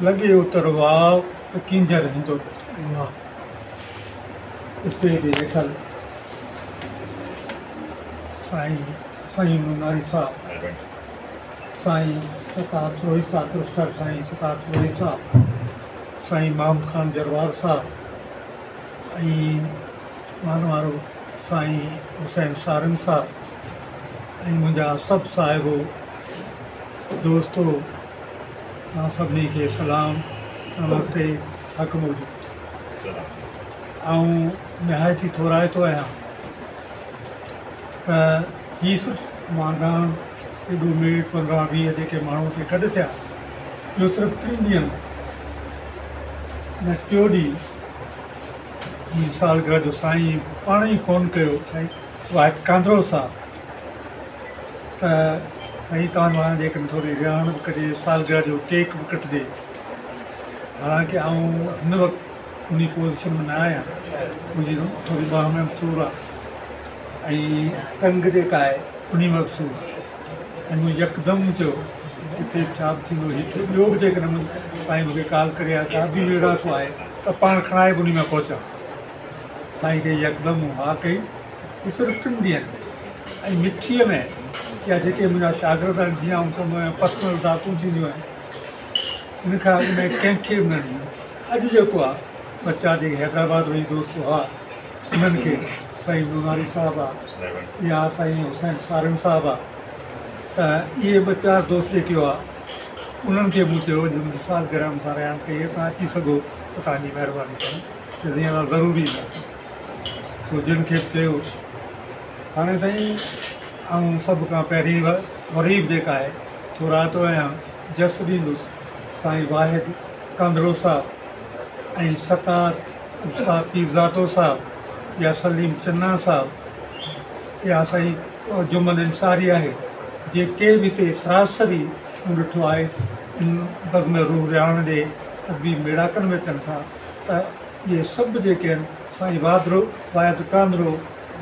لڳي اتر واء ته ڪينجهر ايندو ڪٿي. اسٽيج تي ويٺل سائين فهيم نوناري صاحب، سائين ستار سروهي صاحب، پروفيسر سائين ستار سروهي صاحب، سائين محمد خان جروار صاحب ۽ مانوارو سائين حسين سارنگ صاحب ۽ منهنجا سڀ صاحبو دوستو توهان سڀني کي سلام نمستي حق موجود. آئون نهايت ئي ٿورائتو آهيان ته هي صرف مانڊاڻ ايڏو ميڙ پندرهن ويهه جيڪي ماڻهو اتي گڏ ٿيا اهو صرف ٽن ڏينهن ۾ نه ٽيو ڏينهن جي سالگرهه جو سائين پاڻ ئي فون ڪيو سائين واحد ڪانڌڙو صاحب ته سائين توهان وارن جيڪڏهن ٿوري رهاڻ به ڪجي سالگرهه جو ڪيڪ به ڪٽجي حالانڪه آئون هن وقت انهي پوزيشن ۾ نه آهيان منهنجي ٿوري ٻانهن ۾ به سور آهي ۽ ٽنگ جيڪا آهي انهي ۾ به سور آهي ۽ مون يڪدم چيو ڪٿي به ڇا به ٿيندو هي ٻيو به جيڪڏهن سائين مونکي ڪال ڪري ها ته ادي ويڙهاڪو آهي ته پاڻ کڻائي به انهي ۾ پهچان ها سائين کي يڪدم مون ها ڪئي هي صرف ٽن ڏينهن ۾ ۽ مٺيء ۾ يا جيڪي منهنجا شاگرد آهن جيئن آئون چوندو آهيان پرسنل ذاتون ٿينديون آهن ان کان اڳ ۾ ڪنهن کي به نه ڏنو. اڄ جيڪو آ ٻچا جيڪي حيدرآباد وڃي دوست هئا انهن کي سائين نوناري صاحب آ يا سائين حسين سارنگ صاحب آ ته اهي ٻه چار دوست جيڪي هئا انهن کي مون چيو جو منهنجي سالگرهه مون سان رهاڻ ڪئي توهان اچي سگهو ته توهان جي مهرباني ڪري چي سائين اسان ضرور اينداسين سو جن کي به چيو هاڻي سائين آئون سڀ کان پهرين وري به جيڪا آهي ٿورائتو آهيان جس ڏيندس سائين واحد ڪانڌڙو صاحب ۽ ستار صاحب پيرزادو صاحب يا سليم چنا صاحب يا سائين جمن انصاري آهي جيڪي به هتي سراسري مون ڏٺو آهي ان بزم روح رهاڻ جي ادبي ميڙاڪن ۾ اچن ٿا ته اهي سڀ جيڪي آهن سائين واڌرو واحد ڪانڌڙو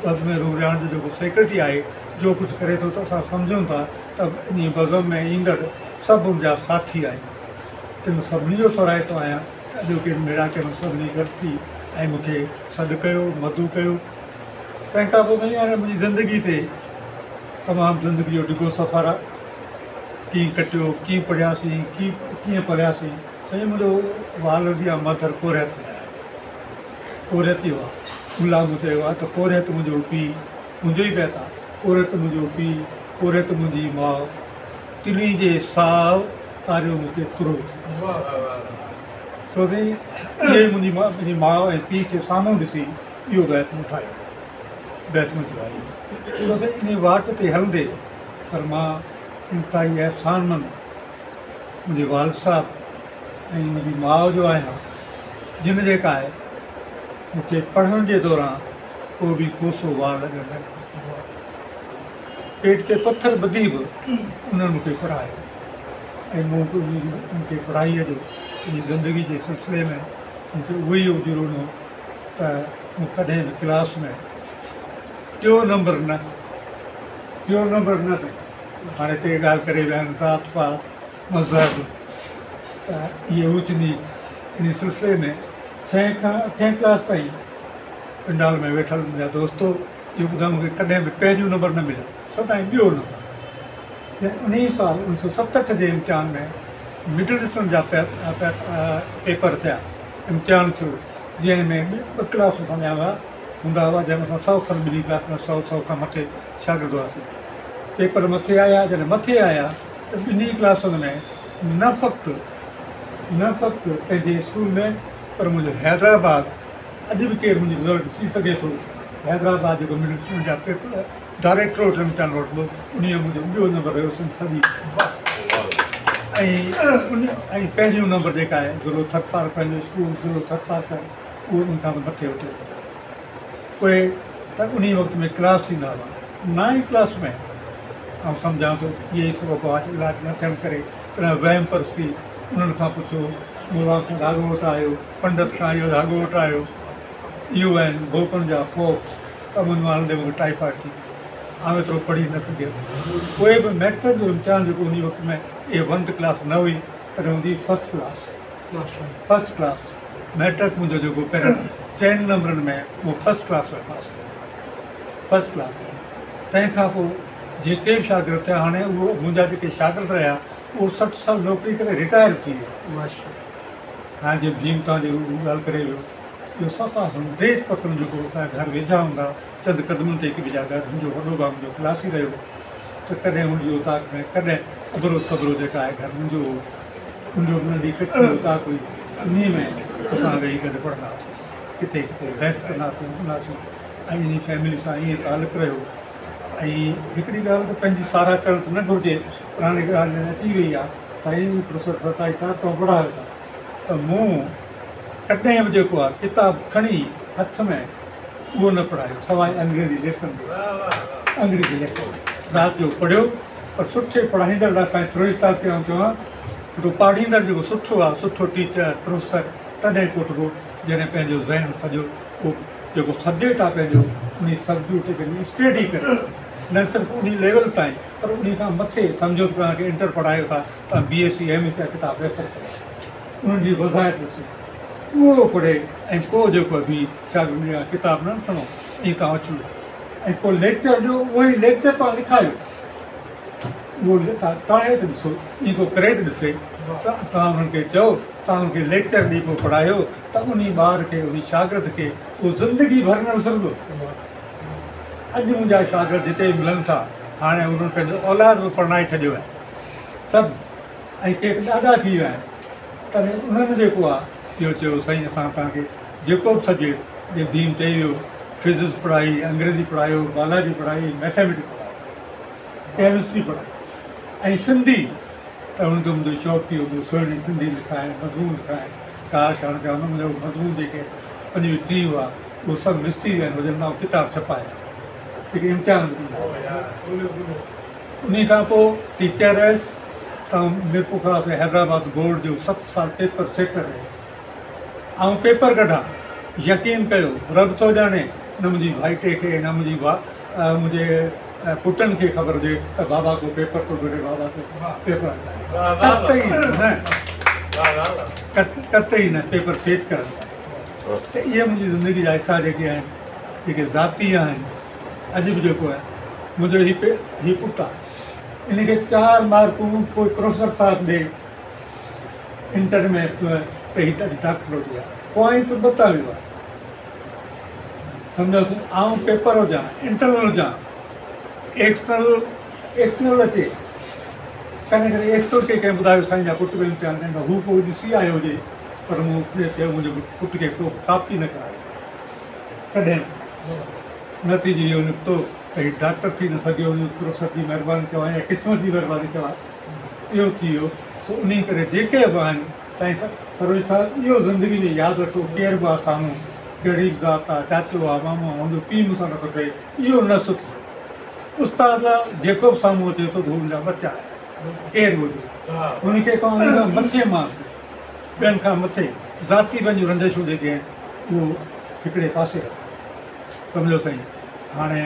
بزم روح رهاڻ جو جيڪو سيڪريٽري آهي جو ڪجهه ڪري ٿو ته اسان سمجهون ٿا ته انهي بزم ۾ ايندڙ سڀ ان جا ساٿي آهيون. تن سڀني جو ٿورائتو آهيان ته اڄوڪي ان ميڙاڪي ۾ سڀني گڏ ٿي ۽ مون کي سڏ ڪيو، مدعو ڪيو. تنهن کان پوء سائين هاڻي منهنجي زندگي تي تمام زندگي جو ڊگهو سفر آهي. ڪيئن ڪٽيو، ڪيئن پڙهياسين، ڪيئن پلياسين. سائين منهنجو والد يا مڌر پورهيت ۾ آهي. پورهيت ئي هئا. ملا مون چيو آهي ته پورهيت منهنجو پيء، منهنجو ئي بيت آهي، پورهيت منهنجو پيء، پورهيت منهنجي ماء. تنهي جي ساء تاريو مون کي ترهو ٿي. سو سائين اهي منهنجي منهنجي ماء ۽ پيء کي سامهون ڏسي اهو بيت مون ٺاهيو. بيت منهنجو آهي اهو. سو سائين انهي واٽ تي هلندي پر مان انتهائي احسانمند منهنجي والد صاحب ۽ منهنجي ماء جو آهيان جن جيڪا آهي مون کي پڙهڻ جي دوران ڪو به ڪوسو واء لڳڻ نه ڏنو. پيٽ تي پٿر ٻڌي به انهن مون کي پڙهايو ۽ مون مون کي پڙهائيء جو پنهنجي زندگي جي سلسلي ۾ مون کي اهو ئي اجورو ڏنو ته مون ڪڏهن به ڪلاس ۾ ٽيون نمبر نه ٽيون نمبر نه سهي هاڻي هتي ڳالهه ڪري ويا آهن ذات پات مذهب ته اهي اوچ نيچ ان سلسلي ۾ ڇهين کان اٺين ڪلاس تائين پنڊال ۾ ويٺل منهنجا دوستو اهو ٻڌايو مون کي ڪڏهن به پهريون نمبر نه مليو سدائين ٻيو نمبر. جڏهن انهيء سال 1967 جي امتحان ۾ مڊل اسٽون جا پيپر ٿيا، امتحان ٿيو، جنهن ۾ ٻه ڪلاسون اسان جا هئا هوندا هئا، جنهن ۾ اسان سئو کن ٻنهي ڪلاس ۾ سئو سئو کان مٿي شاگرد هئاسين. پيپر مٿي آيا، جڏهن مٿي آيا ته ٻنهي ڪلاسن ۾ نه فقط نه فقط پنهنجي اسڪول ۾ پر منهنجو حيدرآباد اڄ به ڪير منهنجي رزلٽ ڏسي سگهي ٿو، حيدرآباد جيڪو مڊل اسڪول جا پيپر ڊائريڪٽر وٽ امتحان ورتو، انهيء ۾ منهنجو ٻيو نمبر رهيو سنڌ سڄي ۽ ان ۽ پهريون نمبر جيڪا آهي ضلعو ٿرپارڪر پنهنجو اسڪول ضلعو ٿرپارڪر اهو ان کان به مٿي اتي پوء ته انهي وقت ۾ ڪلاس ٿيندا هئا نائين ڪلاس ۾ آئون سمجهان ٿو ته اهي ئي سبب هئا جو علاج نه ٿيڻ ڪري تڏهن وهم پرستي انهن کان پڇو ملان کان ڌاڳو وٽايو پنڊت کان اهو ڌاڳو وٽايو اهو آهن ڀوپن جا خوف ته امن مان هلندي مون کي ٽائيفائيڊ ٿي پيو. آئون ايترو پڙهي نه سگهيس. پوء به مئٽرڪ جو امتحان جيڪو انهي وقت ۾ اي ونٿ ڪلاس نه هئي تڏهن هوندي هئي first class. First class matric منهنجو جيڪو پهرين چئن نمبرن ۾ مون فرسٽ ڪلاس ۾ پاس ڪيو. First class ۾. تنهن کان پوء جيڪي به شاگرد ٿيا هاڻي اهو منهنجا جيڪي شاگرد رهيا اهو 60 سال نوڪري ڪري رٽائر ٿي ويا. هاڻي جيئن ڀيم توهان جي ڳالهه ڪري ويو. اهو صفا هنڊريڊ پرسنٽ جيڪو اسان جا گهر ويجها هوندا چند قدمن تي هڪ ٻئي جا گهر هن جو وڏو ڀاء منهنجو ڪلاسي رهيو ته ڪڏهن هن جي اوطاق ۾ ڪڏهن اڀرو سڀرو جيڪا آهي گهر منهنجو هو ان جو به ننڍي ڪچي اوطاق هئي انهي ۾ اسان ويهي گڏ پڙهندا هئاسين ڪٿي ڪٿي بحث ڪندا هئاسين ڪندا هئاسين ۽ انهي فيملي سان ائين تعلق رهيو ۽ هڪڙي ڳالهه ته پنهنجي ساراهه ڪرڻ ته نه گهرجي پر هاڻي ڳالهه جڏهن اچي وئي آهي سائين پروفيسر سرتاج صاحب توهان پڙهايو ٿا ته مون ڪڏهن به جيڪو آهي ڪتاب کڻي هٿ ۾ اهو نه پڙهايو سواء انگريزي ليسن جي انگريزي ليسن رات جو پڙهيو پر سٺي پڙهائيندڙ لاء سائين سروهي صاحب کي آئون چوان سٺو پاڙهيندڙ جيڪو سٺو آهي سٺو ٽيچر پروفيسر تڏهن ڪوٺبو جڏهن پنهنجو ذهن سڄو اهو جيڪو سبجيڪٽ آهي پنهنجو انهي سبجيڪٽ تي پنهنجي اسٽيڊي ڪري نه صرف انهي ليول تائين پر انهي کان مٿي سمجهو ته توهان کي انٽر پڙهايو ٿا توهان B S C M S جا ڪتاب ريفر ڪريو انهن جي وضاحت ڏسو اهو پڙهي ۽ پوء جيڪو به شاگردن جا ڪتاب نه کڻو ۽ توهان اڇلو ۽ پوء ليڪچر ڏيو اهو ئي ليڪچر توهان لکايو اهو توهان ٽاهي ته ڏسو ائين ڪو ڪري ته ڏسي ته توهان انهن کي چئو توهان انهن کي ليڪچر ڏئي پوء پڙهايو ته انهي ٻار کي انهي شاگرد کي اهو زندگي ڀر نه وسرندو اڄ منهنجا شاگرد جتي به ملن ٿا هاڻي انهن پنهنجو اولاد به پرڻائي ڇڏيو آهي سڀ ۽ ڪي ته ڏاڏا ٿي ويا آهن تڏهن انهن جيڪو آ اهو چيو سائين اسان توهان کي جيڪو به سبجيڪٽ جيئن ڀيم چئي ويو فزڪس پڙهائي انگريزي پڙهايو بالاجي پڙهائي مئٿميٽڪس پڙهايو ڪيمسٽري پڙهائي ۽ سنڌي ته هن جو منهنجو شوق ٿي ويو سهڻي سنڌي لکائڻ مضمون لکائڻ ڪاش هاڻي چوان ته منهنجا مضمون جيڪي 25 30 هئا اهي سڀ مس ٿي ويا آهن هجن مان ڪتاب ڇپايا جيڪي امتحان به ڏيندا هئا انهي کان پوء ٽيچر رهيس ته ميرپورخاص ۽ حيدرآباد بورڊ جو ست سال پيپر سيٽر رهيس. آئون پيپر ڪڍان، يقين ڪيو رب ٿو ڄاڻي نه منهنجي ڀائٽي کي نه منهنجي منهنجي پٽن کي خبر هجي ته بابا ڪو پيپر ٿو گهري بابا ڪو پيپر قطعي نه قطعي نه پيپر سيٽ ڪرڻ لاء ته اهي منهنجي زندگي جا حصا جيڪي آهن جيڪي ذاتي آهن اڄ به جيڪو آهي منهنجو هي هي پٽ آهي ان کي چار مارڪون ڪوئي پروفيسر صاحب ڏي انٽر ۾ ته هي اڄ ڊاڪٽر هجي ها پوائنٽ ٻه تان ويو آهي سمجهوس آئون پيپر هجان انٽرنل هجان ايڪسٽرنل ايڪسٽرنل اچي ڪڏهن ڪڏهن ايڪسٽرنل کي ڪنهن ٻڌايو سائين جا پٽ به امتحان ڏين ٿا هو پوء ڏسي آيو هجي پر مون چيو منهنجي پٽ کي ڪو ڪاپي نه ڪرائي ڪڏهن نتيجو اهو نڪتو ته هي ڊاڪٽر ٿي نه سگهيو، ان پروفيسر جي مهرباني چوان يا قسمت جي مهرباني چوان، اهو ٿي ويو. سو انهي ڪري جيڪي به آهن سائين سروج صاحب اهو زندگي ۾ ياد رکو ڪير به آ سامهون، ڪهڙي به ذات آ، چاچو آ، مامو آ، هن جو پيء مون سان نٿو ٺهي، اهو نه سوچجو. استاد آ، جيڪو به سامهون اچي ٿو ته هو منهنجا ٻچا آهن، ڪير به هجي، ان کي توهان ان کان مٿي مان ڪيو، ٻين کان مٿي ذاتي پنهنجون رنجشون جيڪي آهن اهو هڪڙي پاسي رکو. سمجهو سائين هاڻي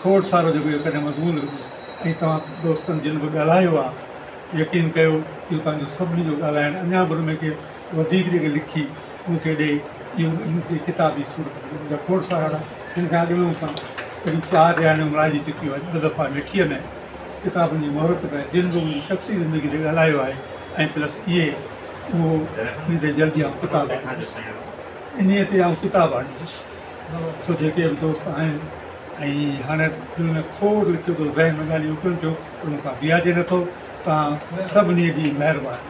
کوڙ سارو جيڪو اهو ڪڏهن مضمون لکندس ۽ توهان دوستن جن به ڳالهايو آهي يقين ڪيو اهو توهان جو سڀني جو ڳالهائڻ اڃا به ان ۾ ڪي وڌيڪ جيڪي لکي مون کي ڏي اهو ان کي ڪتابي صورت ۾ منهنجا کوڙ سارا هن کان اڳ ۾ مون سان قريب چار رهاڻيون ملائجي چڪيون آهن ٻه دفعا مٺيء ۾ ڪتابن جي مهورت به جن به منهنجي شخصي زندگي تي ڳالهايو آهي ۽ پلس اهي اهو انهي تي جلدي آئون ڪتاب آڻيندس انهي تي آئون ڪتاب آڻيندس سو جيڪي به دوست آهن ۽ هاڻي دل ۾ کوڙ لکيو اٿو ذهن ۾ ڳالهيون اڪرن پيو پر مون کان بيهارجي نٿو توهان سڀني جي مهرباني.